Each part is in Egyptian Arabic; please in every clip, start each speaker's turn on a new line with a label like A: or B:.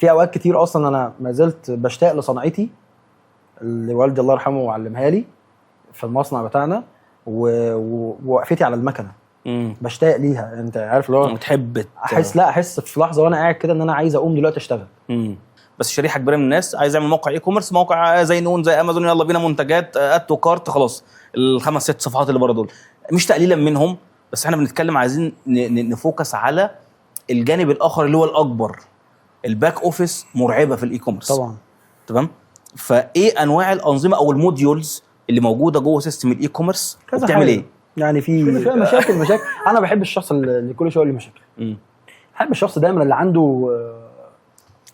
A: في اوقات كتير اصلا انا ما زلت بشتاق لصنعتي اللي والدي الله يرحمه علمها لي في المصنع بتاعنا، ووقفتي على المكنه بشتاق ليها. انت عارف اللي هو
B: وتحب
A: احس، لا احس في لحظة وانا قاعد كده ان انا عايز اقوم دلوقتي اشتغل.
B: بس شريحة كبيرة من الناس عايز يعمل موقع e-commerce، موقع زي نون زي امازون، يلا بينا منتجات، add to cart، خلاص الخمس ست صفحات اللي بره دول مش تقليلا منهم، بس احنا بنتكلم عايزين ن focus على الجانب الاخر اللي هو الاكبر. ال back office مرعبة في ال e-commerce.
A: طبعا.
B: تمام، فايه انواع الانظمة او ال modules اللي موجودة جوه system ال e-commerce
A: كذا
B: وبتعمل
A: حاجة.
B: ايه؟
A: يعني في فيها مشاكل مشاكل. انا بحب الشخص اللي كل شوية يقول لي مشاكل. بحب الشخص دايما اللي عنده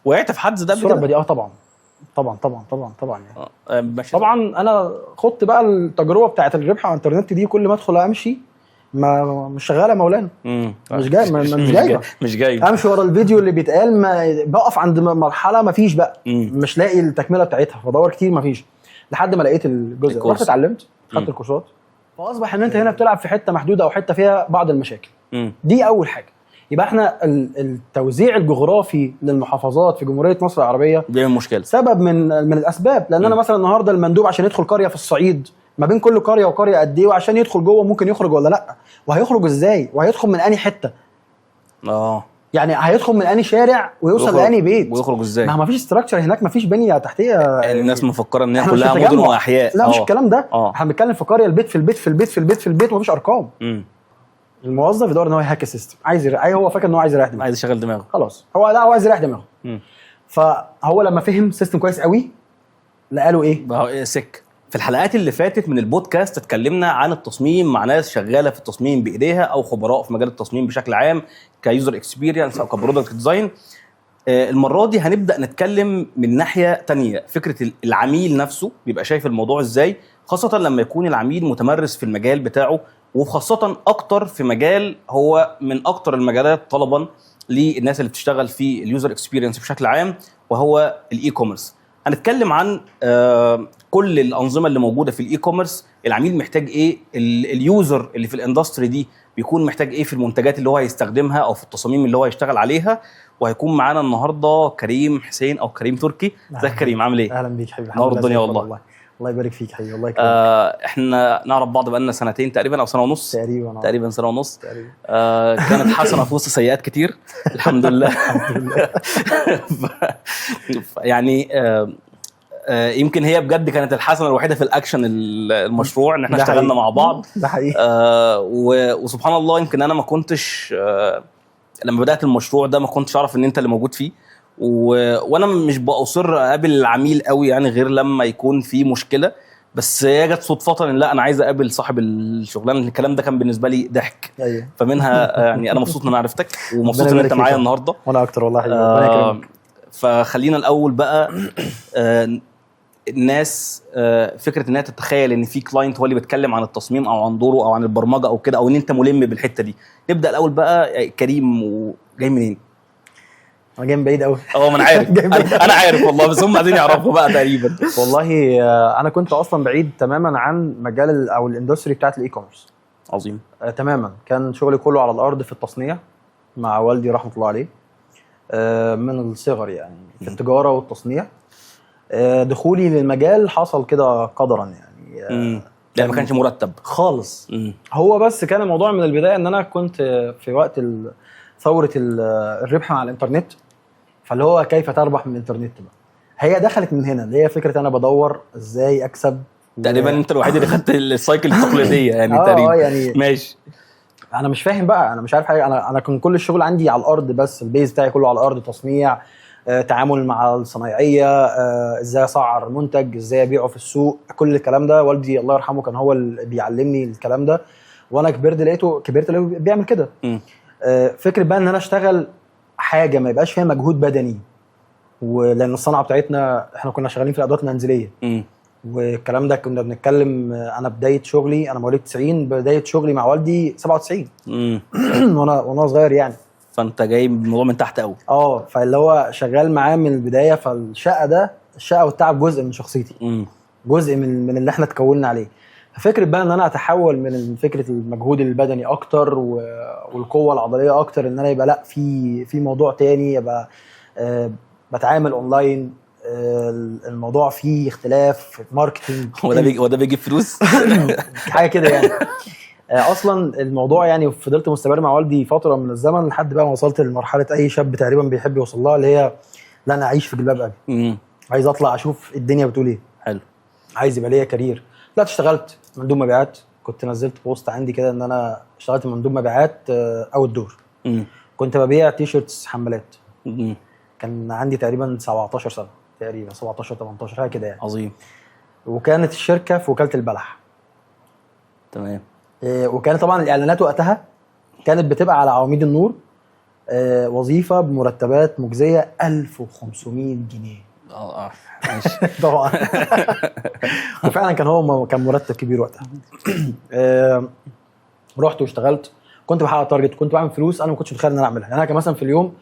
B: وقعت في حد ده قبل
A: سرعة
B: كده؟
A: بديهة. اه طبعا طبعا طبعا طبعا طبعا يعني.
B: ماشي.
A: طبعا انا خدت بقى التجربة بتاعت الربح على الانترنت دي، كل ما ادخل امشي ما مش شغالة مولانا. مش جاي، مش جايبه.
B: مش جايب.
A: امشي ورا الفيديو اللي بيتقال، ما بقف عند مرحلة ما فيش بقى، مش لاقي التكملة بتاعتها، فدور كتير ما فيش، لحد ما لقيت الجزء،
B: الكورس.
A: رحت اتعلمت، خدت الكورسات، فاصبح ان انت هنا بتلعب في حتة محدودة او حتة فيها بعض المشاكل. دي اول حاجة. يبقى احنا التوزيع الجغرافي للمحافظات في جمهورية مصر العربية
B: بيعمل مشكله.
A: سبب من الاسباب، لان انا مثلا النهارده المندوب عشان يدخل قرية في الصعيد، ما بين كل قرية وقرية قد ايه؟ وعشان يدخل جوه ممكن يخرج ولا لا؟ وهيخرج ازاي؟ وهيدخل من انهي حتة؟ يعني هيدخل من انهي شارع ويوصل لانهي بيت؟
B: ويخرج ازاي؟
A: ما فيش structure هناك، ما فيش بنيه تحتيه.
B: الناس مفكرة ان هي
A: احنا مش
B: كلها
A: في
B: مدن
A: تجمع.
B: واحياء.
A: لا، مش الكلام ده. احنا بنتكلم في قريه، البيت في البيت في البيت في البيت في البيت، ومفيش ارقام. الموظف يدور ان هو ي hack ال system، عايز هو فاكر ان هو عايز يريح دماغه.
B: عايز يشغل دماغه.
A: خلاص، هو لا، هو عايز يريح دماغه. فهو لما فهم system كويس قوي لقى له ايه؟
B: ما هو إيه سك. في الحلقات اللي فاتت من البودكاست اتكلمنا عن التصميم مع ناس شغالة في التصميم بايديها او خبراء في مجال التصميم بشكل عام ك user experience او ك product design. المرة دي هنبدا نتكلم من ناحية تانية، فكرة العميل نفسه بيبقى شايف الموضوع ازاي، خاصة لما يكون العميل متمرس في المجال بتاعه، وخاصة اكتر في مجال هو من اكتر المجالات طلبا للناس اللي بتشتغل في ال user experience بشكل عام، وهو ال e-commerce. هنتكلم عن كل الانظمة اللي موجودة في ال e-commerce، العميل محتاج ايه، ال user اللي في ال industry دي بيكون محتاج ايه في المنتجات اللي هو هيستخدمها او في التصاميم اللي هو هيشتغل عليها. وهيكون معانا النهارده كريم حسين او كريم تركي. ازيك كريم، عامل ايه؟
A: اهلا بيك حبيبي.
B: نور
A: الحمد لله.
B: الدنيا.
A: زي الفل.
B: والله.
A: والله الله يبارك فيك حبيبي، الله يكرمك.
B: احنا نعرف بعض بقالنا سنتين تقريبا او سنة ونص.
A: تقريبا آه.
B: تقريبا سنة ونص.
A: تقريبا.
B: كانت حسنه في وسط سيئات كتير، الحمد لله.
A: الحمد لله.
B: يعني يمكن هي بجد كانت الحسنة الوحيدة في الاكشن المشروع ان احنا
A: ده
B: اشتغلنا
A: حقيقي.
B: مع بعض.
A: ده حقيقي.
B: وسبحان الله، يمكن انا ما كنتش لما بدات المشروع ده ما كنتش اعرف ان انت اللي موجود فيه، وانا مش باصر اقابل العميل قوي يعني غير لما يكون في مشكله، بس هي جت صدفة ان لا، انا عايز اقابل صاحب الشغلانه. الكلام ده كان بالنسبة لي ضحك. فمنها يعني انا مبسوط ان انا عرفتك ومبسوط
A: ربنا
B: ان انت
A: يبارك
B: معايا
A: فيك.
B: النهارده.
A: وانا اكتر والله حبيبي، ربنا يكرمك.
B: فخلينا الاول بقى الناس فكرة انها تتخيل ان في client هو اللي بيتكلم عن التصميم او عن دوره او عن البرمجة او كده، او ان انت ملم بالحتة دي. نبدا الاول بقى، كريم وجاي منين؟
A: انا جاي من بعيد قوي.
B: اه، ما انا عارف.
A: جاي من بعيد.
B: انا عارف والله، بس هم عايزين يعرفوا بقى تقريبا.
A: والله انا كنت اصلا بعيد تماما عن مجال او ال industry بتاعت ال e-commerce.
B: عظيم.
A: تماما، كان شغلي كله على الارض في التصنيع مع والدي رحمه الله عليه من الصغر، يعني في التجارة والتصنيع. دخولي للمجال حصل كده قدرا يعني.
B: لا، ما كانش مرتب.
A: خالص. هو بس كان الموضوع من البداية ان انا كنت في وقت ثورة الربح مع الانترنت، فاللي هو كيف تربح من الانترنت بقى، هي دخلت من هنا، اللي هي فكرة انا بدور ازاي اكسب
B: تقريبا انت الوحيد اللي خدت ال cycle التقليدية يعني. تقريبا.
A: اه يعني.
B: ماشي.
A: انا مش فاهم بقى، انا مش عارف حاجه. انا كان كل الشغل عندي على الارض، بس ال base بتاعي كله على الارض، تصنيع، تعامل مع الصنايعيه، ازاي اسعر منتج، ازاي ابيعه في السوق، كل الكلام ده والدي الله يرحمه كان هو اللي بيعلمني الكلام ده، وانا كبرت لقيته بيعمل كده. فكرة بقى ان انا اشتغل حاجة ما يبقاش فيها مجهود بدني، ولان الصنعة بتاعتنا احنا كنا شغالين في الادوات المنزلية والكلام ده، كنا بنتكلم انا بداية شغلي، انا مواليد 90، بداية شغلي مع والدي 97 وانا صغير يعني.
B: فانت جاي الموضوع من تحت قوي.
A: اه، فاللي هو شغال معاه من البدايه، فالشقه ده، الشقة والتعب جزء من شخصيتي، جزء من اللي احنا اتكوننا عليه. ففكره بقى ان انا اتحول من فكرة المجهود البدني اكتر والقوه العضلية اكتر، ان انا يبقى لا، في موضوع تاني يبقى بتعامل اونلاين، الموضوع فيه اختلاف في marketing.
B: هو ده بيجيب فلوس؟
A: حاجة كده يعني. اصلا الموضوع يعني فضلت مستمر مع والدي فترة من الزمن لحد بقى ما وصلت لمرحلة اي شاب تقريبا بيحب يوصل لها، اللي هي لا انا اعيش في جلباب ابي. عايز اطلع اشوف الدنيا بتقول ايه.
B: حلو.
A: عايز يبقى ليا career. لا اشتغلت مندوب مبيعات، كنت نزلت post عندي كده ان انا اشتغلت مندوب مبيعات outdoor. كنت ببيع T-shirts حمالات. كان عندي تقريبا 17 سنة، تقريبا 17 18 حاجة كده يعني.
B: عظيم.
A: وكانت الشركة في وكالة البلح.
B: تمام.
A: وكان طبعا الاعلانات وقتها كانت بتبقى على عواميد النور، وظيفة بمرتبات مجزية 1500 جنيه.
B: اه ماشي.
A: طبعا وفعلا كان هو كان مرتب كبير وقتها. رحت واشتغلت، كنت بحقق target، كنت بعمل فلوس انا ما كنتش متخيل ان انا اعملها. يعني انا كان مثلا في اليوم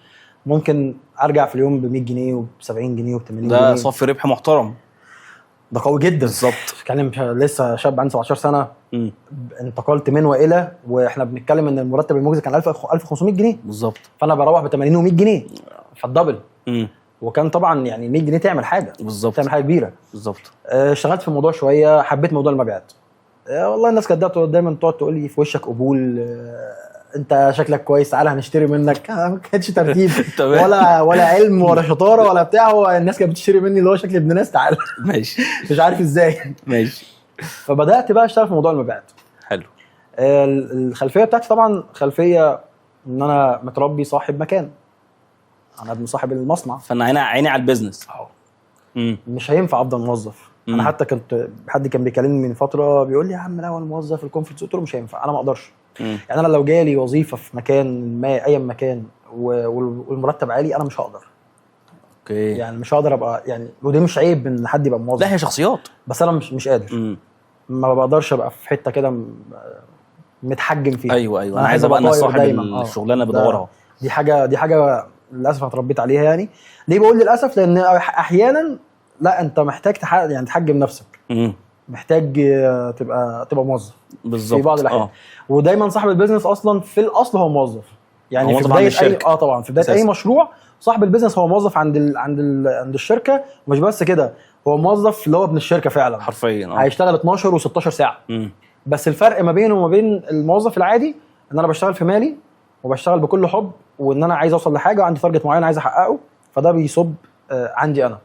A: ممكن ارجع في اليوم ب 100 جنيه وب 70 جنيه وب 80
B: ده
A: جنيه.
B: صافي ربح محترم.
A: ده قوي جدا.
B: بالظبط.
A: بتكلم لسه شاب عندي 17 سنة. انتقلت من والى، واحنا بنتكلم ان المرتب المجزي كان 1000 1500 جنيه.
B: بالظبط.
A: فانا بروح ب 80 و100 جنيه، فال double. وكان طبعا يعني 100 جنيه تعمل حاجه، تعمل حاجة كبيره.
B: بالظبط.
A: اشتغلت في الموضوع شويه، حبيت موضوع المبيعات. والله الناس كانت دايما تقعد تقول لي في وشك قبول، انت شكلك كويس، تعالى هنشتري منك. ما كانش ترتيب ولا علم ولا شطارة ولا بتاع، هو الناس كانت بتشتري مني اللي هو شكل ابن ناس، تعالى.
B: ماشي.
A: مش عارف ازاي.
B: ماشي.
A: فبدات بقى اشتغل في موضوع المبيعات.
B: حلو.
A: الخلفية بتاعتي طبعا خلفية ان انا متربي صاحب مكان، انا ابن صاحب المصنع.
B: فانا عيني عيني على ال business.
A: مش هينفع افضل موظف. انا حتى كنت حد كان بيكلمني من فترة بيقول لي يا عم لا هو الموظف ال comfort zone، قلت له مش هينفع، انا ما اقدرش. يعني انا لو جالي وظيفة في مكان ما، اي مكان، والمرتب عالي، انا مش هقدر. يعني مش هقدر ابقى يعني، وده مش عيب ان حد يبقى موظف.
B: لا هي شخصيات.
A: بس انا مش قادر. ما بقدرش ابقى في حتة كده متحجم فيها.
B: ايوه، انا عايز ابقى انا
A: طاير
B: صاحب
A: دايماً.
B: الشغلانة بدورها.
A: دي حاجه للاسف انا اتربيت عليها. يعني ليه بقول للاسف؟ لان احيانا لا انت محتاج يعني تحجم نفسك. محتاج تبقى موظف في بعض الاحيان. ودايما صاحب ال business اصلا في الاصل هو موظف يعني
B: هو
A: في
B: موظف عند
A: بداية اي
B: الشركة.
A: اه طبعا في بداية اي
B: أساساً.
A: مشروع صاحب ال business هو موظف عند الشركه. ومش بس كده، هو موظف اللي هو ابن الشركة فعلا.
B: حرفيا اه.
A: هيشتغل 12 و16 ساعه. بس الفرق ما بينه وما بين الموظف العادي ان انا بشتغل في مالي وبشتغل بكل حب، وان انا عايز اوصل لحاجة وعندي target معين عايز احققه، فده بيصب عندي انا.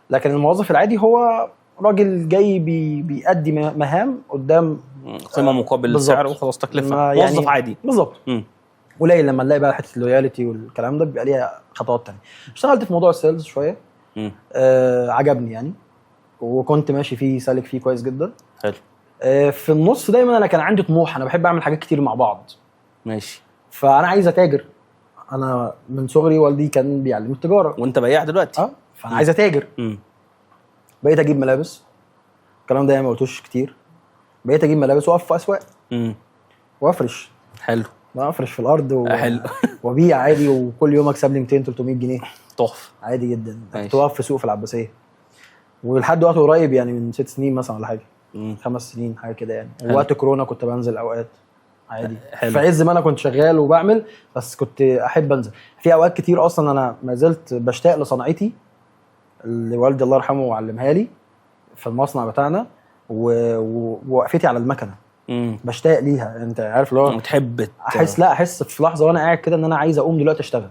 A: لكن الموظف العادي هو راجل جاي بيأدي مهام قدام
B: قيمة مقابل
A: بالظبط.
B: سعر وخلاص، تكلفه.
A: ما يعني
B: موظف عادي.
A: بالظبط. قليل لما نلاقي بقى حتة ال loyalty والكلام ده، بيبقى ليها خطوات تانية. اشتغلت في موضوع ال sales شويه. عجبني يعني، وكنت ماشي فيه سالك فيه كويس جدا.
B: حلو.
A: في النص دايما انا كان عندي طموح، انا بحب اعمل حاجات كتير مع بعض.
B: ماشي.
A: فانا عايز اتاجر، انا من صغري والدي كان بيعلمني التجاره.
B: وانت بياع دلوقتي.
A: اه، فانا عايز اتاجر. بقيت اجيب ملابس، الكلام ده يعني ما قلتوش كتير. بقيت اجيب ملابس واقف في اسواق وافرش.
B: حلو.
A: افرش في الارض
B: حلو.
A: وابيع عادي، وكل يوم اكسب لي 200 300 جنيه.
B: تحفه.
A: عادي جدا.
B: ماشي.
A: كنت واقف في سوق في العباسيه، ولحد وقت قريب يعني من 6 سنين مثلا ولا حاجه، 5 سنين حاجة كده يعني. وقت كورونا كنت بنزل اوقات عادي.
B: حلو.
A: في عز ما انا كنت شغال وبعمل، بس كنت احب انزل في اوقات كتير. اصلا انا ما زلت بشتاق لصنعتي اللي والدي الله يرحمه علمها لي في المصنع بتاعنا ووقفتي على المكنه. بشتاق ليها، انت عارف اللي هو
B: وتحب
A: احس، لا احس في لحظة وانا قاعد كده ان انا عايز اقوم دلوقتي اشتغل.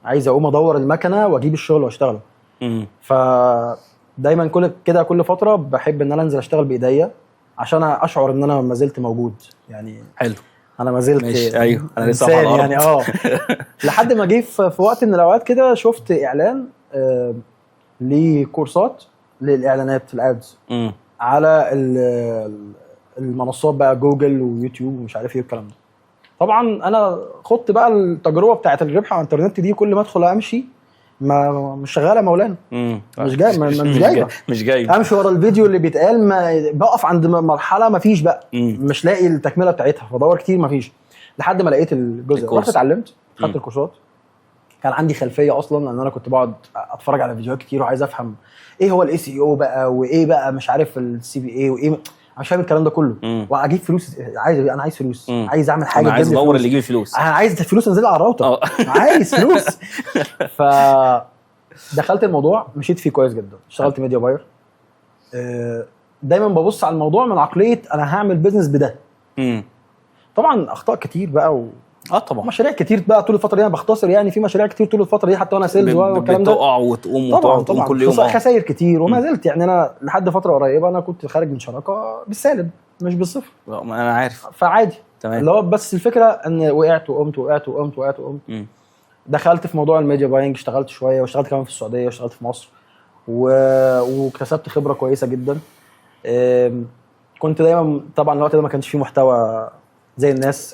A: عايز اقوم ادور المكنه واجيب الشغل واشتغله. فدايما كل كده كل فترة بحب ان انا انزل اشتغل بايديا عشان اشعر ان انا ما زلت موجود يعني.
B: حلو.
A: انا ما زلت
B: ماشي، أيوه، أنا لسه
A: إنسان
B: على الأرض.
A: يعني لحد ما جه في وقت من الاوقات كده شفت اعلان لكورسات للاعلانات ال ads على المنصات بقى، جوجل ويوتيوب ومش عارف ايه والكلام ده. طبعا انا خدت بقى التجربة بتاعت الربح على الانترنت دي، كل ما ادخل امشي ما مش شغالة يا مولانا. مش جاي مش جايبه.
B: مش جايب.
A: امشي ورا الفيديو اللي بيتقال، ما بقف عند مرحلة ما فيش بقى. مش لاقي التكملة بتاعتها، فدور كتير ما فيش، لحد ما لقيت الجزء،
B: الكورس.
A: رحت اتعلمت، خدت الكورسات. كان عندي خلفية اصلا ان انا كنت بقعد اتفرج على فيديوهات كتير وعايز افهم ايه هو ال SEO بقى، وايه بقى مش عارف ال CPA وايه، انا مش فاهم الكلام ده كله. واجيب فلوس، عايز، انا عايز فلوس. عايز اعمل حاجة
B: انا عايز
A: تجيب لي
B: ادور
A: فلوس.
B: اللي يجيب فلوس.
A: انا عايز فلوس انزلها على الراوتر. عايز فلوس. ف دخلت الموضوع، مشيت فيه كويس جدا، اشتغلت media buyer. دايما ببص على الموضوع من عقلية انا هعمل business بده. طبعا اخطاء كتير بقى
B: اه طبعا،
A: ومشاريع كتير بقى طول الفترة دي، انا بختصر يعني، في مشاريع كتير طول الفترة دي حتى وانا sales والكلام ده.
B: بتقع وتقوم وتقع
A: طبعا
B: وتقوم
A: طبعا
B: كل يوم.
A: خسائر كتير، وما زلت يعني انا لحد فترة قريبه انا كنت خارج من شراكة بالسالب مش بالصفر.
B: ما انا عارف.
A: فعادي.
B: تمام.
A: اللي هو بس الفكرة ان وقعت وقمت، وقعت وقمت، وقعت وقمت. دخلت في موضوع ال media buying، اشتغلت شوية واشتغلت كمان في السعودية واشتغلت في مصر واكتسبت خبره كويسة جدا. كنت دايما طبعا الوقت ده ما كانش فيه محتوى زي الناس،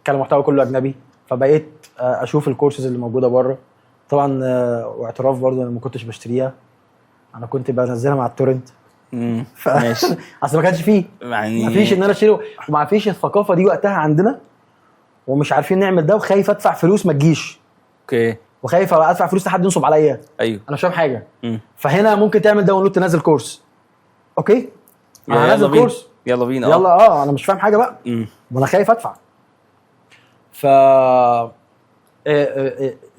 A: كان المحتوى كله اجنبي، فبقيت اشوف الكورسز اللي موجودة بره طبعا. واعتراف برضه انا ما كنتش بشتريها، انا كنت بنزلها مع ال torrent.
B: ماشي.
A: اصل ما كانش فيه،
B: يعني
A: ما فيش ان انا اشتري، وما فيش الثقافة دي وقتها عندنا، ومش عارفين نعمل ده، وخايف ادفع فلوس ما تجيش،
B: okay.
A: وخايف ادفع فلوس لحد ينصب عليا. انا مش فاهم حاجه. فهنا ممكن تعمل download، تنزل course، okay انا
B: يلا
A: هنزل
B: بينا.
A: course.
B: يلا بينا.
A: يلا انا مش فاهم حاجة بقى، وانا خايف ادفع. ف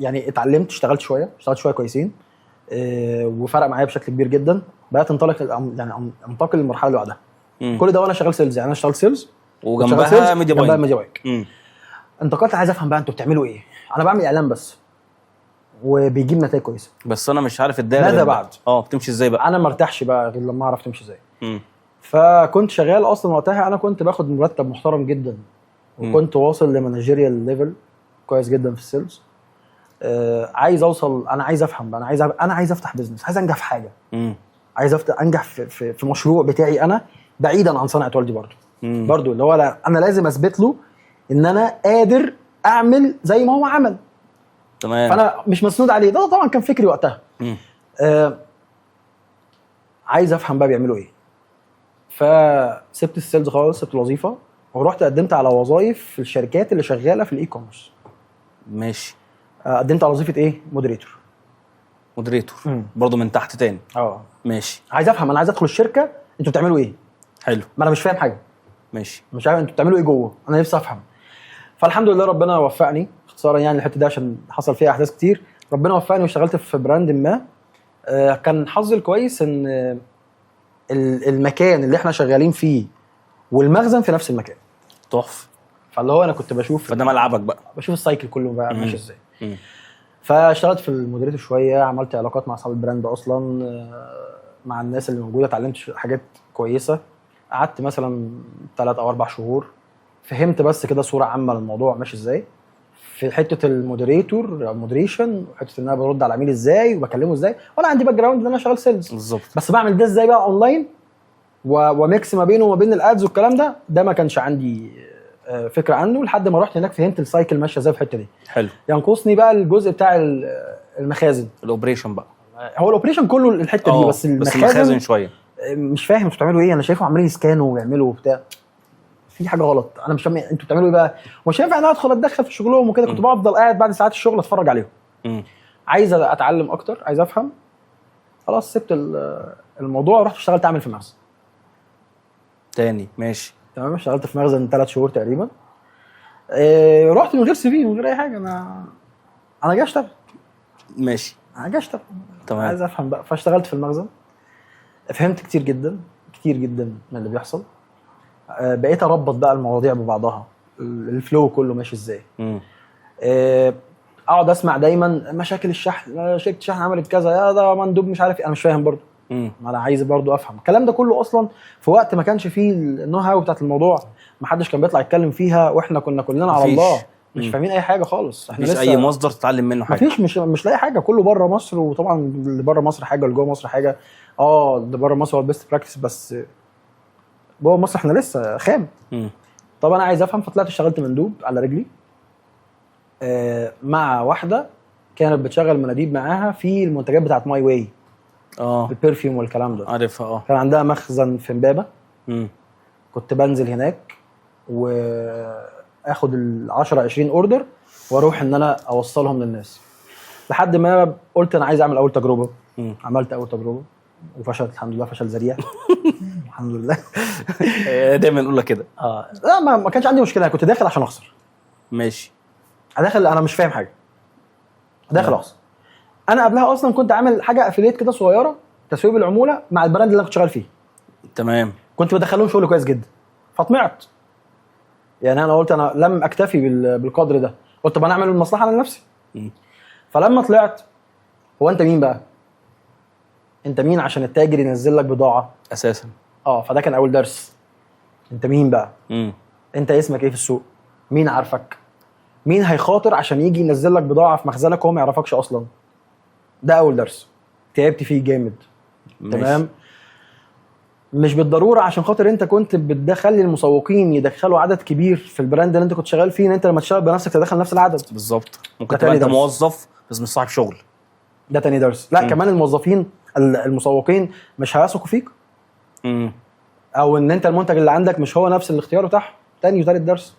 A: يعني اتعلمت، اشتغلت شويه، اشتغلت شوية كويسين، وفرق معايا بشكل كبير جدا. بدات انطلق، يعني انتقل للمرحلة اللي بعدها. كل ده وانا شغال sales، يعني انا اشتغلت sales
B: وجنبها ميديا
A: جنبها
B: buying.
A: media buying. انتقلت، عايز افهم بقى انتوا بتعملوا ايه. انا بعمل اعلان بس وبيجيب نتائج كويسه.
B: بس انا مش عارف الدايرة
A: ماذا بعد؟
B: بتمشي ازاي بقى؟
A: انا ما ارتاحش بقى غير لما اعرف تمشي ازاي. فكنت شغال اصلا وقتها، انا كنت باخد مرتب محترم جدا، وكنت واصل ل managerial level كويس جدا في ال sales. عايز اوصل، انا عايز افهم بقى، انا عايز انا عايز افتح business، عايز انجح في حاجه، عايز افتح انجح في مشروع بتاعي انا بعيدا عن صنعه والدي برضو. برضو اللي هو لا، انا لازم اثبت له ان انا قادر اعمل زي ما هو عمل. فانا مش مسنود عليه، ده طبعا كان فكري وقتها. عايز افهم بقى بيعملوا ايه. فسبت ال sales خالص، سبت الوظيفة ورحت قدمت على وظايف في الشركات اللي شغالة في ال e-commerce. قدمت على وظيفة ايه؟ moderator.
B: moderator. برضه من تحت تاني.
A: اه.
B: ماشي.
A: عايز افهم، انا عايز ادخل الشركه، انتوا بتعملوا ايه؟ ما انا مش فاهم حاجه. مش عارف انتوا بتعملوا ايه جوه، انا نفسي افهم. فالحمد لله ربنا وفقني، اختصارا يعني الحتة دي عشان حصل فيها احداث كتير، ربنا وفقني واشتغلت في brand ما. كان حظي الكويس ان المكان اللي احنا شغالين فيه والمخزن في نفس المكان.
B: تحفه.
A: فاللي هو انا كنت بشوف
B: فده ملعبك بقى.
A: بشوف ال cycle كله بقى ماشي ازاي. فاشتغلت في ال moderator شويه، عملت علاقات مع اصحاب ال brand اصلا، مع الناس اللي موجوده، اتعلمت حاجات كويسه. قعدت مثلا 3 او 4 شهور، فهمت بس كده صوره عامة للموضوع ماشي ازاي في حتة ال moderator moderation، وحتة ان انا برد على العميل ازاي وبكلمه ازاي، وانا عندي background ان انا شغال sales. بس بعمل ده ازاي بقى اونلاين و mix ما بينه وما بين ال ads والكلام ده، ده ما كانش عندي فكرة عنه لحد ما رحت هناك فهمت ال cycle ماشية ازاي في الحتة دي. ينقصني بقى الجزء بتاع المخازن.
B: ال operation بقى.
A: هو ال operation كله الحتة دي، بس
B: بس
A: المخازن,
B: المخازن شويه.
A: مش فاهم انتوا بتعملوا ايه، انا شايفهم عمالين يسكانوا ويعملوا وبتاع، في حاجة غلط، انا مش فاهم انتوا بتعملوا ايه بقى، ومش هينفع ان انا ادخل اتدخل في شغلهم وكده، كنت بفضل قاعد بعد ساعات الشغل اتفرج عليهم. عايز اتعلم اكتر، عايز افهم. خلاص سبت الموضوع ورحت اشتغلت اعمل في مخزن.
B: تاني، ماشي.
A: تمام، اشتغلت في مخزن 3 شهور تقريبا. رحت من غير CV، من غير اي حاجه، انا جاي اشتغل. انا جاي اشتغل. عايز افهم بقى. فاشتغلت في المخزن، فهمت كتير جدا كتير جدا من اللي بيحصل. بقيت اربط بقى المواضيع ببعضها، ال flow كله ماشي ازاي. اقعد اسمع دايما مشاكل الشحن، شركة الشحن عملت كذا، يا ده مندوب مش عارف إيه. انا مش فاهم برضو. ما انا عايز برضو افهم الكلام ده كله اصلا في وقت ما كانش فيه ال know how بتاعت الموضوع، ما حدش كان بيطلع يتكلم فيها، واحنا كنا كلنا على
B: مفيش.
A: الله، مش فاهمين اي حاجة خالص احنا
B: مفيش
A: لسه.
B: اي مصدر تتعلم منه حاجه.
A: مفيش، مش لاقي حاجه، كله بره مصر، وطبعا اللي بره مصر حاجة واللي جوه مصر حاجه. اللي بره مصر هو ال best practice، بس جوه مصر احنا لسه خام. طب انا عايز افهم، فطلعت اشتغلت مندوب على رجلي مع واحدة كانت بتشغل مناديب معاها في المنتجات بتاعت My Way، ال perfume والكلام ده.
B: عارفها اه.
A: كان عندها مخزن في امبابه. كنت بنزل هناك واخد ال 10 20 order واروح ان انا اوصلهم للناس، لحد ما قلت انا عايز اعمل اول تجربه. عملت اول تجربه وفشلت الحمد لله، فشل ذريع الحمد لله.
B: دايما نقول لك كده.
A: اه لا، ما كانش عندي مشكله، كنت داخل عشان اخسر. داخل انا مش فاهم حاجه، داخل اخسر. انا قبلها اصلا كنت عامل حاجة affiliate كده صغيرة، تسويق بالعموله مع ال brand اللي انا كنت شغال فيه.
B: تمام.
A: كنت بدخلهم شغل كويس جدا، فطمعت. يعني انا قلت انا لم اكتفي بالقدر ده، قلت طب انا اعمل المصلحة لنفسي. فلما طلعت، هو انت مين بقى؟ انت مين عشان التاجر ينزل لك بضاعة
B: اساسا؟
A: فده كان اول درس. انت مين بقى؟ انت اسمك ايه في السوق؟ مين عارفك؟ مين هيخاطر عشان يجي ينزل لك بضاعة في مخزنك وهو ما يعرفكش اصلا؟ ده اول درس تعبت فيه جامد.
B: ماشي.
A: تمام. مش بالضرورة عشان خاطر انت كنت بتدخل المسوقين يدخلوا عدد كبير في ال brand اللي انت كنت شغال فيه، ان انت لما تشتغل بنفسك تدخل نفس العدد.
B: بالظبط، ممكن
A: ده
B: تبقى
A: تاني
B: انت
A: درس.
B: موظف بس مش صاحب شغل.
A: ده تاني درس. لا، كمان الموظفين المسوقين مش هيثقوا فيك، او ان انت المنتج اللي عندك مش هو نفس الاختيار بتاعهم. تاني وتالت درس.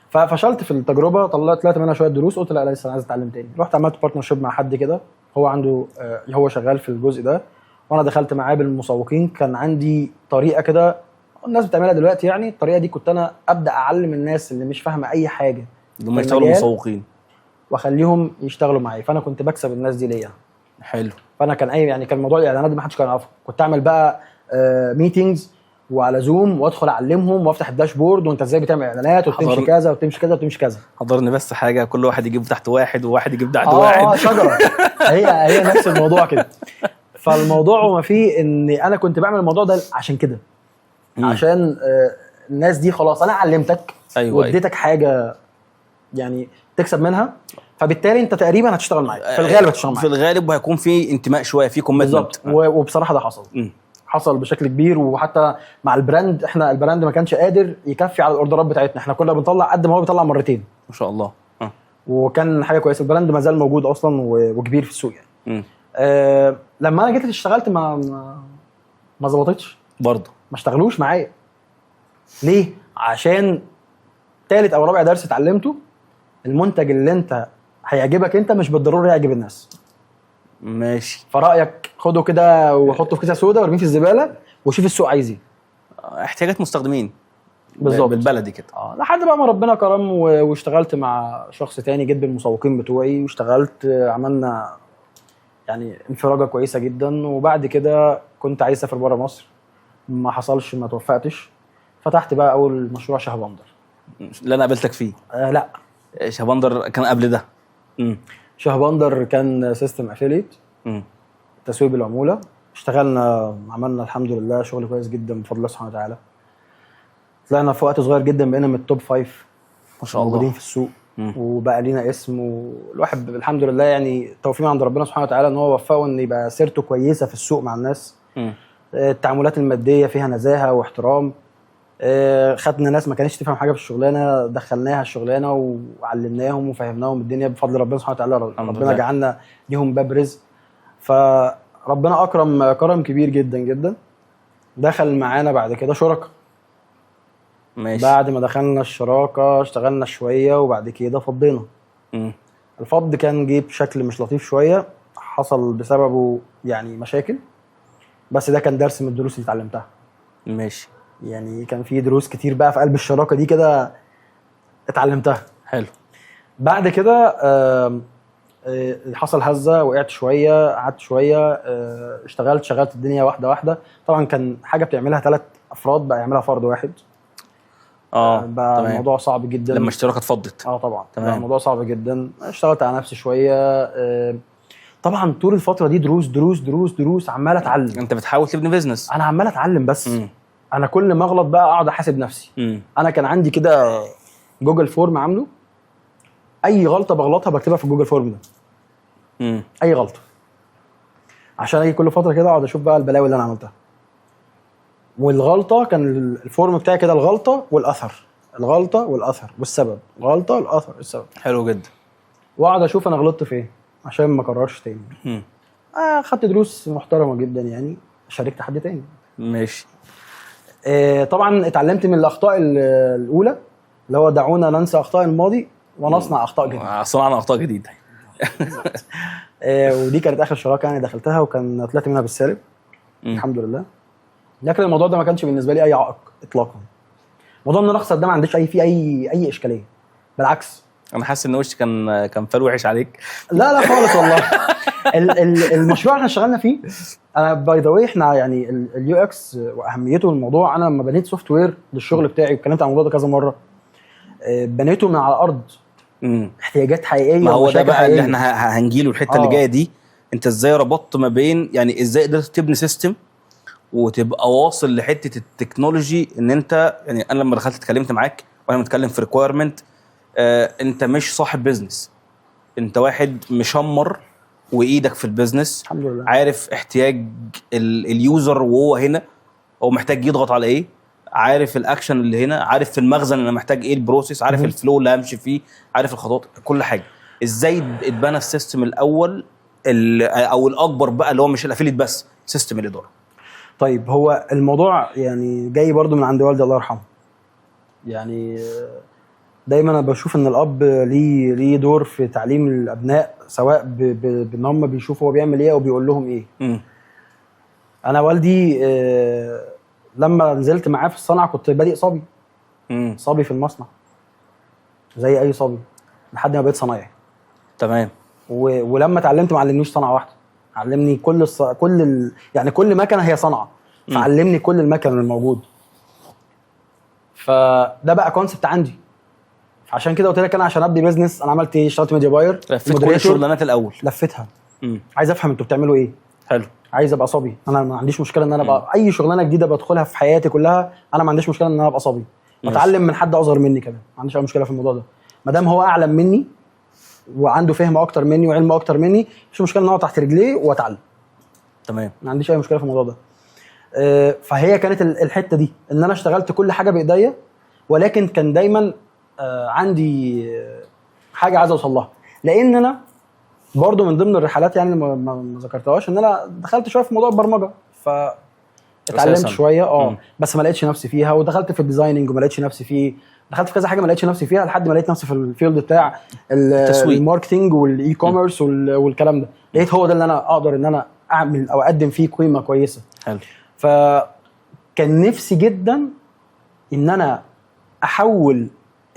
A: ففشلت في التجربه، طلعت منها شوية دروس، قلت لا لسه انا عايز اتعلم تاني. رحت عملت partnership مع حد كده، هو عنده هو شغال في الجزء ده، وانا دخلت معاه بالمسوقين. كان عندي طريقه كده الناس بتعملها دلوقتي، يعني الطريقة دي كنت انا ابدا اعلم الناس اللي مش فاهمه اي حاجة
B: اللي هم
A: في
B: يشتغلوا
A: المجال.
B: مسوقين.
A: واخليهم يشتغلوا معايا، فانا كنت بكسب الناس دي ليا.
B: حلو.
A: فانا كان اي يعني كان موضوع الاعلانات ده ما حدش كان يعرفه. كنت اعمل بقى meetings وعلى زوم، وادخل اعلمهم وافتح ال dashboard، وانت ازاي بتعمل اعلانات وبتمشي كذا وبتمشي كذا وبتمشي كذا.
B: حضرني بس حاجة، كل واحد يجيب تحت واحد وواحد يجيب تحت واحد.
A: اه، شجرة، هي هي نفس الموضوع كده. فالموضوع وما فيه ان انا كنت بعمل الموضوع ده عشان كده، عشان الناس دي خلاص انا علمتك واديتك حاجة يعني تكسب منها، فبالتالي انت تقريبا هتشتغل معايا في الغالب، هتشتغل
B: في
A: معايا
B: الغالب، وهيكون في انتماء شويه، في commitment.
A: بالظبط. وبصراحة ده حصل، حصل بشكل كبير. وحتى مع ال brand، احنا ال brand ما كانش قادر يكفي على الاوردرات بتاعتنا، احنا كنا بنطلع قد ما هو بيطلع مرتين.
B: ما شاء الله.
A: وكان حاجة كويسه. ال brand ما زال موجود اصلا وكبير في السوق يعني. لما انا جيت اشتغلت ما ظبطتش.
B: برضه.
A: ما اشتغلوش معايا. ليه؟ عشان ثالث او رابع درس اتعلمته، المنتج اللي انت هيعجبك انت مش بالضرورة يعجب الناس.
B: ماشي.
A: فرايك خده كده وحطه في كيسه سودا وارميه في الزبالة وشوف السوق عايز ايه.
B: احتياجات مستخدمين.
A: بالظبط.
B: بالبلدي كده.
A: لحد بقى ما ربنا كرم واشتغلت مع شخص تاني، جيت بالمسوقين بتوعي واشتغلت، عملنا يعني انفراجه كويسة جدا. وبعد كده كنت عايز اسافر بره مصر، ما حصلش، ما توفقتش. فتحت بقى اول مشروع شهبندر.
B: اللي انا قابلتك فيه؟
A: آه لا.
B: شهبندر كان قبل ده.
A: شهبندر كان system affiliate، تسويق بالعموله. اشتغلنا، عملنا الحمد لله شغل كويس جدا بفضل الله سبحانه وتعالى. طلعنا في وقت صغير جدا بقينا من ال top five
B: ما شاء
A: موجودين
B: الله.
A: في السوق. وبقى لينا اسم، والواحد الحمد لله يعني توفيق من عند ربنا سبحانه وتعالى ان هو وفقه ان يبقى سيرته كويسة في السوق مع الناس. التعاملات المادية فيها نزاهة واحترام. خدنا ناس ما كانتش تفهم حاجة في الشغلانة، دخلناها الشغلانة وعلمناهم وفهمناهم الدنيا بفضل ربنا سبحانه وتعالى.
B: الحمد
A: ربنا
B: لله.
A: جعلنا ليهم باب رزق، فربنا اكرم كرم كبير جدا جدا. دخل معانا بعد كده شركاء.
B: ماشي.
A: بعد ما دخلنا الشراكة اشتغلنا شوية وبعد كده فضينا. الفض كان جه بشكل مش لطيف شويه، حصل بسببه يعني مشاكل، بس ده كان درس من الدروس اللي اتعلمتها.
B: ماشي.
A: يعني كان في دروس كتير بقى في قلب الشراكة دي كده اتعلمتها.
B: حلو.
A: بعد كده آم، آه، حصل هزه، وقعت شويه، قعدت شويه، اشتغلت، شغلت الدنيا واحدة واحده. طبعا كان حاجة بتعملها ثلاث افراد بقى يعملها فرد واحد. بقى الموضوع صعب جدا.
B: لما الشراكة اتفضت.
A: اه طبعا.
B: تمام.
A: الموضوع صعب جدا. اشتغلت على نفسي شويه. طبعا طول الفترة دي دروس دروس دروس دروس، عمال اتعلم.
B: انت بتحاول تبني business.
A: انا عمال اتعلم بس. انا كل ما اغلط بقى اقعد احاسب نفسي. انا كان عندي كده Google Form عامله، اي غلطه بغلطها بكتبها في ال Google Form ده. اي غلطه، عشان اجي كل فترة كده اقعد اشوف بقى البلاوي اللي انا عملتها. والغلطة كان ال form بتاعي كده، الغلطة والاثر، الغلطة والاثر والسبب، الغلطة والاثر والسبب.
B: حلو جدا.
A: واقعد اشوف انا غلطت في ايه عشان ما اكررش تاني. خدت دروس محترمه جدا يعني، شاركت حد تاني.
B: ماشي.
A: طبعا اتعلمت من الاخطاء الاولى، اللي هو دعونا ننسى اخطاء الماضي ونصنع اخطاء جديدة.
B: صنعنا اخطاء جديدة.
A: ودي كانت اخر شراكة يعني دخلتها، وكان طلعت منها بالسالب. الحمد لله. لكن الموضوع ده ما كانش بالنسبة لي اي عائق اطلاقا. موضوع ان انا اخسر ده ما عنديش اي فيه اي اشكالية، بالعكس.
B: انا حاسس ان وشي كان فال وحش عليك.
A: لا لا خالص والله. المشروع اللي احنا اشتغلنا فيه، انا by the way احنا يعني ال UX واهميته الموضوع، انا لما بنيت software للشغل بتاعي واتكلمت عن الموضوع ده كذا مره، بنيته من على ارض احتياجات حقيقية
B: ما هو ده
A: ومشاكل
B: بقى اللي
A: حقيقية.
B: احنا هنجيله الحتة اللي جاية دي. انت ازاي ربطت ما بين، يعني ازاي قدرت تبني system وتبقى واصل لحته ال technology؟ ان انت يعني انا لما دخلت اتكلمت معاك وانا بنتكلم في requirement، انت مش صاحب business، انت واحد مشمر وايدك في ال business.
A: الحمد لله.
B: عارف احتياج ال user وهو هنا هو محتاج يضغط على ايه، عارف الاكشن اللي هنا، عارف في المخزن انا محتاج ايه، ال process، عارف ال flow اللي همشي فيه، عارف الخطوات، كل حاجه. ازاي اتبنى ال system الاول او الاكبر بقى، اللي هو مش ال affiliate بس، system الاداره؟
A: طيب، هو الموضوع يعني جاي برضو من عند والدي الله يرحمه. يعني دايما انا بشوف ان الاب ليه دور في تعليم الابناء، سواء بان هم بيشوفوا هو بيعمل ايه او بيقول لهم ايه. انا والدي لما نزلت معاه في الصنعة كنت بادئ صبي، صبي في المصنع زي اي صبي لحد ما بقيت صنايعي. ولما اتعلمت ما علمنيش صنعه واحده، علمني كل الص... كل ال... يعني كل مكنه هي صنعه، فعلمني كل المكن الموجود. فده بقى concept عندي، عشان كده قلت لك انا عشان ابني business انا عملت ايه؟ اشتغلت media buyer.
B: لفيت كل الشغلانات الاول.
A: لفتها. عايز افهم انتوا بتعملوا ايه. عايز ابقى صبي، انا ما عنديش مشكلة ان انا ابقى اي شغلانة جديدة بدخلها في حياتي كلها، انا ما عنديش مشكلة ان انا ابقى صبي. بتعلم من حد اصغر مني كمان، ما عنديش اي مشكلة في الموضوع ده، ما دام هو اعلم مني وعنده فهم اكتر مني وعلم اكتر مني، مش مشكلة ان اقعد تحت رجليه واتعلم. ما عنديش اي مشكلة في الموضوع ده. فهي كانت الحتة دي ان انا اشتغلت كل حاجة بايديا، ولكن كان دايما عندي حاجة عايز اوصل لها، لان انا برضو من ضمن الرحلات يعني اللي ما ذكرتهاش ان انا دخلت شوية في موضوع البرمجه، ف اتعلمت شويه. بس ما لقيتش نفسي فيها، ودخلت في ال designing وما لقيتش نفسي فيه، دخلت في كذا حاجة ما لقيتش نفسي فيها، لحد ما لقيت نفسي في ال field بتاع
B: التسويق.
A: ال marketing وال e-commerce والكلام ده، لقيت هو ده اللي انا اقدر ان انا اعمل او اقدم فيه قيمة كويسه. فكان نفسي جدا ان انا احول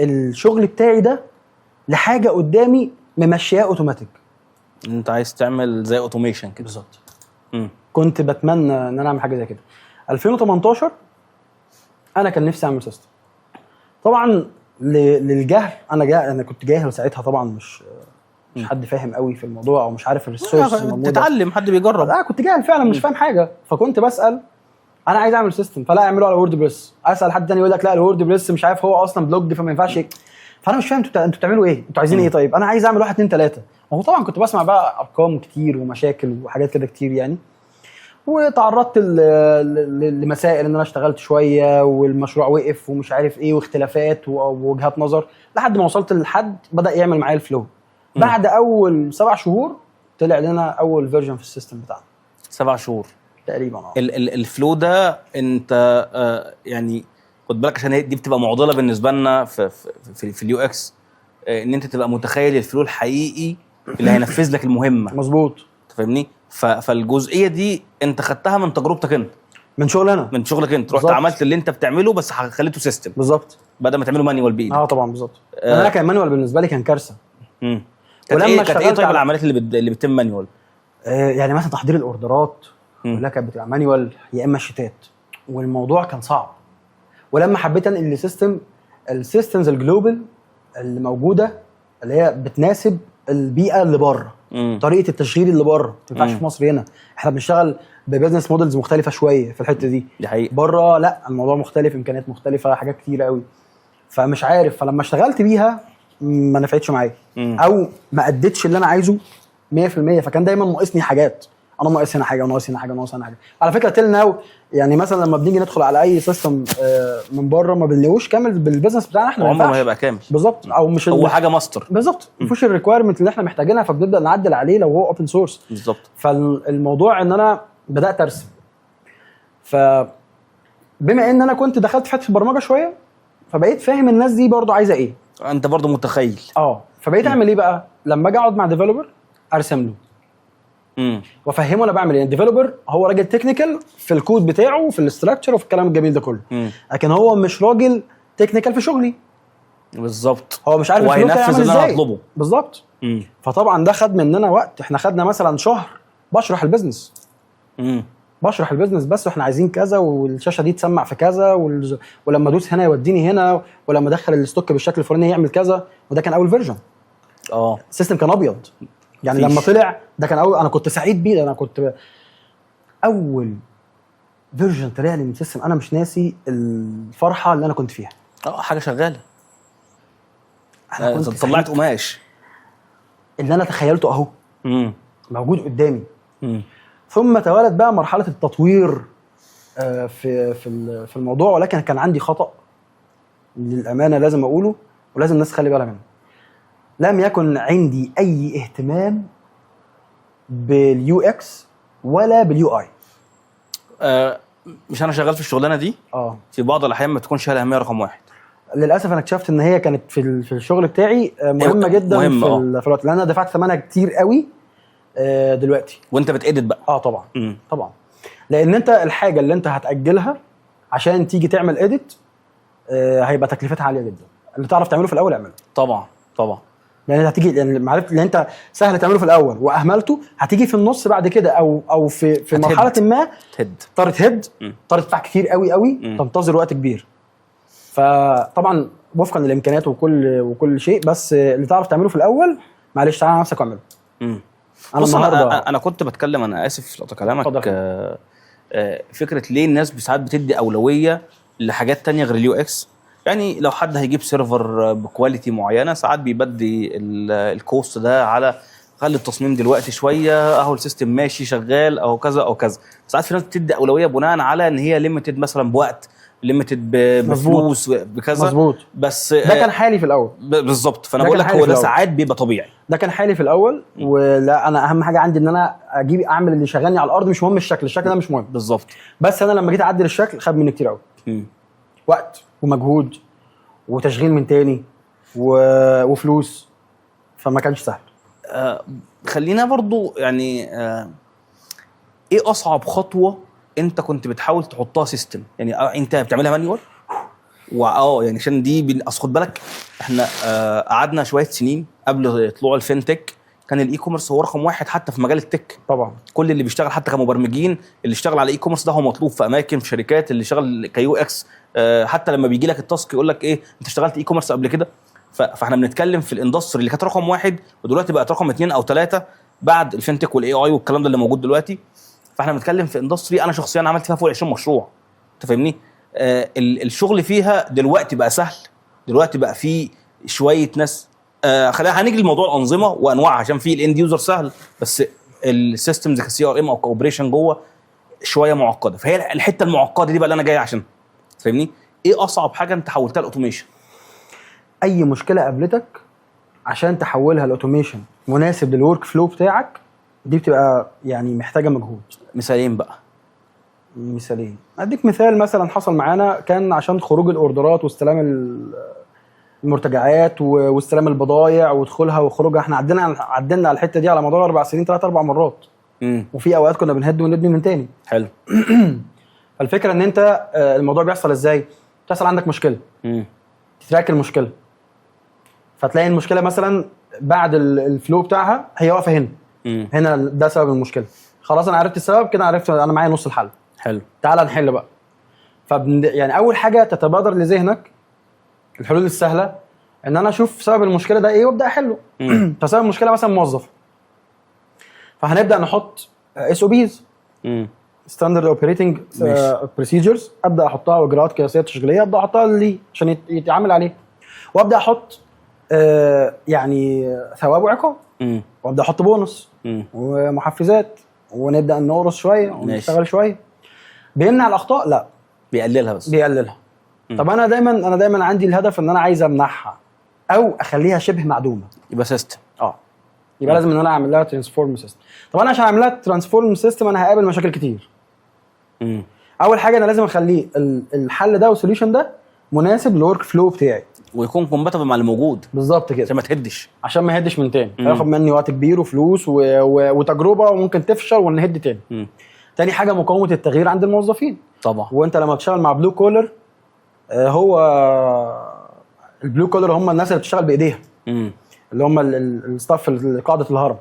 A: الشغل بتاعي ده لحاجة قدامي ممشياه اوتوماتيك.
B: انت عايز تعمل زي automation كده؟
A: بالظبط. كنت بتمنى ان انا اعمل حاجة زي كده. 2018 انا كان نفسي اعمل system. طبعا للجهل، انا كنت جاهل ساعتها طبعا، مش حد فاهم قوي في الموضوع او مش عارف ال resources الموجوده.
B: تتعلم، حد بيجرب.
A: لا، كنت جاهل فعلا، مش فاهم حاجه، فكنت بسال: انا عايز اعمل system، فلا اعمله على WordPress. اسال حد تاني يقول لك لا، ال WordPress مش عارف هو اصلا blog فما ينفعش. فانا مش فاهم انتوا بتعملوا ايه؟ انتوا عايزين ايه؟ طيب انا عايز اعمل واحد اتنين تلاته. وهو طبعا كنت بسمع بقى ارقام كتير ومشاكل وحاجات كده كتير يعني، وتعرضت لمسائل ان انا اشتغلت شوية والمشروع وقف ومش عارف ايه واختلافات ووجهات نظر، لحد ما وصلت لحد بدا يعمل معايا ال flow. بعد اول 7 شهور طلع لنا اول version في ال system بتاعنا.
B: 7 شهور؟
A: تقريبا اه.
B: ال flow ده انت يعني خد بالك، عشان هي دي بتبقى معضلة بالنسبة لنا في ال UX، ان انت تبقى متخيل ال flow الحقيقي اللي هينفذ لك المهمه.
A: مظبوط.
B: انت فاهمني؟ فالجزئيه دي انت خدتها من تجربتك انت.
A: من شغل انا.
B: من شغلك انت، رحت عملت اللي انت بتعمله بس خليته system بدل ما تعمله manual بايدك.
A: اه طبعا، بالظبط. انا كان manual بالنسبة لي كان كارثه.
B: كانت
A: ولما
B: ايه كانت ايه
A: اشتغلت
B: طيب
A: على-
B: العمليات اللي بتتم manual؟
A: يعني مثلا تحضير الاوردرات كلها كانت بتبقى manual يا اما شيتات، والموضوع كان صعب. ولما حبيت انقل ل system، ال systems ال global اللي موجودة اللي هي بتناسب البيئة اللي بره، طريقه التشغيل اللي بره، ما ينفعش في مصر. هنا احنا بنشتغل ب business models مختلفة شوية في الحتة دي.
B: دي حقيقة.
A: بره لا، الموضوع مختلف، امكانيات مختلفه، حاجات كتيرة قوي، فمش عارف. فلما اشتغلت بيها ما نفعتش معايا او ما اديتش اللي انا عايزه 100%، فكان دايما ناقصني حاجات، انا ناقص هنا حاجة وناقص هنا حاجة وناقص هنا حاجه. على فكرة till now يعني مثلا لما بنيجي ندخل على اي system من بره ما بنلاقوش كامل بال business بتاعنا احنا، ما
B: عمره ما
A: ينفعش.
B: هيبقى كامل.
A: بالظبط، او مش
B: هو حاجة ماستر.
A: بالظبط، ما فيهوش ال requirement اللي احنا محتاجينها، فبنبدا نعدل عليه لو هو open source. فالموضوع ان انا بدات ارسم، ف بما ان انا كنت دخلت في حتة البرمجة شويه، فبقيت فاهم الناس دي برضو عايزه ايه.
B: انت برضو متخيل.
A: اه، فبقيت اعمل ايه بقى؟ لما اجي اقعد مع developer ارسم له وافهمه انا بعمل ايه. ال developer هو راجل technical في الكود بتاعه وفي ال structure وفي الكلام الجميل ده كله، لكن هو مش راجل technical في شغلي. هو مش عارف
B: هو
A: ال flow بتاعي
B: هينفذ
A: عامل
B: اللي انا
A: ازاي.
B: هطلبه.
A: بالظبط. فطبعا ده خد مننا وقت، احنا خدنا مثلا شهر بشرح ال business. بشرح ال business بس، واحنا عايزين كذا، والشاشه دي تسمع في كذا، ولما ادوس هنا يوديني هنا، ولما ادخل ال stock بالشكل الفلاني يعمل كذا. وده كان اول version. ال system كان ابيض يعني.
B: مفيش.
A: لما طلع ده كان اول، انا كنت سعيد بيه. ده انا كنت اول version طلع لي من system، انا مش ناسي الفرحة اللي انا كنت فيها.
B: اه، حاجة شغاله.
A: انا كنت
B: طلعت
A: سعيد.
B: قماش.
A: اللي انا تخيلته اهو موجود قدامي. ثم توالت بقى مرحلة التطوير في الموضوع، ولكن كان عندي خطا للامانة لازم اقوله ولازم الناس تخلي بالها منه. لم يكن عندي اي اهتمام بال UX ولا بال UI.
B: مش انا شغال في الشغلانة دي. في بعض الاحيان ما تكونش لها الاهمية رقم واحد.
A: للاسف انا اكتشفت ان هي كانت في الشغل بتاعي مهمة جدا.
B: مهمة،
A: في الوقت، لان انا دفعت ثمنها كتير قوي دلوقتي.
B: وانت بت edit بقى.
A: اه طبعا. طبعا، لان انت الحاجة اللي انت هتاجلها عشان تيجي تعمل edit هيبقى تكلفتها عالية جدا. اللي تعرف تعمله في الاول اعمله.
B: طبعا طبعا.
A: لان انت هتيجي، لان معرفت، لان انت سهل تعمله في الاول واهملته، هتيجي في النص بعد كده او في
B: هتهد.
A: مرحلة ما
B: تهد.
A: تضطر تهد. تضطر تدفع كتير قوي قوي. تنتظر وقت كبير. فطبعا وفقا للامكانيات وكل شيء، بس اللي تعرف تعمله في الاول معلش تعالى على نفسك واعمله. انا
B: بص،
A: النهارده
B: انا كنت بتكلم، انا اسف لقطع كلامك.
A: اتفضل.
B: فكرة ليه الناس ساعات بتدي اولوية لحاجات تانية غير ال UX؟ يعني لو حد هيجيب server ب quality معينه، ساعات بيبدي ال cost ده على خلي التصميم دلوقتي شويه، اهو ال system ماشي شغال او كذا او كذا. ساعات في ناس بتدي اولوية بناء على ان هي limited مثلا بوقت، limited بفلوس، بكذا. بس
A: ده كان حالي في الاول.
B: بالظبط، فانا
A: ده
B: بقول
A: كان
B: لك
A: حالي
B: هو
A: في
B: ده
A: الأول.
B: ساعات بيبقى طبيعي.
A: ده كان حالي في الاول، ولا انا اهم حاجة عندي ان انا اجيب اعمل اللي شغلني على الارض، مش مهم الشكل، الشكل ده مش مهم. بس انا لما جيت اعدل الشكل خد مني كتير قوي وقت ومجهود وتشغيل من تاني وفلوس، فما كانش سهل.
B: خلينا برضو يعني ايه اصعب خطوة انت كنت بتحاول تحطها system؟ يعني انت بتعملها manual واه يعني عشان دي اصل خد بالك احنا قعدنا شوية سنين قبل طلوع ال fintech كان ال e-commerce هو رقم واحد حتى في مجال ال tech. كل اللي بيشتغل حتى كمبرمجين، اللي اشتغل على e-commerce ده هو مطلوب في اماكن في شركات، اللي شغل ك UX حتى لما بيجي لك ال task يقول لك ايه، انت اشتغلت e-commerce قبل كده؟ فاحنا بنتكلم في ال industry اللي كانت رقم واحد ودلوقتي بقت رقم اثنين او ثلاثة بعد ال fintech وال AI والكلام ده اللي موجود دلوقتي. فاحنا بنتكلم في industry انا شخصيا عملت فيها فوق 20 مشروع، انت فاهمني؟ الشغل فيها دلوقتي بقى سهل، دلوقتي بقى فيه شوية ناس خلينا هنيجي لموضوع الانظمة وانواعها، عشان في ال end user سهل، بس ال systems ك CRM او ك operation جوه شوية معقده. فهي الحتة المعقدة دي بقى اللي انا جاي عشان فاهمني، ايه اصعب حاجة انت حولتها ل automation؟
A: اي مشكلة قابلتك عشان تحولها ل automation مناسب لل workflow بتاعك، دي بتبقى يعني محتاجه مجهود.
B: مثالين بقى.
A: مثالين، اديك مثال مثلا حصل معانا، كان عشان خروج الاوردرات واستلام المرتجعات واستلام البضايع ودخولها وخروجها، احنا عدينا على الحتة دي على مدار 4 سنين ثلاث اربع مرات. وفي اوقات كنا بنهد ونبني من تاني. فالفكرة ان انت الموضوع بيحصل ازاي؟ بتحصل عندك مشكله، ت track المشكله، فتلاقي المشكلة مثلا بعد ال flow بتاعها هي واقفة هنا. هنا ده سبب المشكله. خلاص، انا عرفت السبب كده، عرفت انا معايا نص الحل. تعال نحل بقى. يعني اول حاجة تتبادر لذهنك الحلول السهلة ان انا اشوف سبب المشكلة ده ايه وابدا احله. فسبب المشكلة مثلا موظف، فهنبدا نحط SOPs، standard operating procedures، ابدا احطها، واجراءات قياسية تشغيليه، ابدا احطها لي عشان يتعامل عليه، وابدا احط يعني ثواب وعقاب، وابدا احط بونص ومحفزات، ونبدا نقرص شوية ونشتغل شويه. بيمنع الاخطاء؟ لا.
B: بيقللها بس.
A: بيقللها. طب انا دايما عندي الهدف ان انا عايز امنعها او اخليها شبه معدومه.
B: يبقى system.
A: اه، يبقى لازم ان انا اعمل لها transform system. طب انا عشان اعمل لها transform system انا هقابل مشاكل كتير. اول حاجة انا لازم اخليه الحل ده وال solution ده مناسب لل workflow بتاعي.
B: ويكون compatible مع اللي موجود.
A: بالظبط كده.
B: عشان ما تهدش.
A: عشان ما يهدش من تاني. هياخد مني وقت كبير وفلوس وتجربه وممكن تفشل ونهد تاني. تاني حاجة مقاومة التغيير عند الموظفين. وانت لما بتشتغل مع blue collar، هو ال blue collar هم الناس اللي بتشتغل بايديها. اللي هم ال staff اللي قاعدة الهرم.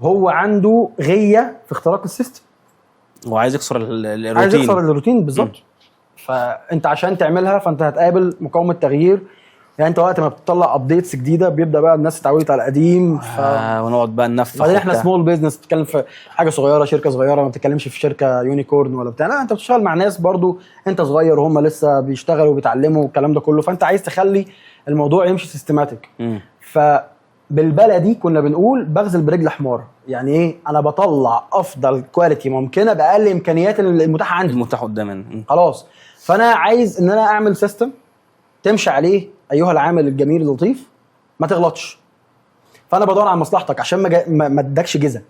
A: هو عنده غيه في اختراق ال system.
B: وعايز يكسر الروتين.
A: عايز يكسر الروتين بالظبط. فانت عشان تعملها فانت هتقابل مقاومة تغيير. يعني انت وقت ما بتطلع updates جديدة بيبدا بقى الناس اتعودت على القديم.
B: ونقعد بقى ننفخ
A: بعدين احنا
B: وبتاع.
A: small business، بتتكلم في حاجة صغيره، شركة صغيره، ما بتتكلمش في شركة unicorn ولا بتاع. لا، انت بتشتغل مع ناس برضو انت صغير وهم لسه بيشتغلوا وبيتعلموا والكلام ده كله، فانت عايز تخلي الموضوع يمشي systematic. فبالبلدي كنا بنقول بغزل برجل حمار. يعني ايه؟ انا بطلع افضل quality ممكنة باقل امكانيات المتاحة عندي.
B: المتاح قدامنا.
A: خلاص، فانا عايز ان انا اعمل system تمشي عليه ايها العامل الجميل اللطيف، ما تغلطش. فانا بدور على مصلحتك عشان ما ادكش جزا،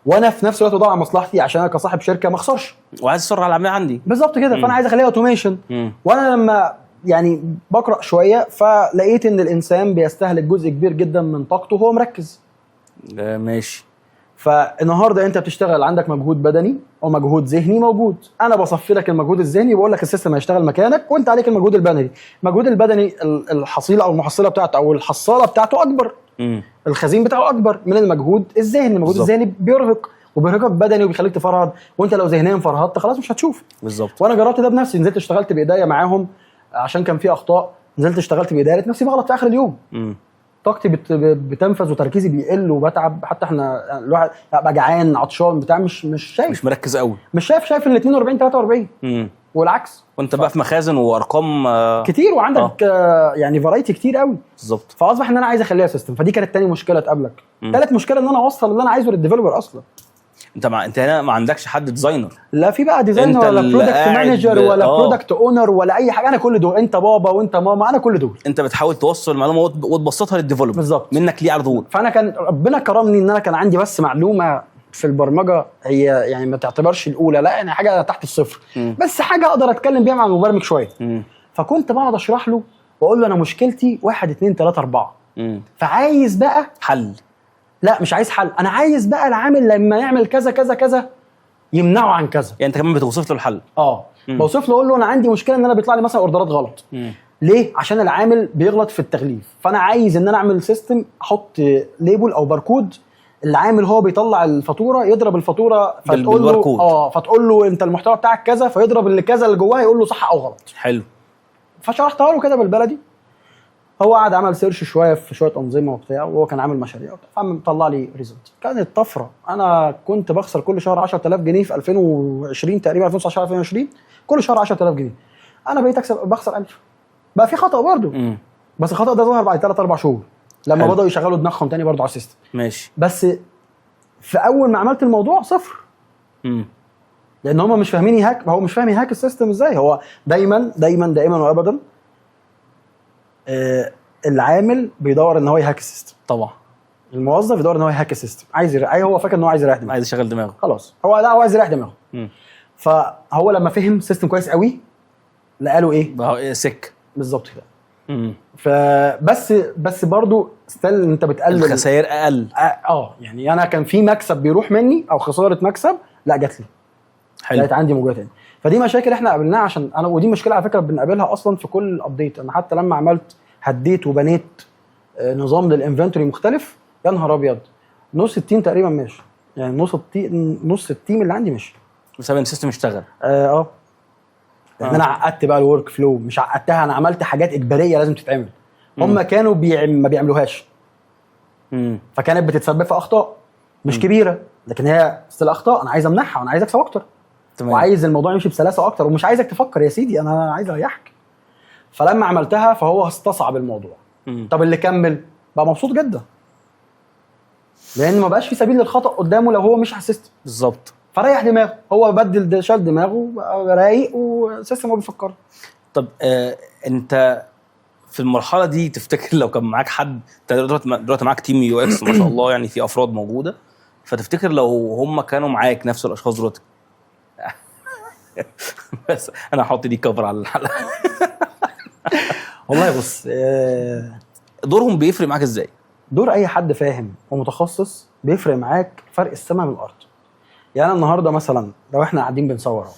A: وانا في نفس الوقت بدور على مصلحتي عشان انا كصاحب شركة ما اخسرش.
B: وعايز اسرع العملية عندي.
A: بالظبط كده. فانا عايز اخليها automation. وانا لما يعني بقرا شوية فلقيت ان الانسان بيستهلك جزء كبير جدا من طاقته وهو مركز.
B: ماشي.
A: فالنهارده انت بتشتغل عندك مجهود بدني ومجهود ذهني موجود، انا بصفي لك المجهود الذهني وبقول لك ال system هيشتغل مكانك، وانت عليك المجهود البدني. المجهود البدني الحصيلة او المحصلة بتاعته او الحصاله بتاعته اكبر، الخزين بتاعه اكبر من المجهود الذهني. المجهود الذهني بيرهق، وبيرهقك بدني وبيخليك تفرهد، وانت لو ذهنيا فرهدت خلاص مش هتشوف. وانا جربت ده بنفسي، نزلت اشتغلت بايديا معاهم عشان كان في اخطاء، نزلت اشتغلت بايديا لقيت نفسي بغلط في اخر اليوم. طاقتي بتنفذ وتركيزي بيقل وبتعب، حتى احنا الواحد ابقى جعان عطشان بتاع مش شايف،
B: مش مركز قوي،
A: مش شايف، شايف ال 42 43 والعكس.
B: وانت بقى في مخازن وارقام
A: كتير، وعندك يعني variety كتير قوي. فاصبح ان انا عايز اخليها system. فدي كانت تاني مشكلة تقابلك. ثالث مشكلة ان انا اوصل اللي انا عايزه لل developer اصلا.
B: انت هنا ما عندكش حد designer.
A: لا في بقى designer
B: انت
A: ولا
B: اللي
A: product
B: قاعد
A: manager ولا product owner ولا اي حاجه، انا كل دول. انت بابا وانت ماما، انا كل دول.
B: انت بتحاول توصل المعلومة وتبسطها لل developer.
A: بالظبط.
B: منك ليه على طول.
A: فانا كان ربنا كرمني ان انا كان عندي بس معلومة في البرمجه، هي يعني ما تعتبرش الاولى، لا يعني حاجة تحت الصفر، بس حاجة اقدر اتكلم بيها مع المبرمج شويه. فكنت بقعد اشرح له واقول له انا مشكلتي 1 2 3 4، فعايز بقى
B: حل.
A: لا مش عايز حل، انا عايز بقى العامل لما يعمل كذا كذا كذا يمنعه عن كذا.
B: يعني انت كمان بتوصف له الحل.
A: بوصف له، اقول له انا عندي مشكلة ان انا بيطلع لي مثلا orderات غلط. ليه؟ عشان العامل بيغلط في التغليف. فانا عايز ان انا اعمل system احط label او باركود، العامل هو بيطلع الفاتورة يضرب الفاتورة فتقول له
B: بالباركود.
A: فتقول له انت المحتوى بتاعك كذا، فيضرب اللي كذا اللي جواه يقول له صح او غلط.
B: حلو.
A: فشرحتها له كده بالبلدي. هو قعد عمل search شوية في شوية انظمة وبتاع، وهو كان عامل مشاريع وبتاع، فقام طلع لي result. كانت طفره. انا كنت بخسر كل شهر 10000 جنيه في 2020 تقريبا، 2019 2020، كل شهر 10000 جنيه. انا بقيت اكسب، بخسر 1000. بقى في خطا برضه، بس الخطا ده ظهر بعد 3 4 شهور لما بداوا يشغلوا دماغهم تاني برضه على ال system. بس في اول ما عملت الموضوع صفر، لان هم مش فاهمين ي hack، هو مش فاهم ي hack ال system ازاي. هو دايما دايما دائما وابدا العامل بيدور ان هو ي hack ال system. الموظف يدور ان هو ي hack ال system، عايز هو فاكر ان هو عايز يريح دماغه.
B: عايز يشغل دماغه.
A: خلاص، هو لا، هو عايز يريح دماغه. فهو لما فهم system كويس قوي لقى له ايه؟
B: بقى إيه سك.
A: بالظبط كده. فبس بس برضو still انت بتقلل
B: الخسائر اقل.
A: يعني انا كان في مكسب بيروح مني او خسارة مكسب، لا جات لي. بقت عندي موجودة تاني. فدي مشاكل احنا قابلناها عشان انا، ودي مشكلة على فكرة بنقابلها اصلا في كل update. انا حتى لما عملت هديت وبنيت نظام لل inventory مختلف، يا نهار ابيض، نص ال team تقريبا ماشي، يعني نص ال team اللي عندي ماشي
B: بسبب ان ال system اشتغل.
A: اه لان انا عقدت بقى ال workflow، مش عقدتها، انا عملت حاجات اجباريه لازم تتعمل، هم كانوا ما بيعملوهاش. فكانت بتتسبب في اخطاء مش كبيرة، لكن هي still اخطاء. انا عايز امنعها وانا عايز اكسب اكتر. وعايز الموضوع يمشي بسلاسة اكتر، ومش عايزك تفكر يا سيدي، انا عايز اريحك. فلما عملتها فهو استصعب الموضوع. طب اللي كمل بقى مبسوط جدا، لان ما بقاش في سبيل للخطا قدامه لو هو مش على ال system. فريح دماغه، هو بدل ده شال دماغه بقى رايق وال system هو بيفكر.
B: طب انت في المرحلة دي تفتكر لو كان معاك حد، انت دلوقتي معاك team UX ما شاء الله، يعني في افراد موجوده، فتفتكر لو هم كانوا معاك نفس الاشخاص دلوقتي، بس انا هحط دي cover على الحلقه.
A: والله بص،
B: دورهم بيفرق معاك ازاي؟
A: دور اي حد فاهم ومتخصص بيفرق معاك فرق السماء من الارض. يعني انا النهارده مثلا لو احنا قاعدين بنصور اهو،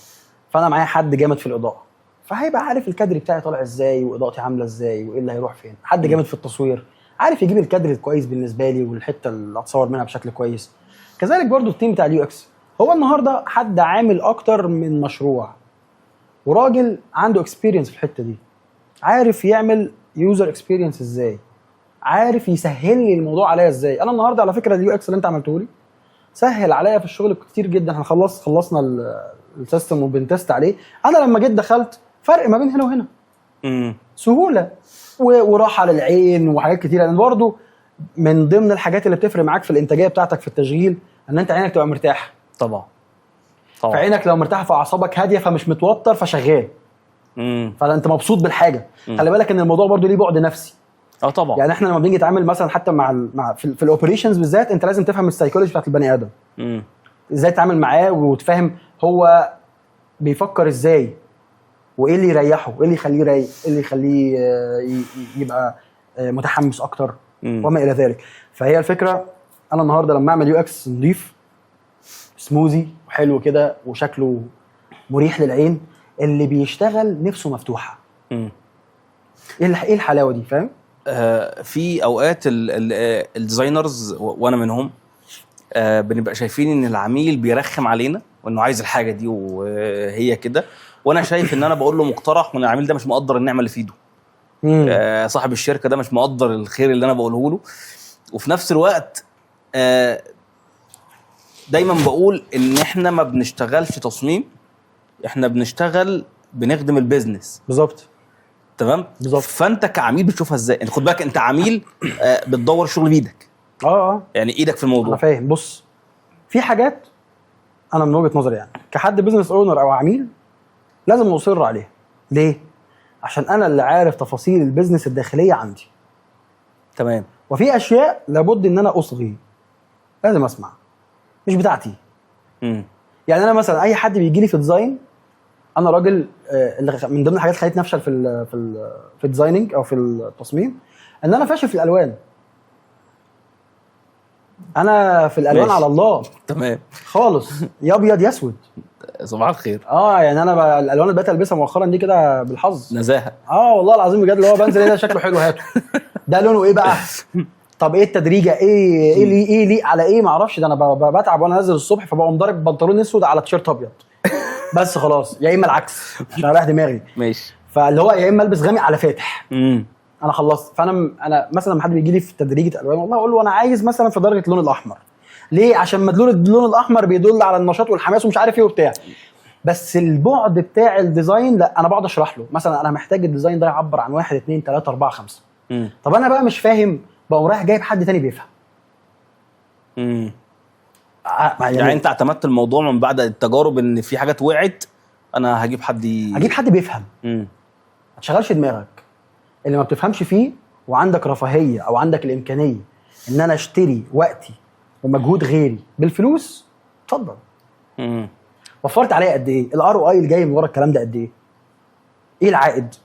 A: فانا معايا حد جامد في الاضاءة، فهيبقى عارف الكادر بتاعي طالع ازاي واضاءتي عامله ازاي وايه اللي هيروح فين. حد جامد في التصوير عارف يجيب الكادر الكويس بالنسبة لي والحتة اللي اتصور منها بشكل كويس. كذلك برضو ال team بتاع ال UX، هو النهارده حد عامل اكتر من مشروع وراجل عنده experience في الحتة دي، عارف يعمل user experience ازاي، عارف يسهل لي الموضوع عليا ازاي. انا النهارده على فكرة ال UX اللي انت عملته لي سهل عليا في الشغل كتير جدا. احنا خلصنا ال system وبن test عليه. انا لما جيت دخلت فرق ما بين هنا وهنا، سهولة وراحة للعين وحاجات كتيره. لان برضو من ضمن الحاجات اللي بتفرق معاك في الانتاجية بتاعتك في التشغيل ان انت عينك تبقى مرتاحه.
B: طبعا طبعا.
A: فعينك لو مرتاحة فاعصابك هادية فمش متوتر فشغال، فانت مبسوط بالحاجه. خلي بالك ان الموضوع برضو ليه بعد نفسي.
B: اه طبعا.
A: يعني احنا لما بنيجي نتعامل مثلا حتى مع ال مع في ال operations بالذات، انت لازم تفهم ال psychology بتاعت البني ادم، ازاي تتعامل معاه وتفهم هو بيفكر ازاي وايه اللي يريحه وايه اللي يخليه رايق، ايه اللي يخليه يبقى متحمس اكتر وما الى ذلك. فهي الفكرة انا النهارده لما اعمل UX نضيف smooth وحلو كده وشكله مريح للعين، اللي بيشتغل نفسه مفتوحه. ايه الحلاوة دي، فاهم؟
B: في اوقات ال designers وانا منهم بنبقى شايفين ان العميل بيرخم علينا وانه عايز الحاجة دي وهي كده، وانا شايف ان انا بقول له مقترح وان العميل ده مش مقدر النعمة اللي في ايده. صاحب الشركة ده مش مقدر الخير اللي انا بقوله له. وفي نفس الوقت دايما بقول ان احنا ما بنشتغلش تصميم، احنا بنشتغل بنخدم ال business.
A: بالظبط.
B: تمام.
A: بالظبط.
B: فانت كعميل بتشوفها ازاي؟ انت خد بالك انت عميل بتدور شغل بايدك.
A: اه.
B: يعني ايدك في الموضوع.
A: انا فاهم. بص، في حاجات انا من وجهه نظري يعني كحد business owner او عميل لازم اصر عليها. ليه؟ عشان انا اللي عارف تفاصيل ال business الداخلية عندي. وفي اشياء لابد ان انا اصغي، لازم اسمع، مش بتاعتي. يعني انا مثلا اي حد بيجي لي في design، انا راجل اللي من ضمن الحاجات اللي خلتني افشل في ال designing او في التصميم ان انا فاشل في الالوان. انا في الالوان على الله خالص، يا ابيض يا اسود.
B: صباح الخير.
A: اه يعني انا الالوان اللي بقيت البسها مؤخرا دي كده بالحظ.
B: نزاهه.
A: اه والله العظيم بجد، اللي هو بنزل ايه ده شكله حلو هاته، ده لونه ايه بقى، طب ايه التدريجه، ايه ليه ايه ليه على ايه، ما اعرفش. ده انا بتعب وانا نازل الصبح، فبقوم ضارب بنطلون اسود على تيشيرت ابيض بس خلاص، يا اما العكس عشان اريح دماغي. فاللي هو يا اما البس غامق على فاتح. انا خلصت. فانا مثلا لما حد بيجي لي في تدريجه الوان، والله اقول له انا عايز مثلا في درجه اللون الاحمر. ليه؟ عشان مدلول اللون الاحمر بيدل على النشاط والحماس ومش عارف ايه وبتاع. بس البعد بتاع ال design لا، انا بقعد اشرح له مثلا انا محتاج ال design ده يعبر عن 1 2 3 4 5. طب انا بقى مش فاهم، بقوم رايح جايب حد تاني بيفهم.
B: يعني انت اعتمدت الموضوع من بعد التجارب ان في حاجات وقعت، انا هجيب حد
A: اجيب حد بيفهم. ما تشغلش دماغك اللي ما بتفهمش فيه، وعندك رفاهية او عندك الامكانية ان انا اشتري وقتي ومجهود غيري بالفلوس، اتفضل. وفرت عليا قد ايه؟ ال ROI اللي جاي من ورا الكلام ده قد ايه؟ ايه العائد؟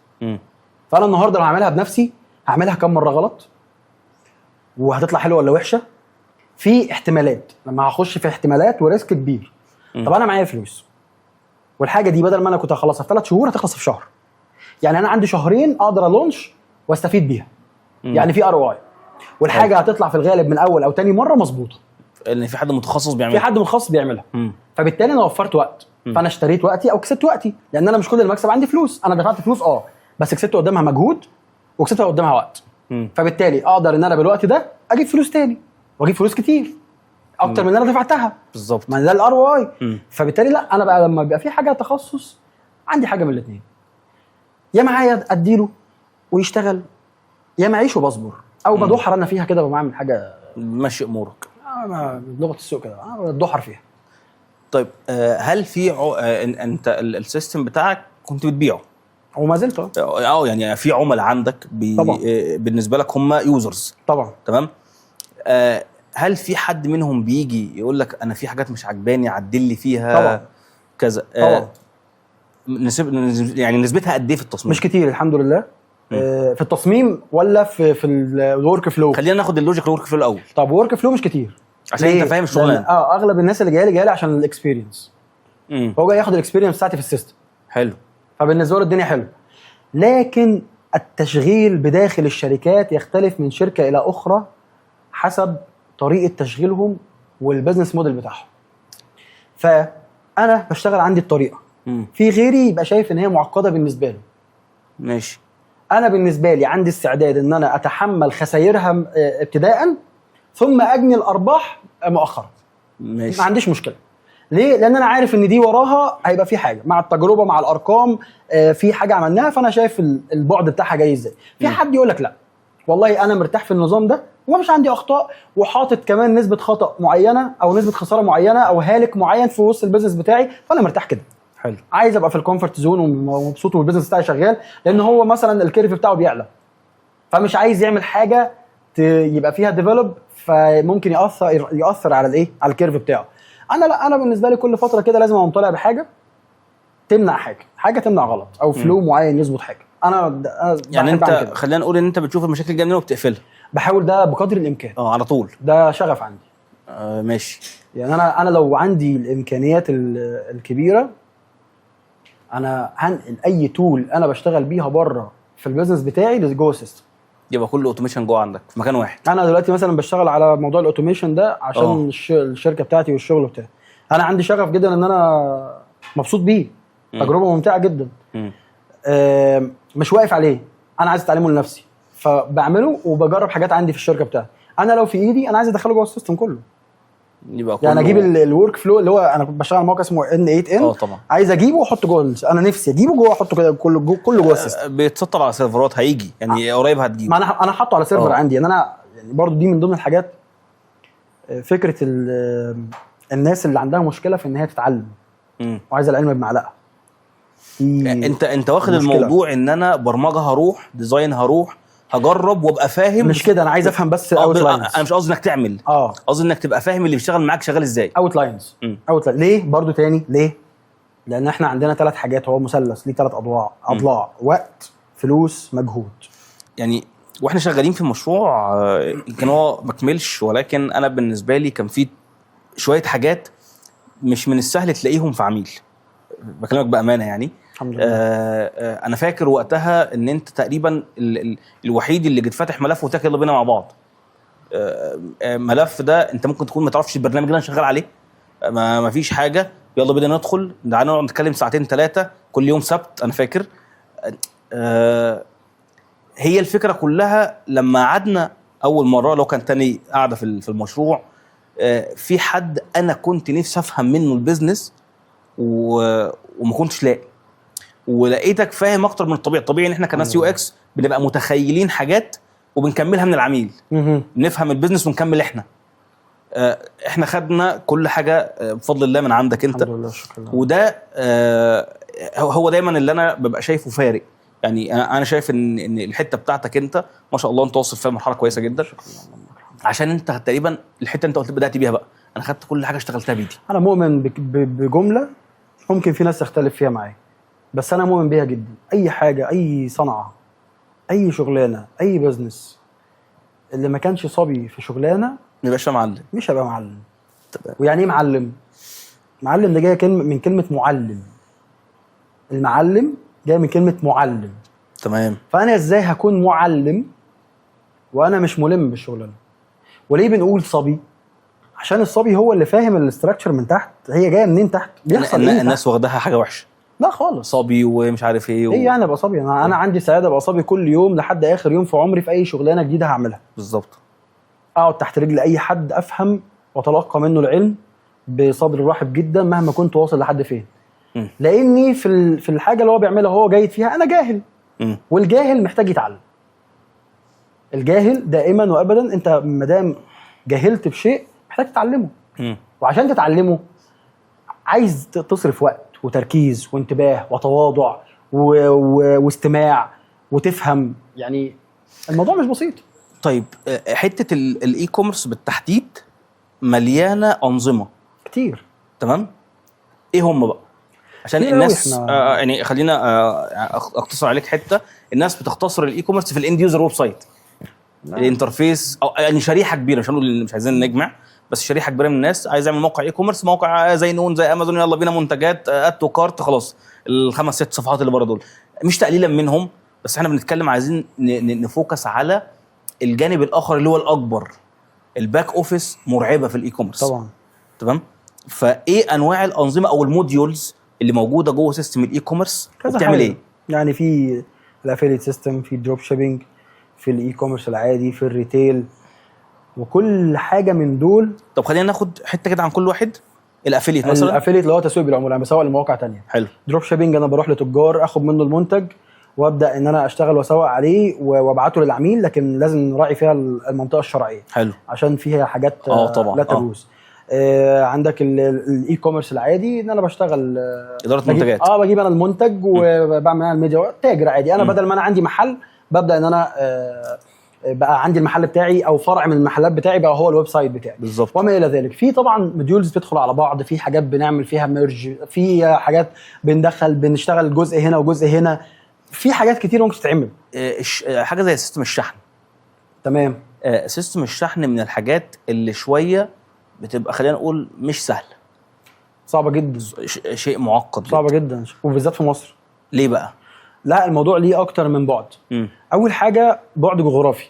A: فانا النهارده لو هعملها بنفسي هعملها كم مرة غلط؟ وهتطلع حلوة ولا وحشة؟ في احتمالات، لما هخش في احتمالات و risk كبير. طب انا معايا فلوس والحاجة دي بدل ما انا كنت هخلصها في 3 شهور هتخلص في شهر. يعني انا عندي شهرين اقدر ا launch واستفيد بيها. يعني في ROI، والحاجة هتطلع في الغالب من اول او تاني مرة مظبوطه.
B: ان في حد متخصص بيعمل.
A: في حد متخصص بيعملها. فبالتالي انا وفرت وقت. فانا اشتريت وقتي او كسبت وقتي، لان انا مش كل المكسب عندي فلوس. انا دفعت فلوس اه، بس كسبت قدامها مجهود وكسبت قدامها وقت. فبالتالي اقدر ان انا بالوقت ده اجيب فلوس تاني واجيب فلوس كتير اكتر من اللي انا دفعتها. ما ده ال ROI. فبالتالي لا، انا بقى لما بيبقى في حاجة تخصص عندي حاجة من الاثنين، يا معايا اديله ويشتغل، يا معيش وبصبر او بدحر انا فيها كده وبعمل حاجه.
B: ماشي امورك.
A: بلغه السوق كده بدحر فيها.
B: طيب هل في عو... آه انت ال system بتاعك كنت بتبيعه؟
A: وما زلت اه.
B: يعني في عملاء عندك
A: طبعا.
B: بالنسبة لك هم users.
A: طبعا.
B: تمام، هل في حد منهم بيجي يقول لك انا في حاجات مش عجباني عدل لي فيها؟
A: طبعا.
B: كذا.
A: طبعا.
B: يعني نسبتها قد ايه في التصميم؟
A: مش كتير الحمد لله. في التصميم ولا في ال workflow؟
B: خلينا ناخد ال logic workflow الاول.
A: طب workflow مش كتير.
B: عشان
A: ليه؟
B: انت فاهم الشغلانه.
A: لأن اغلب الناس اللي جاية لي عشان ال experience. هو جاي ياخد ال experience بتاعتي في ال system.
B: حلو.
A: فبالنسبه له الدنيا حلوه، لكن التشغيل بداخل الشركات يختلف من شركة الى اخرى حسب طريقه تشغيلهم وال business model بتاعهم. فانا بشتغل عندي الطريقة، في غيري يبقى شايف ان هي معقدة بالنسبة له.
B: ماشي.
A: انا بالنسبة لي عندي استعداد ان انا اتحمل خسائرها ابتداء، ثم اجني الارباح مؤخرا. ما عنديش مشكلة. ليه؟ لان انا عارف ان دي وراها هيبقى في حاجة مع التجربة، مع الارقام، في حاجة عملناها، فانا شايف البعد بتاعها جاي ازاي. في حد يقول لك لا والله انا مرتاح في النظام ده وما فيش عندي اخطاء، وحاطط كمان نسبه خطا معينة او نسبه خسارة معينة او هالك معين في وسط ال business بتاعي، فانا مرتاح كده.
B: حلو.
A: عايز ابقى في ال comfort zone ومبسوط وال business بتاعي شغال، لان هو مثلا ال curve بتاعه بيعلى، فمش عايز يعمل حاجة يبقى فيها develop، فممكن ياثر على الايه، على ال curve بتاعه. انا لا، انا بالنسبة لي كل فترة كده لازم اقوم طالع بحاجة تمنع حاجه، حاجة تمنع غلط او flow معين يظبط حاجة. انا
B: يعني
A: بحب أعمل
B: انت
A: كده.
B: خلينا نقول ان انت بتشوف المشاكل جاية منين وبتقفلها.
A: بحاول ده بقدر الامكان.
B: اه، على طول.
A: ده شغف عندي.
B: آه ماشي.
A: يعني انا لو عندي الامكانيات الكبيره، انا هنقل اي tool انا بشتغل بيها بره في ال business بتاعي لجوه ال system.
B: يبقى كله automation جوه عندك في مكان واحد.
A: انا دلوقتي مثلا بشتغل على موضوع ال automation ده عشان الشركة بتاعتي والشغل بتاعي. انا عندي شغف جدا ان انا مبسوط بيه. تجربه ممتعة جدا. مش واقف عليه، انا عايز اتعلمه لنفسي فبعمله وبجرب حاجات عندي في الشركة بتاعتي. انا لو في ايدي انا عايز ادخله جوه ال system كله.
B: يبقى
A: يعني
B: كله
A: اجيب ال workflow اللي هو انا كنت بشتغل على موقع اسمه n8n.
B: اه طبعا.
A: عايز اجيبه واحطه جوه انا نفسي اجيبه جوه، احطه كده كله جوه ال system.
B: بيتسطب على سيرفرات، هيجي يعني قريب هتجيبه.
A: ما انا حاطه على server عندي. يعني انا يعني برضو دي من ضمن الحاجات، فكرة الناس اللي عندها مشكلة في ان هي تتعلم وعايزه العلم بمعلقه. دي
B: انت واخد
A: مشكلة.
B: الموضوع ان انا برمجة هروح، design هروح، هجرب وابقى فاهم.
A: مش كده، انا عايز افهم بس outlines.
B: انا مش قصدي انك تعمل، قصدي انك تبقى فاهم اللي بيشتغل معاك شغال ازاي.
A: outlines. outline ليه برضو تاني؟ ليه؟ لان احنا عندنا ثلاث حاجات، هو مثلث ليه ثلاث اضلاع، اضلاع: وقت، فلوس، مجهود.
B: يعني واحنا شغالين في مشروع، يمكن هو ما كملش، ولكن انا بالنسبة لي كان في شوية حاجات مش من السهل تلاقيهم في عميل، بكلمك بامانه يعني.
A: الحمد لله.
B: انا فاكر وقتها ان انت تقريبا الوحيد اللي جيت فاتح ملف وقلت لك يلا بينا مع بعض. ملف ده انت ممكن تكون ما تعرفش البرنامج اللي انا شغال عليه، ما فيش حاجه، يلا بينا ندخل، تعالى نقعد نتكلم ساعتين ثلاثة كل يوم سبت. انا فاكر هي الفكرة كلها لما قعدنا اول مره، لو كان تاني قاعدة في المشروع، في حد انا كنت نفسي افهم منه ال business وما كنتش لاقي، ولقيتك فاهم اكتر من الطبيعي. الطبيعي ان احنا كناس UX بنبقى متخيلين حاجات وبنكملها من العميل.
A: مهم.
B: نفهم ال business ونكمل احنا. احنا خدنا كل حاجة بفضل الله من عندك انت.
A: الحمد لله، شكرا لله.
B: وده هو دايما اللي انا ببقى شايفه فارق. يعني انا شايف ان الحتة بتاعتك انت ما شاء الله انت واصل فيها مرحلة كويسة جدا، عشان انت تقريبا الحتة انت قلت بدات بيها بقى، انا خدت كل حاجة اشتغلتها بايدي.
A: انا مؤمن بجملة ممكن في ناس تختلف فيها معايا، بس انا مؤمن بيها جدا. اي حاجه، اي صنعه، اي شغلانه، اي business، اللي ما كانش صبي في شغلانة
B: ما يبقاش معلم.
A: مش هيبقى معلم.
B: تمام.
A: ويعني ايه معلم؟ معلم ده جاي كلمة من كلمة معلم. المعلم جاي من كلمة معلم. فانا ازاي هكون معلم وانا مش ملم بالشغلانه؟ وليه بنقول صبي؟ عشان الصبي هو اللي فاهم ال structure من تحت، هي جاية منين تحت، بيحصل ايه تحت.
B: الناس واخداها حاجة وحشه.
A: لا خالص.
B: صبي ومش عارف ايه
A: ايه يعني ابقى صبي؟ انا عندي سعادة ابقى صبي كل يوم لحد اخر يوم في عمري في اي شغلانة جديدة هعملها. اقعد تحت رجل اي حد، افهم واتلقى منه العلم بصدر رحب جدا مهما كنت واصل لحد فين. لاني في الحاجة اللي هو بيعملها هو جيد فيها، انا جاهل. والجاهل محتاج يتعلم. الجاهل دائما وابدا، انت ما دام جهلت بشيء محتاج تتعلمه. وعشان تتعلمه عايز تصرف وقت وتركيز وانتباه وتواضع واستماع وتفهم. يعني الموضوع مش بسيط.
B: طيب، حتة ال e-commerce بالتحديد مليانة انظمة
A: كتير.
B: تمام، ايه هم بقى؟ عشان
A: كتير أوي.
B: الناس يعني خلينا اختصر عليك حته، الناس بتختصر ال e-commerce في ال end user website، ال interface، او يعني شريحة كبيره، مش هنقول، مش عايزين نجمع، بس شريحة كبيرة من الناس عايز يعمل موقع e-commerce، موقع زي نون، زي امازون، يلا بينا منتجات، add to cart، خلاص، الخمس ست صفحات اللي بره دول مش تقليلا منهم، بس احنا بنتكلم عايزين ن focus على الجانب الاخر اللي هو الاكبر. ال back office مرعبة في ال e-commerce.
A: طبعا.
B: تمام. فايه انواع الانظمة او ال modules اللي موجودة جوه system ال e-commerce
A: كذا
B: وبتعمل
A: حاجة.
B: ايه؟
A: يعني في ال affiliate system، في ال drop shipping، في ال e-commerce العادي، في ال retail، وكل حاجة من دول.
B: طب خلينا ناخد حتة كده عن كل واحد. ال affiliate مثلا.
A: ال affiliate اللي هو تسويق بالعموله، انا بسوق لمواقع تانية.
B: حلو.
A: drop shipping انا بروح لتجار اخد منه المنتج وابدا ان انا اشتغل واسوق عليه وابعته للعميل، لكن لازم نراعي فيها المنطقة الشرعية
B: حلو.
A: عشان فيها حاجات
B: طبعا.
A: لا تجوز. عندك ال e-commerce العادي ان انا بشتغل
B: ادارة منتجات.
A: بجيب انا المنتج وبعمل انا الميديا، تاجر عادي انا. بدل ما انا عندي محل ببدا ان انا بقى عندي المحل بتاعي او فرع من المحلات بتاعي بقى هو ال website بتاعي.
B: بالظبط.
A: وما الى ذلك. في طبعا modules بتدخل على بعض، في حاجات بنعمل فيها merge، في حاجات بندخل بنشتغل جزء هنا وجزء هنا، في حاجات كتير ممكن تتعمل.
B: حاجة زي system الشحن.
A: تمام.
B: system الشحن من الحاجات اللي شوية بتبقى خلينا نقول مش سهلة.
A: صعبة جدا.
B: شيء معقد.
A: صعبة
B: جدا.
A: جدا، وبالذات في مصر.
B: ليه بقى؟
A: لا، الموضوع ليه اكتر من بعد. اول حاجة بعد جغرافي.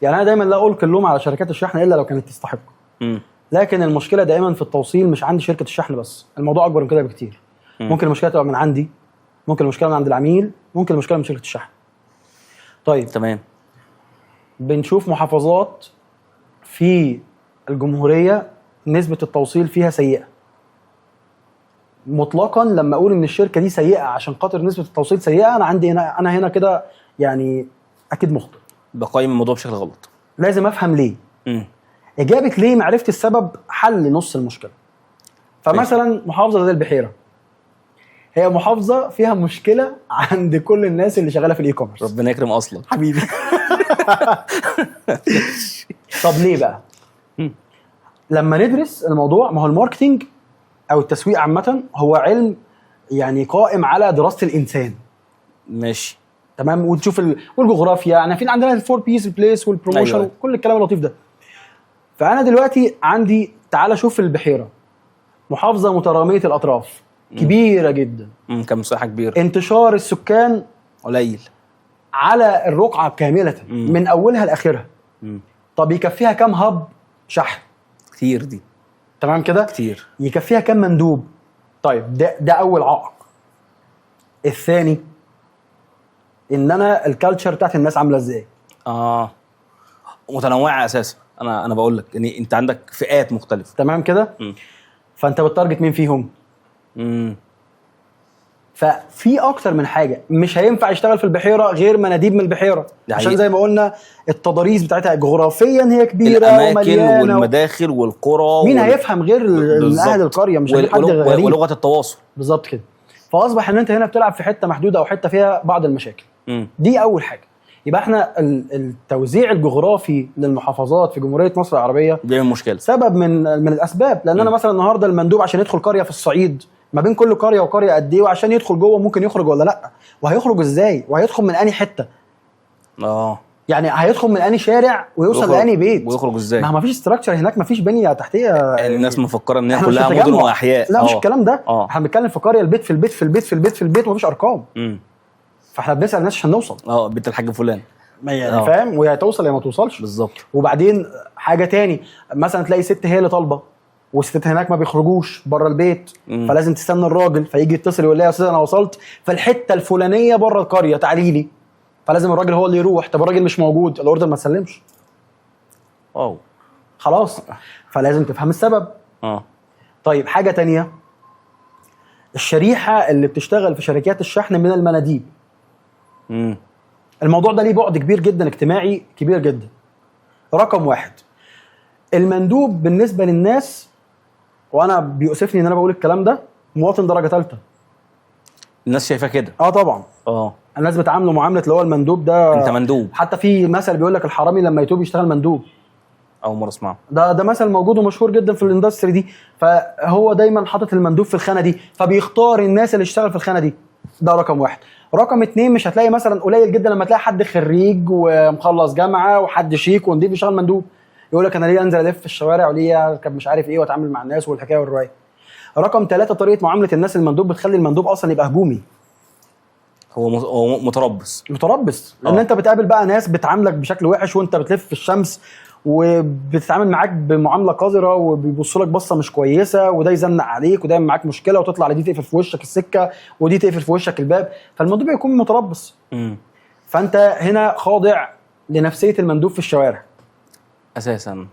A: يعني انا دايما لا القي اللوم على شركات الشحن الا لو كانت تستحق. لكن المشكلة دائما في التوصيل مش عند شركة الشحن بس، الموضوع اكبر من كده بكتير. ممكن المشكلة تبقى من عندي، ممكن المشكلة من عند العميل، ممكن المشكلة من شركة الشحن. طيب.
B: تمام.
A: بنشوف محافظات في الجمهورية نسبه التوصيل فيها سيئه مطلقا. لما اقول ان الشركة دي سيئه عشان خاطر نسبه التوصيل سيئه، انا عندي هنا، انا هنا كده يعني اكيد مخطئ.
B: بقيم الموضوع بشكل غلط.
A: لازم افهم ليه. اجابه ليه، معرفة السبب حل نص المشكلة. فمثلا محافظة زي البحيرة هي محافظة فيها مشكلة عند كل الناس اللي شغالة في ال e-commerce.
B: ربنا يكرم اصلا.
A: حبيبي. طب ليه بقى؟ لما ندرس الموضوع، ما هو ال marketing او التسويق عامة هو علم يعني قائم على دراسة الانسان.
B: ماشي.
A: تمام، وتشوف والجغرافيا، يعني في عندنا ال four Ps، ال place وال promotion. وكل الكلام اللطيف ده. فانا دلوقتي عندي، تعال شوف البحيرة، محافظة متراميه الاطراف، كبيرة جدا.
B: كمساحه كبيرة.
A: انتشار السكان
B: قليل.
A: على الرقعة كاملة من اولها لاخرها. طب يكفيها كام hub شحن؟
B: كتير دي.
A: تمام كده.
B: كتير.
A: يكفيها كام مندوب؟ طيب، ده اول عائق. الثاني ان انا ال culture بتاعت الناس عامله ازاي؟
B: متنوعة اساسا. انا بقول لك يعني انت عندك فئات مختلفة.
A: تمام كده. فانت بت target مين فيهم؟ ففي اكتر من حاجه، مش هينفع يشتغل في البحيرة غير مناديب من البحيرة
B: ده
A: عشان
B: حقيقي.
A: زي ما قلنا التضاريس بتاعتها جغرافيا هي كبيرة
B: الاماكن
A: ومليانة
B: والمداخل والقرى
A: مين هيفهم غير
B: بالظبط.
A: اهل القريه؟ مش هيجيب حد غريب.
B: ولغة التواصل.
A: بالظبط كده. فاصبح ان انت هنا بتلعب في حتة محدودة او حتة فيها بعض المشاكل. دي اول حاجه. يبقى احنا التوزيع الجغرافي للمحافظات في جمهورية مصر العربية
B: بيعمل مشكلة.
A: سبب من الاسباب، لان انا مثلا النهارده المندوب عشان يدخل قرية في الصعيد، ما بين كل قرية وقرية قد ايه؟ وعشان يدخل جوه ممكن يخرج ولا لا؟ وهيخرج ازاي؟ وهيدخل من انهي حتة؟ يعني هيدخل من انهي شارع ويوصل لانهي بيت؟
B: ويخرج ازاي؟
A: ما فيش structure هناك، ما فيش بنيه تحتيه.
B: الناس مفكرة ان هي
A: احنا مش
B: كلها
A: في
B: مدن
A: تجمع.
B: واحياء.
A: لا، مش الكلام ده. احنا بنتكلم في قريه، البيت في البيت في البيت في البيت في البيت، ومفيش ارقام. فاحنا بنسال الناس عشان نوصل.
B: اه، بيت الحاج فلان.
A: يعني فاهم، ويا توصل يا ما توصلش.
B: بالظبط.
A: وبعدين حاجة تاني، مثلا تلاقي ست هي اللي طالبه، والستات هناك ما بيخرجوش بره البيت. فلازم تستنى الراجل، فيجي يتصل يقول لها يا استاذ انا وصلت في الحتة الفلانية بره القرية، تعالي لي. فلازم الراجل هو اللي يروح. طب الراجل مش موجود، ال order ما تسلمش.
B: wow.
A: خلاص، فلازم تفهم السبب. طيب، حاجة تانية، الشريحة اللي بتشتغل في شركات الشحن من المناديب. الموضوع ده ليه بعد كبير جدا، اجتماعي كبير جدا. رقم واحد، المندوب بالنسبة للناس، وانا بيؤسفني ان انا بقول الكلام ده، مواطن درجه ثالثة.
B: الناس شايفاه كده؟
A: اه طبعا. الناس بتعامله معاملة اللي هو المندوب ده.
B: انت مندوب.
A: حتى في مثل بيقول لك الحرامي لما يتوب يشتغل مندوب.
B: اول مرة اسمعه.
A: ده مثل موجود ومشهور جدا في ال industry دي. فهو دايما حاطط المندوب في الخانة دي، فبيختار الناس اللي يشتغل في الخانة دي. ده رقم واحد. رقم اتنين، مش هتلاقي مثلا، قليل جدا لما تلاقي حد خريج ومخلص جامعه وحد شيك ونضيف يشتغل مندوب. يقول لك انا ليه انزل الف في الشوارع، وليه اركب مش عارف ايه، واتعامل مع الناس والحكاية والروايه. رقم ثلاثة، طريقه معاملة الناس المندوب بتخلي المندوب اصلا يبقى هجومي.
B: هو متربص.
A: متربص، لان انت بتقابل بقى ناس بتعاملك بشكل وحش، وانت بتلف في الشمس وبتتعامل معاك بمعاملة قذرة، وبيبصوا لك بصة مش كويسه، وده يزنق عليك، وده معاك مشكله، وتطلع لدي تقفل في وشك السكة، ودي تقفل في وشك الباب، فالموضوع بيكون متربص. فانت هنا خاضع لنفسيه المندوب في الشوارع
B: اساسا،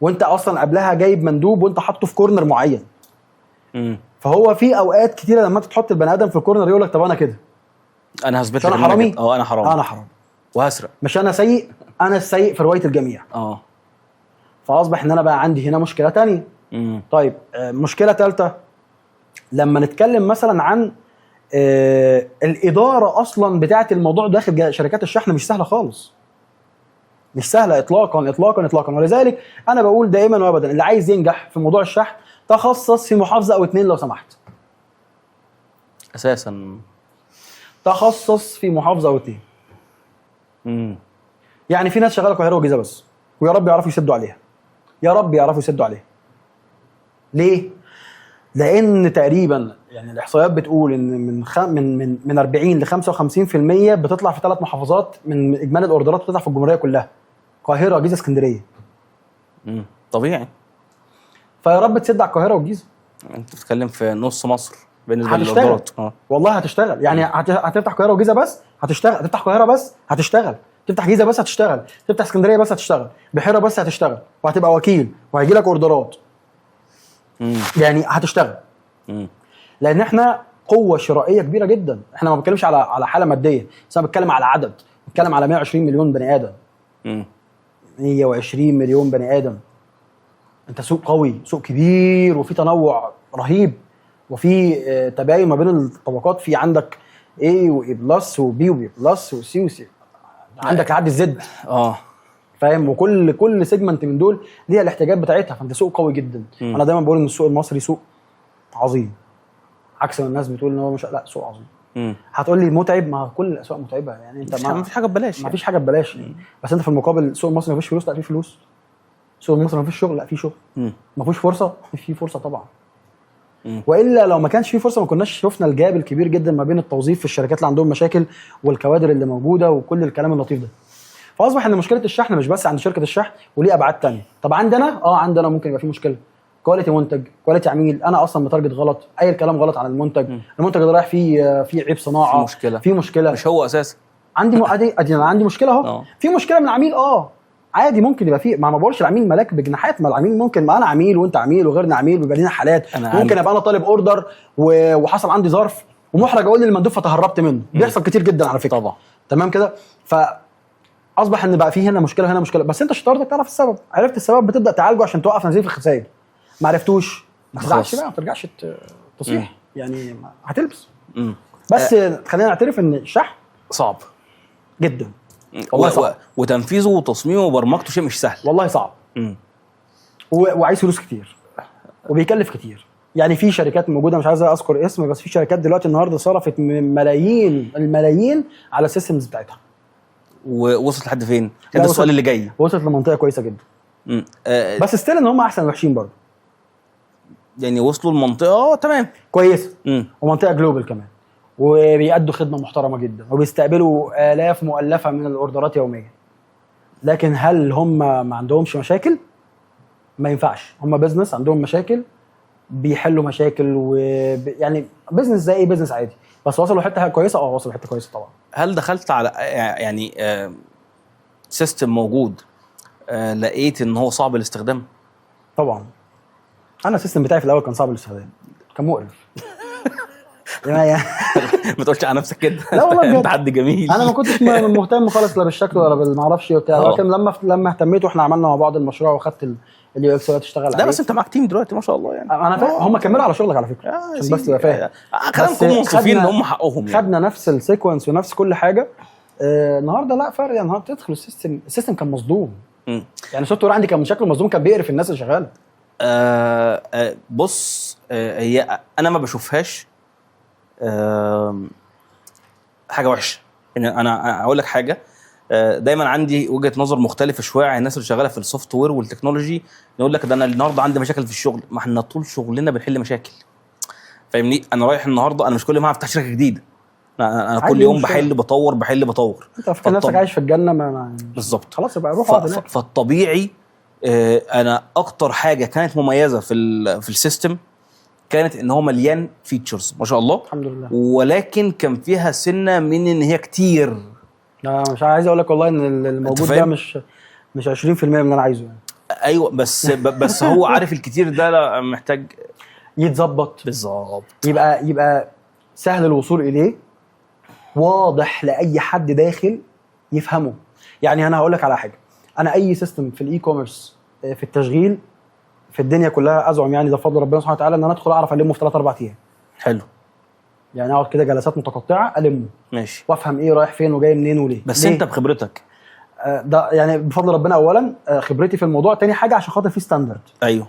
A: وانت اصلا قبلها جايب مندوب وانت حاطه في corner معين. فهو في اوقات كتيرة لما انت تحط البني ادم في ال corner يقول لك طب انا كده
B: انا هثبت
A: مش
B: لك
A: انا
B: إن أنا
A: حرامي؟
B: كده. انا حرامي،
A: انا حرامي
B: وهسرق،
A: مش انا سيء، انا السيء في رواية الجميع. فاصبح ان انا بقى عندي هنا مشكلة تانية. طيب، مشكلة ثالثة لما نتكلم مثلا عن الادارة اصلا بتاعه الموضوع داخل شركات الشحن مش سهلة خالص، مش سهلة اطلاقا اطلاقا اطلاقا. ولذلك انا بقول دائما وابدا اللي عايز ينجح في موضوع الشحن تخصص في محافظة او اتنين لو سمحت.
B: اساسا.
A: تخصص في محافظة او اتنين. يعني في ناس شغالة القاهرة والجيزه بس، ويا رب يعرفوا يسدوا عليها، يا رب يعرفوا يسدوا عليها. ليه؟ لان تقريبا يعني الاحصائيات بتقول ان من خ... من من من 40 ل 55% بتطلع في ثلاث محافظات من اجمالي الاوردرات بتطلع في الجمهورية كلها، القاهرة، جيزه، اسكندرية.
B: طبيعي.
A: فيا رب تسد على القاهرة والجيزه.
B: انت بتتكلم في نص مصر بالنسبة
A: هتشتغل.
B: للاوردرات.
A: والله هتشتغل، يعني هتفتح القاهرة وجيزة بس هتشتغل، هتفتح القاهرة بس هتشتغل، تفتح جيزه بس هتشتغل، تفتح اسكندرية بس هتشتغل، بحيرة بس هتشتغل، وهتبقى وكيل وهيجي لك اوردرات. يعني هتشتغل. لان احنا قوة شرائية كبيرة جدا. احنا ما بنتكلمش على حاله مادية، بس انا بتكلم على عدد، بتكلم على 120 مليون بني ادم. 120 مليون بني ادم. انت سوق قوي، سوق كبير، وفي تنوع رهيب، وفي تباين ما بين الطبقات. في عندك A و A plus و B و B plus و C و C، عندك لحد ال Z. فاهم؟ وكل segment من دول ليها الاحتياجات بتاعتها، فانت سوق قوي جدا. انا دايما بقول ان السوق المصري سوق عظيم، عكس ما الناس بتقول ان هو مش، لا، سوق عظيم. هتقول لي متعب، ما كل الاسواق متعبة يعني انت
B: مفيش
A: ما
B: مفيش حاجة ببلاش.
A: ما
B: يعني.
A: فيش حاجة ببلاش يعني. بس انت في المقابل السوق المصري ما فيش فلوس؟ لا، في فلوس. السوق المصري ما فيش شغل؟ لا، في شغل. ما فيهوش فرصة؟ في فرصة طبعا. والا لو ما كانش في فرصة ما كناش شفنا ال gap الكبير جدا ما بين التوظيف في الشركات اللي عندهم مشاكل والكوادر اللي موجودة وكل الكلام اللطيف ده. فاصبح ان مشكلة الشحن مش بس عند شركة الشحن، وليه ابعاد تانية. طب عندنا عندنا ممكن يبقى في مشكلة quality منتج، quality عميل، انا اصلا متارجت غلط، اي الكلام غلط عن المنتج. المنتج ده رايح فيه عيب صناعه،
B: في مشكلة.
A: في مشكلة.
B: مش هو اساسا.
A: عندي م... ادي ادي انا عندي مشكلة اهو. في مشكلة من العميل، عادي ممكن يبقى في، ما بقولش العميل ملاك بجناحات، ما العميل ممكن، ما انا عميل وانت عميل وغيرنا عميل، بيبقى لنا حالات.
B: أنا
A: ممكن
B: عندي-
A: ابقى انا طالب order وحصل عندي ظرف ومحرج اقول للمندوب فتهربت منه. بيحصل كتير جدا على فكرة. تمام كده؟ فاصبح ان بقى في هنا مشكلة هنا مشكله، بس انت شطارتك تعرف السبب، عرفت السبب بتبدا تعالجه عشان توقف نزيف الخسائر. ما عرفتوش ما تزعلش
B: خلاص.
A: بقى، ما ترجعش تصيح يعني، هتلبس. بس خلينا نعترف ان الشحن
B: صعب
A: جدا والله صعب.
B: وتنفيذه وتصميمه وبرمجته شيء مش سهل.
A: والله صعب. وعايز فلوس كتير وبيكلف كتير. يعني في شركات موجوده، مش عايز اذكر اسم، بس في شركات دلوقتي النهارده صرفت من ملايين الملايين على ال systems بتاعتها.
B: ووصلت لحد فين؟
A: لا،
B: ده السؤال اللي جاي.
A: وصلت لمنطقه كويسة جدا. بس still ان هم احسن وحشين برضه.
B: يعني وصلوا لمنطقه تمام.
A: كويسة. ومنطقة global كمان، وبيأدوا خدمة محترمه جدا، وبيستقبلوا الاف مؤلفه من الاوردرات يوميا. لكن هل هم ما عندهمش مشاكل؟ ما ينفعش، هم business عندهم مشاكل، بيحلوا مشاكل يعني business زي اي business عادي، بس وصلوا حتة كويسه، وصلوا حتة كويسة طبعا.
B: هل دخلت على يعني system موجود لقيت ان هو صعب الاستخدام؟
A: طبعا، انا ال system بتاعي في الاول كان صعب الاستخدام، كان مقرف يعني.
B: ما تقولش على نفسك كده.
A: لا والله بجد.
B: انت حد جميل.
A: انا ما كنتش مهتم خالص، لا بالشكل ولا بالمعرفش وبتاع. لكن لما اهتميت واحنا عملنا مع بعض المشروع واخدت ال UX اشتغل
B: لا
A: عليه.
B: بس انت معاك team دلوقتي ما شاء الله يعني.
A: انا فاهم، هم كملوا على شغلك على فكره،
B: يا
A: عشان بس
B: سيدي.
A: تبقى فاهم.
B: خلينا
A: بس
B: نكون منصفين ان هم حقهم يعني.
A: خدنا نفس ال sequence ونفس كل حاجه. النهارده لا فرق يعني، النهارده تدخل ال system، ال system كان مصدوم. يعني ال software عندي كان شكله مصدوم، كان بيقرف الناس اللي شغالة.
B: بص، هي انا ما بشوفهاش حاجة وحشة يعني. انا اقول لك حاجه، دايما عندي وجهه نظر مختلفة شوية عن الناس اللي شغالة في ال software وال technology. يقول لك ده انا النهارده عندي مشاكل في الشغل، ما احنا طول شغلنا بنحل مشاكل، فاهمني؟ انا رايح النهارده، انا مش كل ما هفتح شركة جديده، انا
A: عادي،
B: كل
A: إيه
B: يوم
A: المشكلة؟
B: بحل بطور، بحل بطور.
A: انت فاكر نفسك عايش في الجنه؟ ما
B: بالظبط.
A: خلاص يبقى روح اقعد هناك.
B: فالطبيعي انا اكتر حاجة كانت مميزة في ال system كانت ان هو مليان features ما شاء الله،
A: الحمد لله.
B: ولكن كان فيها سنة من ان هي كتير.
A: انا مش عايز اقول لك والله ان الموجود ده
B: فاهم؟
A: مش 20% من اللي انا عايزه يعني.
B: ايوه، بس هو عارف الكتير ده لا محتاج
A: يتظبط.
B: بالظبط.
A: يبقى سهل الوصول اليه، واضح لاي حد داخل يفهمه. يعني انا هقول لك على حاجه، انا اي system في ال e-commerce في التشغيل في الدنيا كلها ازعم يعني ده بفضل ربنا سبحانه وتعالى ان انا ادخل اعرف المه في 3 4 ايام.
B: حلو.
A: يعني اقعد كده جلسات متقطعه المه وافهم ايه رايح فين وجاي منين وليه.
B: بس
A: ليه؟
B: انت بخبرتك
A: ده يعني بفضل ربنا اولا، خبرتي في الموضوع، تاني حاجة عشان خاطر في standard.
B: ايوه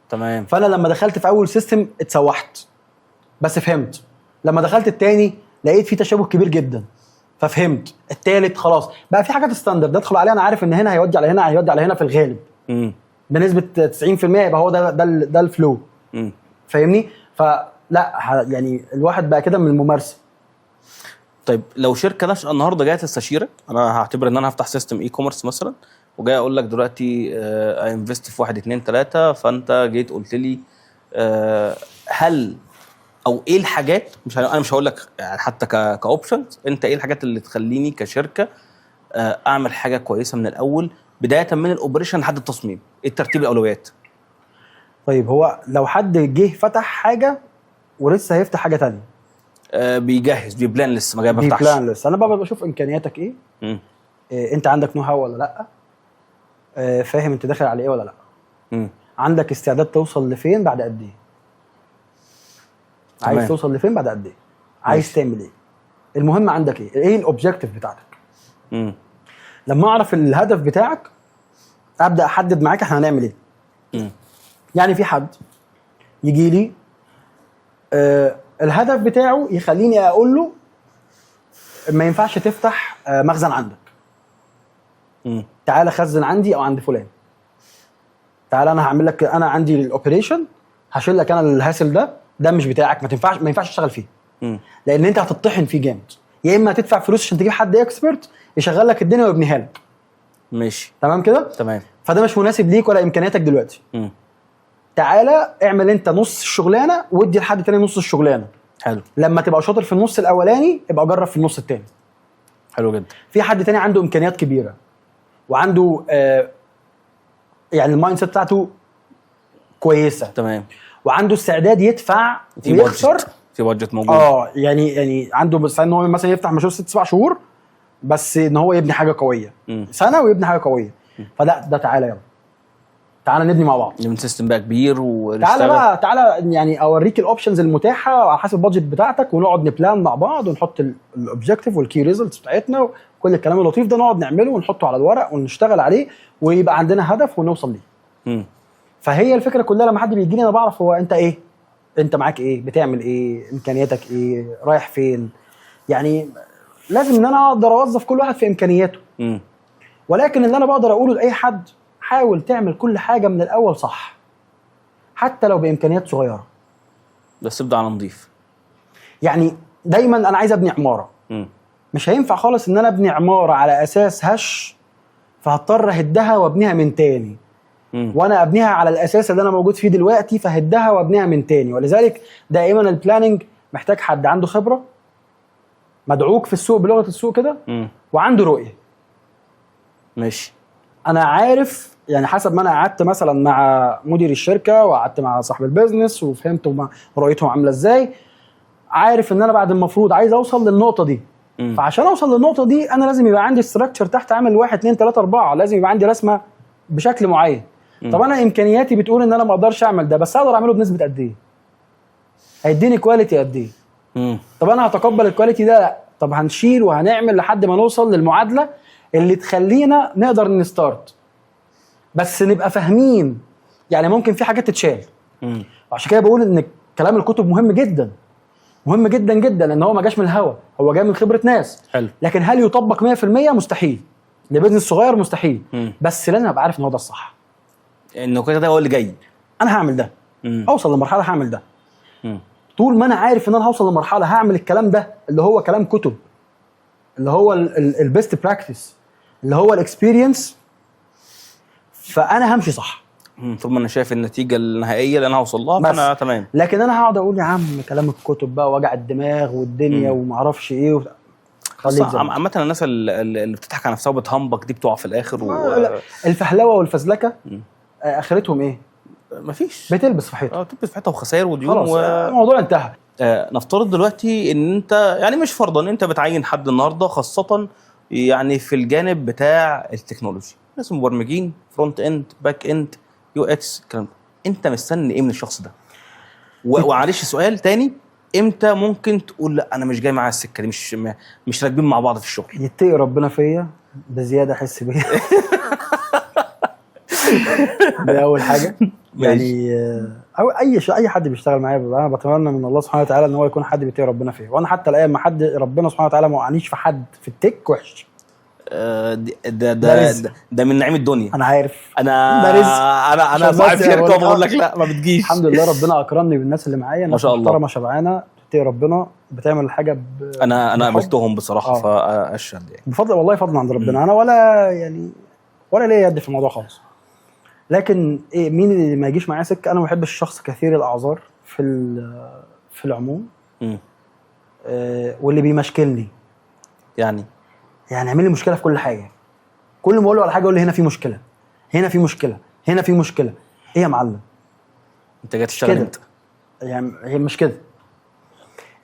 B: تمام.
A: فانا لما دخلت في اول system اتسوحت بس فهمت، لما دخلت التاني لقيت في تشابه كبير جدا ففهمت، التالت خلاص بقى في حاجات standard ادخل عليها انا عارف ان هنا هيودي على هنا، هيودي على هنا في الغالب بنسبة 90%، يبقى هو ده ال flow. فاهمني؟ فلا يعني الواحد بقى كده من الممارسه.
B: طيب لو شركة ناشئة النهارده جاية تستشيرك، انا هعتبر ان انا هفتح system e-commerce مثلا وجاي اقول لك دلوقتي invest في واحد اتنين تلاته، فانت جيت قلت لي هل او ايه الحاجات، مش انا مش هقول لك يعني حتى ك options، انت ايه الحاجات اللي تخليني كشركة اعمل حاجة كويسة من الاول، بداية من ال operation لحد التصميم، ايه ترتيب الاولويات؟
A: طيب هو لو حد جه فتح حاجة ولسه هيفتح حاجة تانية؟
B: بيجهز، بي plan، لسه ما جاي ما
A: دي
B: فتحش.
A: plan لسه، انا بقى بشوف امكانياتك ايه، إيه انت عندك know how ولا لا، فاهم انت داخل على ايه ولا لا، عندك استعداد توصل لفين بعد قد ايه، عايز توصل لفين بعد قد ايه، عايز تعمل ايه، المهم عندك ايه، ايه ال objective بتاعتك. لما اعرف الهدف بتاعك ابدا احدد معاك احنا هنعمل ايه. يعني في حد يجي لي الهدف بتاعه يخليني اقول له ما ينفعش تفتح مخزن عندك، تعالى خزن عندي او عند فلان، تعالى انا هعمل لك، انا عندي ال operation هشيل لك انا ال hassle ده، ده مش بتاعك، ما ينفعش تشتغل فيه، لان انت هتطحن فيه جامد، يا اما هتدفع فلوس عشان تجيب حد expert يشغل لك الدنيا ويبنيها لك. تمام كده؟
B: تمام.
A: فده مش مناسب ليك ولا امكانياتك دلوقتي. تعالى اعمل انت نص الشغلانة وادي لحد تاني نص الشغلانه. لما تبقى شاطر في النص الاولاني ابقى جرب في النص التاني.
B: حلو جدا.
A: في حد تاني عنده امكانيات كبيرة وعنده يعني ال mindset بتاعته كويسة وعنده استعداد يدفع
B: في
A: ويخسر.
B: budget، في budget موجود.
A: يعني عنده بس ان هو مثلا يفتح مشروع 6 7 شهور بس ان هو يبني حاجة قويه، سنة ويبني حاجة قويه، فلا ده تعالى يلا تعالى نبني مع بعض.
B: من system بقى كبير ونشتغل.
A: تعالى بقى، تعالى يعني اوريك ال options المتاحة على حسب ال budget بتاعتك، ونقعد ن plan مع بعض ونحط ال objective وال key results بتاعتنا وكل الكلام اللطيف ده نقعد نعمله ونحطه على الورق ونشتغل عليه ويبقى عندنا هدف ونوصل ليه. فهي الفكرة كلها لما حد بيجي لي انا بعرف هو انت ايه، انت معاك ايه، بتعمل ايه، امكانياتك ايه، رايح فين. يعني لازم ان انا اقدر اوظف كل واحد في امكانياته. ولكن اللي انا بقدر اقوله لاي حد، حاول تعمل كل حاجة من الاول صح حتى لو بامكانيات صغيره.
B: بس ابدا على نظيف.
A: يعني دايما انا عايز ابني عماره، مش هينفع خالص ان انا ابني عمارة على اساس هش فهضطر اهدها وابنيها من تاني، وانا ابنيها على الاساس اللي انا موجود فيه دلوقتي فهدها وابنيها من تاني. ولذلك دائما ال planning محتاج حد عنده خبره، مدعوك في السوق بلغه السوق كده، وعنده رؤيه. انا عارف يعني حسب ما انا قعدت مثلا مع مدير الشركة وقعدت مع صاحب ال business وفهمت هما رؤيتهم عامله ازاي، عارف ان انا بعد المفروض عايز اوصل للنقطة دي. فعشان اوصل للنقطة دي انا لازم يبقى عندي structure تحت عامل 1 2 3 4، لازم يبقى عندي رسمه بشكل معين. طب انا امكانياتي بتقول ان انا ما اقدرش اعمل ده، بس اقدر اعمله بنسبة قد ايه؟ هيديني quality قد ايه؟ طب انا هتقبل ال quality ده؟ لا. طب هنشيل وهنعمل لحد ما نوصل للمعادله اللي تخلينا نقدر ن start، بس نبقى فاهمين. يعني ممكن في حاجات تتشال. وعشان كده بقول ان كلام الكتب مهم جدا، مهم جدا جدا، لان هو ما جاش من الهوا، هو جاي من خبره ناس. لكن هل يطبق 100%؟ مستحيل. ل business صغير مستحيل. بس لازم ابقى عارف ان هو ده الصح،
B: انه كده ده هو اللي جاي.
A: انا هعمل ده، اوصل لمرحلة هعمل ده. طول ما انا عارف ان انا هوصل لمرحلة هعمل الكلام ده اللي هو كلام كتب، اللي هو ال best practice، اللي هو ال experience، فانا همشي صح.
B: طول ما انا شايف النتيجة النهائية اللي انا هوصل لها
A: بس.
B: فانا تمام.
A: لكن انا هقعد اقول يا عم كلام الكتب بقى، وجع الدماغ والدنيا وما اعرفش ايه
B: بس
A: خليك زي ما
B: عامة الناس اللي بتضحك على نفسها وبتهمبك دي بتقع في الاخر و
A: لا، الفهلوة والفزلكه اخرتهم ايه؟
B: مفيش.
A: بتلبس في حيطة.
B: اه، بتلبس في حيطة وخسائر وديون.
A: خلاص، الموضوع انتهى.
B: نفترض دلوقتي ان انت، يعني مش فرضا، انت بتعين حد النهارده، خاصة يعني في الجانب بتاع ال technology، ناس مبرمجين front end، back end، UX، الكلام ده، انت مستني ايه من الشخص ده؟ ومعلش سؤال تاني، امتى ممكن تقول لا انا مش جاي معايا السكة دي، مش راكبين مع بعض في الشغل؟
A: يتقي ربنا فيا بزياده، احس بيا، ده اول حاجه. يعني او اي حد بيشتغل معايا ببقى انا بتمنى من الله سبحانه وتعالى ان هو يكون حد بيتقي ربنا فيه. وانا حتى الان ما حد ربنا سبحانه وتعالى ما وقعنيش في حد في ال tech وحش.
B: ده
A: ده
B: ده
A: رزق.
B: ده من نعيم الدنيا.
A: انا عارف.
B: انا
A: ده رزق.
B: انا
A: عشان
B: صاحب
A: بس
B: شركة
A: أقول لك،
B: وبقول لك لا ما بتجيش.
A: الحمد لله ربنا اكرمني بالناس اللي معايا،
B: ما
A: ناس
B: شاء الله.
A: محترمه شبعانه بتتقي ربنا، بتعمل الحاجة
B: انا
A: بحب.
B: قابلتهم بصراحه، فاشهد يعني.
A: بفضل والله، فضل عند ربنا. انا ولا يعني ولا ليا يد في الموضوع خالص. لكن ايه، مين اللي ما يجيش معايا سكه؟ انا ما بحبش الشخص كثير الاعذار في العموم. واللي بيمشكلني.
B: يعني
A: يعني يعمل لي مشكلة في كل حاجه، كل ما اقول له على حاجة يقول لي هنا في مشكله، هنا في مشكله، هنا في مشكله. ايه يا معلم؟
B: انت جاي تشتغل
A: كده.
B: انت.
A: يعني هي مش كده.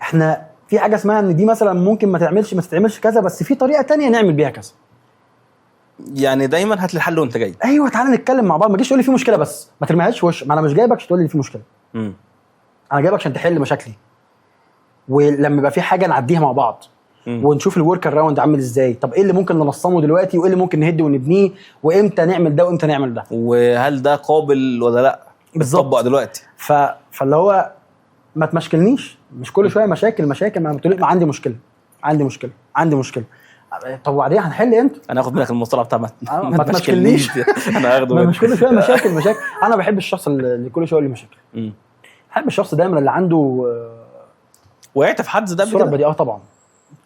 A: احنا في حاجة اسمها ان دي مثلا ممكن ما تتعملش كذا، بس في طريقه تانية نعمل بيها كذا.
B: يعني دايما هات لي الحل وانت جاي.
A: ايوه، تعالى نتكلم مع بعض، ما تجيش تقول لي في مشكلة بس ما ترميهاش في وش، ما انا مش جايبك عشان تقول لي في مشكله. انا جايبك عشان تحل مشاكلي، ولما يبقى في حاجة نعديها مع بعض ونشوف ال workaround عامل ازاي. طب ايه اللي ممكن ننظمه دلوقتي، وايه اللي ممكن نهد ونبنيه، وامتى نعمل ده وامتى نعمل ده.
B: وهل ده قابل ولا لا؟
A: بالظبط.
B: طبق دلوقتي.
A: فاللي هو ما تمشكلنيش، مش كل شوية مشاكل مشاكل. ما بتقولي ما عندي مشكله، عندي مشكله، عندي مشكله. طب وبعدين هنحل امتى؟
B: انا هاخد منك المصطلح بتاع ما
A: ما تمشكلنيش.
B: دي. انا هاخده
A: ما
B: منك.
A: مش كل شوية مشاكل مشاكل. انا بحب الشخص اللي كل شوية يقول لي مشاكل. بحب الشخص دايما اللي عنده
B: وقعت في حد ده قبل
A: سرعة
B: كده؟
A: بديهه. اه طبعا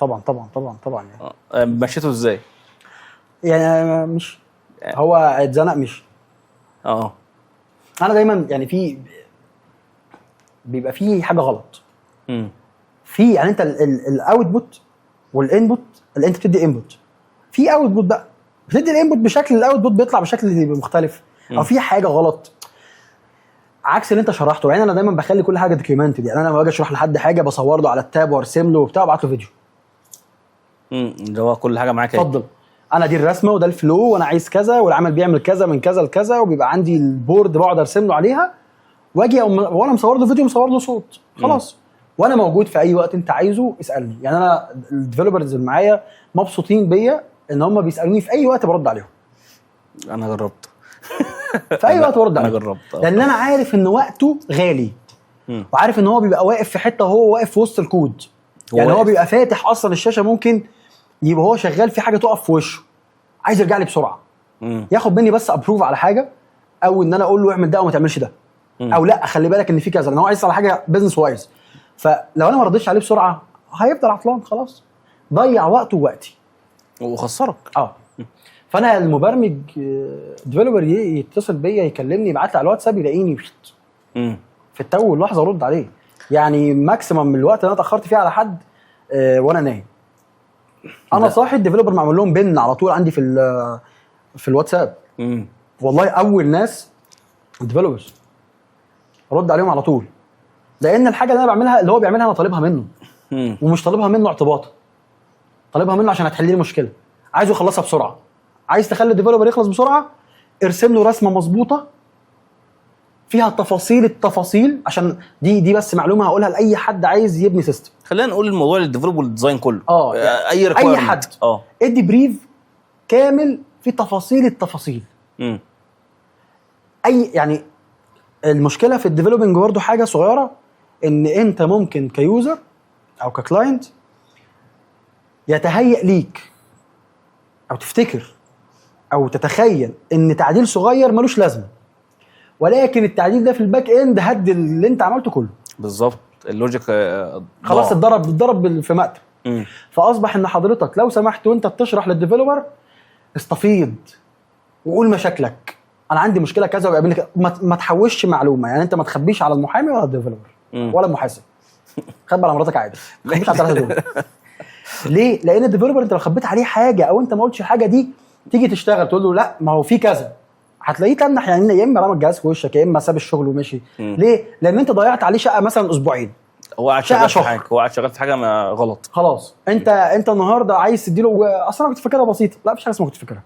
A: طبعا طبعا طبعا طبعا يعني.
B: مشيته ازاي؟
A: يعني مش هو اتزنق مش انا دايما يعني في بيبقى في حاجة غلط. في يعني انت ال output وال input، اللي انت بتدي input، في output بقى، بتدي ال input بشكل، ال output بيطلع بشكل مختلف، او في حاجة غلط عكس اللي انت شرحته. يعني انا دايما بخلي كل حاجة documented. يعني انا لما باجي اشرح لحد حاجة بصور له على ال tab وارسم له وبتاع وابعت له فيديو.
B: اللي هو كل حاجة معاك اهي.
A: اتفضل، انا دي الرسمة وده ال flow وانا عايز كذا والعمل بيعمل كذا من كذا لكذا، وبيبقى عندي ال board بقعد ارسم له عليها، واجي وانا مصور له فيديو، مصور له صوت، خلاص. وانا موجود في اي وقت انت عايزه اسالني. يعني انا ال developers اللي معايا مبسوطين بيا ان هم بيسالوني في اي وقت برد عليهم.
B: انا جربت.
A: في اي وقت برد
B: انا
A: عليهم.
B: جربت.
A: لان انا عارف ان وقته غالي، وعارف ان هو بيبقى واقف في حتة وهو واقف في وسط الكود.
B: هو
A: يعني هو
B: واقف.
A: بيبقى فاتح اصلا الشاشة، ممكن يبقى هو شغال في حاجة تقف في وشه، عايز يرجع لي بسرعة، ياخد مني بس approve على حاجه، او ان انا اقول له اعمل ده او ما تعملش ده، او لا خلي بالك ان في كذا، لان هو عايز على حاجة business wise. فلو انا ما ردتش عليه بسرعة هيفضل عطلان، خلاص ضيع وقته ووقتي.
B: وخسرك.
A: اه، فانا المبرمج developer يتصل بيا، يكلمني، يبعت لي على الواتساب، يلاقيني في التو واللحظة ارد عليه. يعني maximum الوقت اللي انا اتاخرت فيه على حد وانا نايم. انا صاحي ال developer معمول لهم pin على طول عندي في الواتساب. والله اول ناس ال developers ارد عليهم على طول، لان الحاجة اللي انا بعملها، اللي هو بيعملها، انا طالبها منه. ومش طالبها منه اعتباطا، طالبها منه عشان هتحل لي مشكله، عايزه يخلصها بسرعه. عايز تخلي ال developer يخلص بسرعه؟ ارسم له رسمه مظبوطة فيها تفاصيل التفاصيل. عشان دي بس معلومة هقولها لاي حد عايز يبني system.
B: خلينا نقول الموضوع لل develop وال design كله. اي
A: اي
B: requirement.
A: حد. ادي brief كامل في تفاصيل التفاصيل. اي يعني المشكلة في ال developing برضه حاجة صغيره، ان انت ممكن ك user او ك client يتهيأ ليك او تفتكر او تتخيل ان تعديل صغير ملوش لازمه، ولكن التعديل ده في ال back end هد اللي انت عملته كله.
B: بالظبط. ال logic
A: خلاص
B: ضاع.
A: اتضرب في مقتل. فاصبح ان حضرتك لو سمحت وانت بتشرح لل developer استفيض وقول مشاكلك، انا عندي مشكلة كذا ويقابلني كذا، ما تحوشش معلومه، يعني انت ما تخبيش على المحامي ولا ال developer ولا المحاسب، خبي على مراتك عادي، ما تخبيش على الثلاثة دول. ليه؟ لان ال developer انت لو خبيت عليه حاجة او انت ما قلتش الحاجة دي، تيجي تشتغل تقول له لا ما هو في كذا، هتلاقيه تنح، يعني يا اما رمى الجهاز في وشك يا اما ساب الشغل ومشي. ليه؟ لان انت ضيعت عليه شقه مثلا اسبوعين،
B: هو قاعد
A: شقة
B: شغال في
A: شهر.
B: حاجه، هو قاعد شغال في حاجة ما غلط.
A: خلاص انت النهارده عايز تديله اصل انا كنت فاكرها بسيطه، لا مفيش حاجة اسمها كنت فاكرها.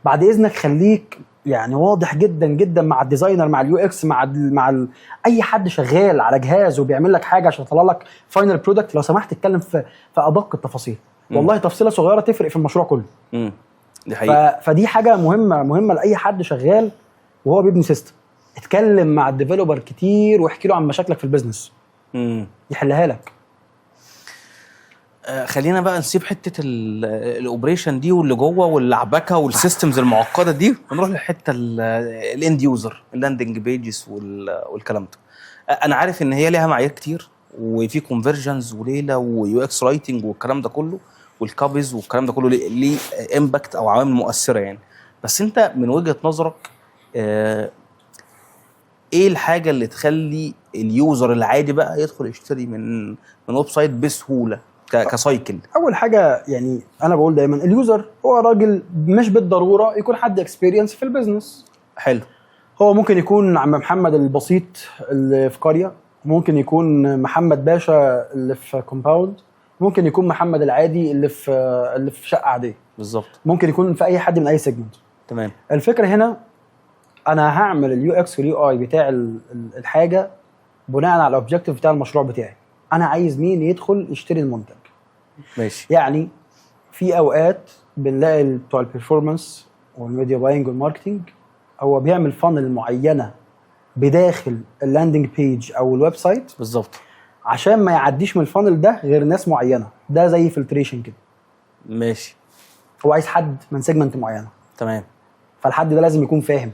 A: بعد اذنك خليك يعني واضح جدا جدا مع ال designer، مع ال UX، مع اي حد شغال على جهاز وبيعمل لك حاجة عشان يطلع لك final product، لو سمحت اتكلم في ادق التفاصيل. والله تفصيله صغيرة تفرق في المشروع كله.
B: دي حقيقة.
A: فدي حاجة مهمة مهمة لاي حد شغال وهو بيبني system. اتكلم مع ال developer كتير واحكي له عن مشاكلك في ال business، يحلها لك.
B: خلينا بقى نسيب حتة ال operation دي واللي جوه واللعبكه وال systems المعقدة دي، ونروح للحتة ال end user، ال landing pages والكلام ده. انا عارف ان هي ليها معايير كتير وفي conversions وليلة و UX writing والكلام ده كله وال copies والكلام ده كله ليه impact او عوامل مؤثرة يعني، بس انت من وجهه نظرك ايه الحاجة اللي تخلي ال user العادي بقى يدخل يشتري من website بسهولة ك cycle؟
A: اول حاجه، يعني انا بقول دايما ال user هو راجل مش بالضرورة يكون حد experience في ال business.
B: حلو.
A: هو ممكن يكون عم محمد البسيط اللي في قريه، ممكن يكون محمد باشا اللي في compound، ممكن يكون محمد العادي اللي في شقه عاديه. ممكن يكون في اي حد من اي segment. الفكرة هنا انا هعمل ال UX وال UI بتاع الحاجة بناء على ال objective بتاع المشروع بتاعي. انا عايز مين يدخل يشتري المنتج؟ يعني في اوقات بنلاقي بتوع ال performance وال media buying وال marketing هو بيعمل funnel معينة بداخل ال landing page او ال website عشان ما يعديش من ال funnel ده غير ناس معينه، ده زي filtration كده. هو عايز حد من segment معينه. فالحد ده لازم يكون فاهم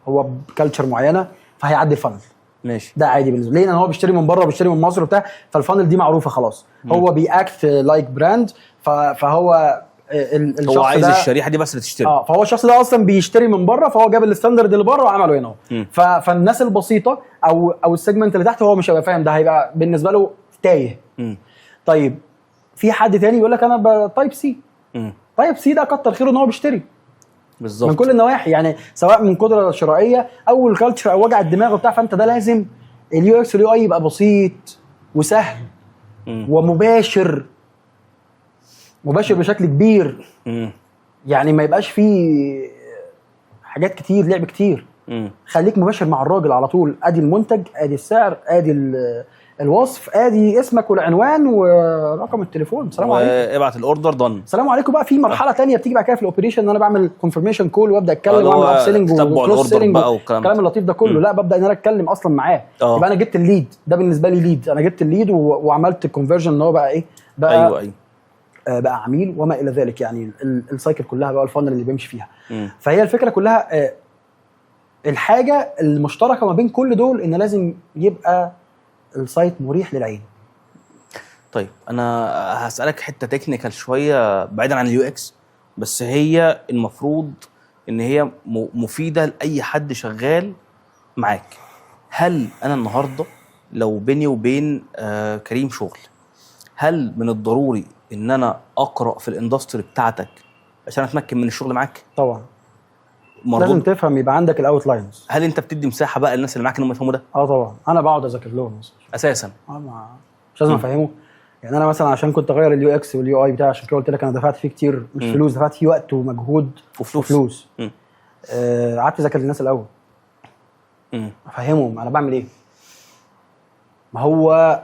A: هو ب culture معينه، فهيعدي ال funnel. ده عادي بالنسبة ليه؟ لان هو بيشتري من بره وبيشتري من مصر وبتاع، فال funnel دي معروفة خلاص. هو بي act like brand، فهو الشخص
B: هو عايز
A: ده
B: الشريحة دي بس اللي تشتري.
A: اه، فهو الشخص ده اصلا بيشتري من بره، فهو جاب ال standard اللي بره وعمله هنا. فالناس البسيطة او ال segment اللي تحت هو مش هيبقى فاهم، ده هيبقى بالنسبة له تايه. طيب في حد تاني يقول لك انا type C. type C ده كتر خيره ان هو بيشتري من كل النواحي، يعني سواء من قدره شرائية او ال culture او وجع الدماغ وبتاع، فانت ده لازم ال UX وال UI يبقى بسيط وسهل ومباشر، مباشر بشكل كبير. يعني ما يبقاش فيه حاجات كتير، لعب كتير. خليك مباشر مع الراجل على طول، ادي المنتج، ادي السعر، ادي الوصف، ادي اسمك والعنوان ورقم التليفون، سلام عليكم.
B: وابعت ال order done.
A: السلام عليكم. بقى في مرحلة تانية بتيجي بعد كده في ال operation، ان انا بعمل confirmation call وابدا اتكلم واعمل upselling
B: تتبع
A: و cross
B: ال order
A: selling
B: بقى والكلام
A: الكلام
B: ده.
A: اللطيف ده كله. لا، ببدا ان انا اتكلم اصلا معاه. يبقى انا جبت ال lead، ده بالنسبة لي lead، انا جبت ال lead وعملت conversion ان هو بقى ايه بقى؟
B: ايوه.
A: بقى عميل وما الى ذلك، يعني ال cycle كلها بقى، ال funnel اللي بيمشي فيها. فهي الفكرة كلها الحاجة المشتركة ما بين كل دول ان لازم يبقى ال site مريح للعين.
B: طيب انا هسالك حتة technical شوية بعيدا عن ال UX، بس هي المفروض ان هي مفيدة لاي حد شغال معاك. هل انا النهارده لو بيني وبين كريم شغل، هل من الضروري ان انا اقرا في ال industry بتاعتك عشان اتمكن من الشغل معاك؟
A: طبعا، لازم
B: مربوط.
A: تفهم، يبقى عندك ال outlines.
B: هل انت بتدي مساحة بقى للناس اللي معاك ان هم يفهموا ده؟
A: اه طبعا، انا بقعد اذاكر لهم مثلا.
B: اساسا؟
A: اه، مش لازم افهمه. يعني انا مثلا عشان كنت اغير ال UX وال UI بتاعي، عشان كده قلت لك انا دفعت فيه كتير، مش فلوس، دفعت فيه وقت ومجهود
B: وفلوس.
A: وفلوس. قعدت اذاكر للناس الاول، افهمهم انا بعمل ايه. ما هو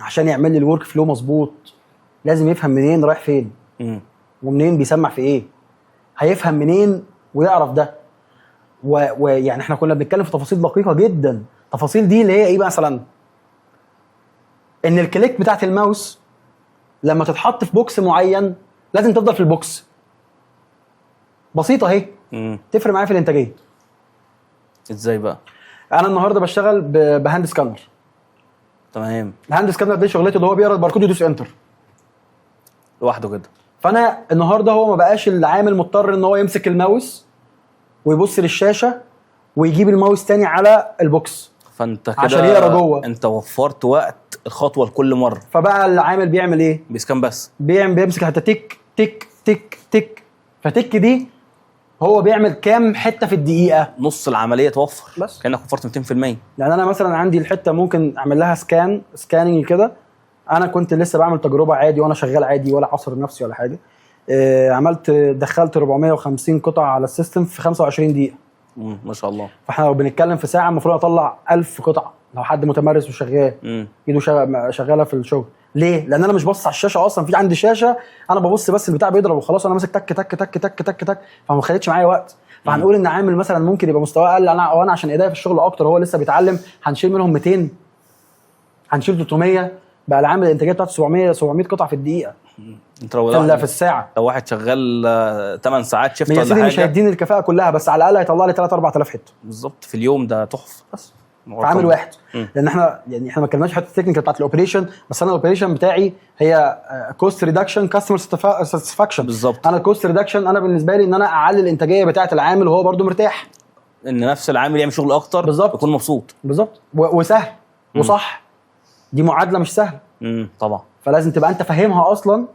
A: عشان يعمل لي ال workflow مظبوط لازم يفهم منين رايح فين ومنين بيسمع في ايه. هيفهم منين ويعرف ده؟ ويعني احنا كنا بنتكلم في تفاصيل دقيقة جدا. التفاصيل دي اللي هي ايه مثلا؟ ان ال click بتاعت الماوس لما تتحط في box معين لازم تفضل في ال box. بسيطة اهي. تفرق معايا في الانتاجيه.
B: ازاي بقى؟
A: انا النهارده بشتغل ب hand scanner.
B: تمام.
A: ال hand scanner دي شغلته اللي هو بيقرا الباركود يدوس enter
B: لوحده كده.
A: فانا النهارده هو ما بقاش العامل مضطر ان هو يمسك الماوس ويبص للشاشه ويجيب الماوس تاني على ال box
B: فانت كده
A: عشان يقرا جوه.
B: انت وفرت وقت الخطوة لكل مره.
A: فبقى العامل بيعمل ايه؟
B: بي scan بس.
A: بيعمل بيمسك حتى تك تك تك تك، فتك دي هو بيعمل كام حتة في الدقيقة؟
B: نص العملية توفر.
A: بس.
B: كانك وفرت 200%.
A: يعني انا مثلا عندي الحتة ممكن اعمل لها scanning كده. انا كنت لسه بعمل تجربه عادي وانا شغال عادي ولا عصر نفسي ولا حاجه. عملت دخلت 450 قطعه على ال system في 25 دقيقه.
B: ما شاء الله.
A: فاحنا لو بنتكلم في ساعة المفروض اطلع 1000 قطعه لو حد متمرس وشغال ايده شغالة في الشغل. ليه؟ لان انا مش باصص على الشاشة اصلا، في عندي شاشة انا ببص بس البتاع بيضرب وخلاص، انا ماسك تك تك تك تك تك تك، فما خدتش معايا وقت. فهنقول ان عامل مثلا ممكن يبقى مستواه اقل، انا وانا عشان ايديا في الشغل اكتر هو لسه بيتعلم، هنشيل منهم 200، هنشيل 300، بقى العامل الانتاجية بتاعته 700 قطعه في الدقيقه.
B: انت لو
A: في,
B: واحد
A: في الساعه.
B: لو واحد شغال 8 ساعات shift
A: يا
B: ولا
A: سيدي مش
B: حاجه.
A: هيديني الكفاءة كلها، بس على الاقل هيطلع لي 3 4000 حته.
B: بالظبط، في اليوم ده تحفه.
A: بس في عامل واحد. لان احنا يعني احنا ما اتكلمناش حتة ال technical بتاعت ال operation، بس انا ال operation بتاعي هي cost reduction customer satisfaction.
B: بالظبط.
A: انا ال cost reduction انا بالنسبة لي ان انا اعلي الانتاجية بتاعه العامل وهو برده مرتاح.
B: ان نفس العامل يعمل شغل اكتر.
A: بالظبط.
B: يكون مبسوط.
A: بالظبط، وسهل وصح. دي معادلة مش سهله.
B: طبعا.
A: فلازم تبقى انت فاهمها اصلا،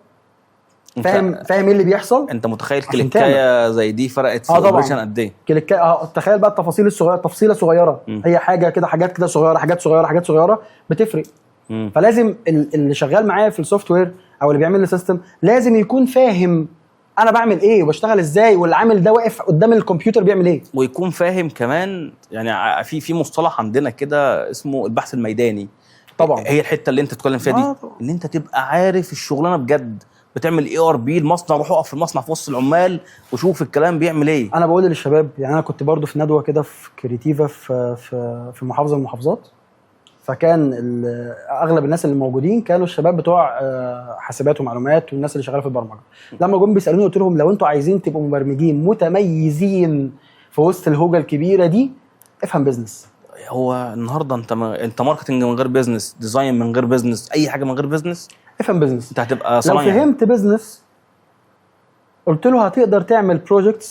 A: فاهم ايه اللي بيحصل.
B: انت متخيل
A: عشان
B: كليكايه زي دي فرقت في
A: آه طبعاً.
B: ال operation قد ايه؟
A: كليكا تخيل بقى التفاصيل الصغيره، تفصيله صغيره. هي حاجة كده، حاجات كده صغيره، حاجات صغيره، حاجات صغيرة بتفرق. فلازم اللي شغال معايا في ال software او اللي بيعمل لي system لازم يكون فاهم انا بعمل ايه وبشتغل ازاي، والعامل ده واقف قدام الكمبيوتر بيعمل ايه.
B: ويكون فاهم كمان يعني في مصطلح عندنا كده اسمه البحث الميداني.
A: طبعا.
B: هي الحتة اللي انت بتتكلم فيها دي.
A: طبعا.
B: ان انت تبقى عارف الشغلانة بجد، بتعمل ERP المصنع، روح اقف في المصنع في وسط العمال وشوف الكلام بيعمل ايه.
A: انا بقول للشباب، يعني انا كنت برضو في ندوه كده في كريتيفا في محافظة من المحافظات، فكان اغلب الناس اللي موجودين كانوا الشباب بتوع حاسبات ومعلومات والناس اللي شغالة في البرمجه. لما جم بيسالوني قلت لهم لو انتوا عايزين تبقوا مبرمجين متميزين في وسط الهوجه الكبيرة دي افهم business.
B: هو النهارده انت ما انت marketing من غير business، design من غير business، اي حاجة من غير business
A: افهم business.
B: انت هتبقى
A: لو
B: صنايعي.
A: فهمت business قلت له هتقدر تعمل projects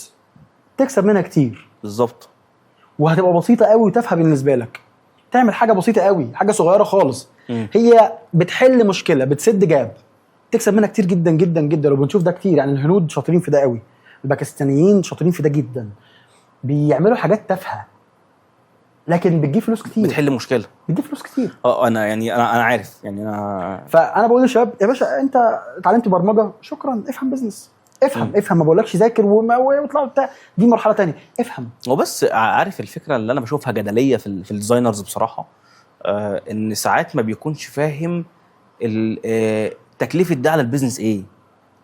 A: تكسب منها كتير.
B: بالظبط.
A: وهتبقى بسيطة قوي وتافهه بالنسبة لك، تعمل حاجة بسيطة قوي، حاجة صغيرة خالص. هي بتحل مشكله، بتسد gap، تكسب منها كتير جدا جدا جدا. وبنشوف ده كتير، يعني الهنود شاطرين في ده قوي، الباكستانيين شاطرين في ده جدا، بيعملوا حاجات تافهة لكن بتجيب فلوس كتير.
B: بتحل مشكله.
A: بتجيب فلوس كتير.
B: انا يعني انا عارف يعني انا
A: فانا بقول للشباب يا باشا انت اتعلمت برمجة، شكرا، افهم business، افهم. افهم، ما بقولكش ذاكر واطلع بتاع، دي مرحلة تانية، افهم.
B: هو بس عارف الفكرة اللي انا بشوفها جدلية في ال designers بصراحه، ان ساعات ما بيكونش فاهم تكلفة ده على ال business ايه.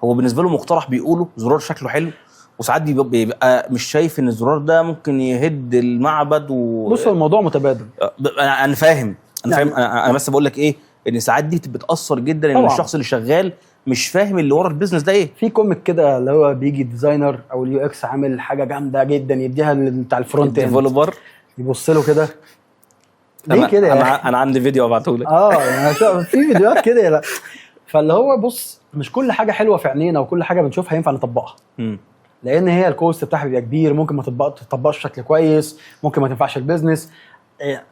B: هو بالنسبة له مقترح بيقوله زرار شكله حلو، وساعات بيبقى مش شايف ان الزرار ده ممكن يهد المعبد و
A: بص هو الموضوع متبادل.
B: انا فاهم، انا
A: يعني
B: فاهم، انا بس بقول لك ايه، ان ساعات دي بتاثر جدا ان
A: طبعاً.
B: الشخص اللي شغال مش فاهم اللي ورا ال business ده ايه.
A: في comic كده اللي هو بيجي designer او ال UX عامل حاجة جامدة جدا يديها بتاع ال front end
B: developer
A: يبص له كده، ليه كده يا أخي؟
B: انا عندي فيديو ابعته لك.
A: يعني في فيديوهات كده، لا. فاللي هو بص، مش كل حاجة حلوة في عينينا وكل حاجة بنشوفها ينفع نطبقها، لان هي ال cost بتاعها بيبقى كبير، ممكن ما تطبقش بشكل كويس، ممكن ما تنفعش ال business،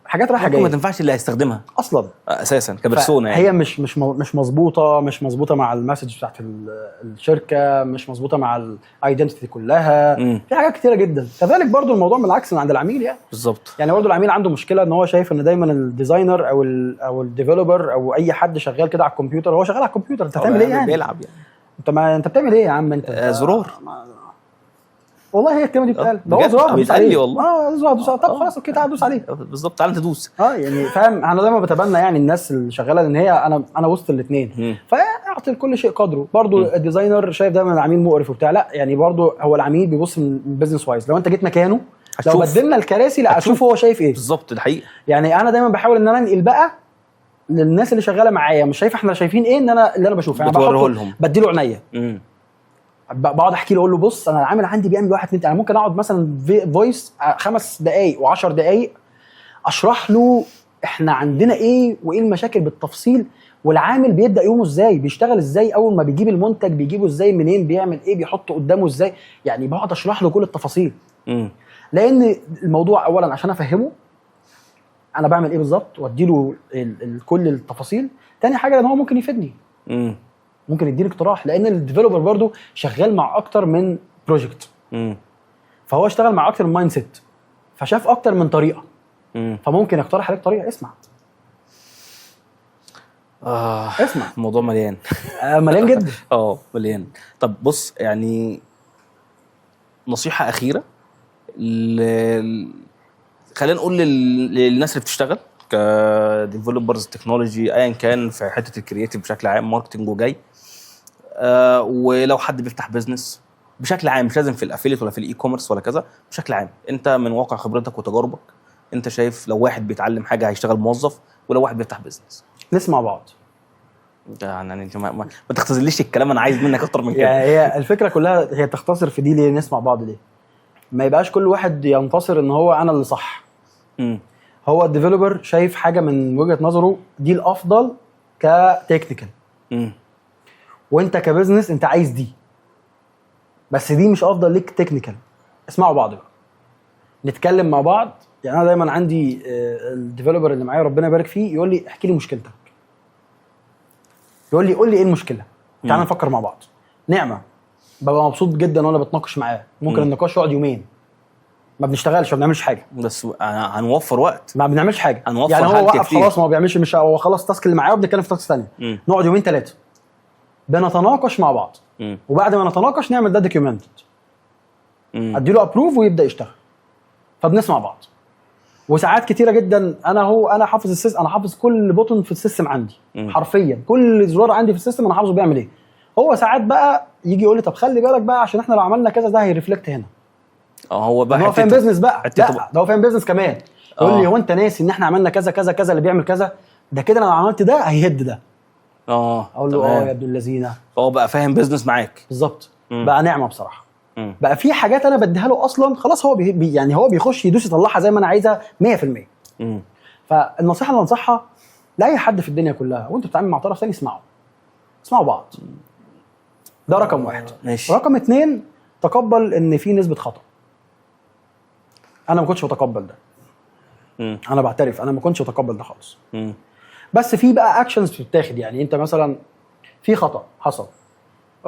A: حاجات رايحة
B: ممكن ما
A: جايه.
B: تنفعش اللي هيستخدمها
A: اصلا
B: اساسا ك persona يعني.
A: هي مش مظبوطه، مش مظبوطة مع ال message بتاعت الشركه، مش مظبوطة مع ال identity كلها. في حاجات كتيرة جدا. كذلك برضو الموضوع من العكس من عند العميل يعني.
B: بالظبط.
A: يعني برضو العميل عنده مشكلة ان هو شايف ان دايما ال designer او ال developer او اي حد شغال كده على الكمبيوتر، هو شغال على الكمبيوتر، انت هتعمل ايه يعني؟
B: بيلعب يعني.
A: انت ما انت بتعمل ايه يا عم انت؟
B: زرار.
A: والله هي الكلمة دي بتتقال، ده هو
B: بجد؟
A: زرار هدوس
B: بيتقال لي
A: عليه.
B: والله.
A: زرار هدوس عليه. طب خلاص okay تعالى دوس عليه.
B: بالظبط، تعالى انت دوس.
A: يعني فاهم، انا دايما بتبنى يعني الناس اللي شغاله، لان هي انا وسط الاثنين. فاعطي لكل شيء قدره. برضو ال designer شايف دايما العميل مقرف وبتاع، لا يعني برضو هو العميل بيبص من business wise. لو انت جيت مكانه، لو
B: هتشوف.
A: بدلنا الكراسي، لا
B: هتشوف.
A: اشوف هو شايف ايه.
B: بالظبط، ده حقيقي.
A: يعني انا دايما بحاول ان انا انقل بقى للناس اللي شغالة معايا، مش شايف احنا شايفين ايه، ان انا اللي انا بشوفه يعني
B: بتوريه
A: بحطه-
B: لهم.
A: بديله عينيا. بقعد احكي له، اقول له بص انا العامل عندي بيعمل واحد اتنين. انا ممكن اقعد مثلا voice 5 دقائق و10 دقائق اشرح له احنا عندنا ايه وايه المشاكل بالتفصيل، والعامل بيبدا يومه ازاي، بيشتغل ازاي، اول ما بيجيب المنتج بيجيبه ازاي، منين، بيعمل ايه، بيحطه قدامه ازاي. يعني بقعد اشرح له كل التفاصيل. لان الموضوع اولا عشان افهمه انا بعمل ايه بالظبط وادي له كل التفاصيل. تاني حاجة لان هو ممكن يفيدني، ممكن يديني اقتراح، لان ال developer برضو شغال مع اكتر من project، فهو اشتغل مع اكتر من mindset، فشاف اكتر من طريقه، فممكن يقترح عليك طريقه. اسمع. اسمع.
B: الموضوع مليان.
A: آه، مليان جدا.
B: اه مليان. طب بص، يعني نصيحة اخيرة خلينا نقول للناس اللي بتشتغل ك developers، technology، ايا كان، في حتة ال creative بشكل عام، marketing وجاي، ولو حد بيفتح business بشكل عام، مش لازم في ال affiliate ولا في ال e-commerce ولا كذا، بشكل عام انت من واقع خبرتك وتجاربك، انت شايف لو واحد بيتعلم حاجة هيشتغل موظف، ولو واحد بيفتح business؟
A: نسمع بعض.
B: يعني انت ما تختزليش الكلام، انا عايز منك اكتر من كده.
A: يعني هي الفكرة كلها هي تختصر في دي، ليه نسمع بعض؟ ليه ما يبقاش كل واحد ينتصر ان هو انا اللي صح؟ هو ال developer شايف حاجة من وجهه نظره دي الافضل ك technical، وانت ك business انت عايز دي، بس دي مش افضل ليك technical. اسمعوا بعض بقى، نتكلم مع بعض. يعني انا دايما عندي ال developer اللي معايا ربنا يبارك فيه يقول لي احكي لي مشكلتك، يقول لي قول لي ايه المشكلة، تعال نفكر مع بعض. نعمه، ببقى مبسوط جدا وانا بتناقش معاه. ممكن النقاش يقعد يومين، ما بنشتغلش، ما بنعملش حاجه.
B: بس هنوفر وقت.
A: ما بنعملش حاجه.
B: هنوفر
A: يعني هو
B: حاجات
A: وقف
B: كتير.
A: خلاص، ما هو بيعملش، مش هو خلص ال task اللي معاه وبنتكلم في task ثانيه. نقعد يومين ثلاثة بنتناقش مع بعض، وبعد ما نتناقش نعمل ده documented، اديله approve ويبدا يشتغل. فبنسمع بعض. وساعات كتيرة جدا انا هو انا حافظ ال system، انا حافظ كل button في ال system عندي، حرفيا كل زرار عندي في ال system انا حافظه بيعمل ايه. هو ساعات بقى يجي يقول لي طب خلي بالك بقى عشان احنا لو عملنا كذا ده هي reflect هنا.
B: اه، هو بقى
A: هو فاهم business بقى.
B: حتته
A: لا، ده هو فاهم business كمان. يقول لي هو انت ناسي ان احنا عملنا كذا كذا كذا، اللي بيعمل كذا ده كده لو عملت ده هيهد ده. اقول له اه يا ابن اللذينه.
B: فهو بقى فاهم business معاك.
A: بالظبط. بقى نعمه بصراحه. بقى في حاجات انا بديها له اصلا خلاص، هو بي يعني هو بيخش يدوس يطلعها زي ما انا عايزها 100%. فالنصيحه اللي انصحها لاي حد في الدنيا كلها، وانت بتتعامل مع طرف ثاني، اسمعوا، اسمعوا بعض. ده رقم واحد.
B: ماشي.
A: رقم اتنين، تقبل ان في نسبه خطا. انا ما كنتش بتقبل ده. انا بعترف، انا ما كنتش بتقبل ده خالص. بس في بقى actions بتتاخد. يعني انت مثلا في خطا حصل،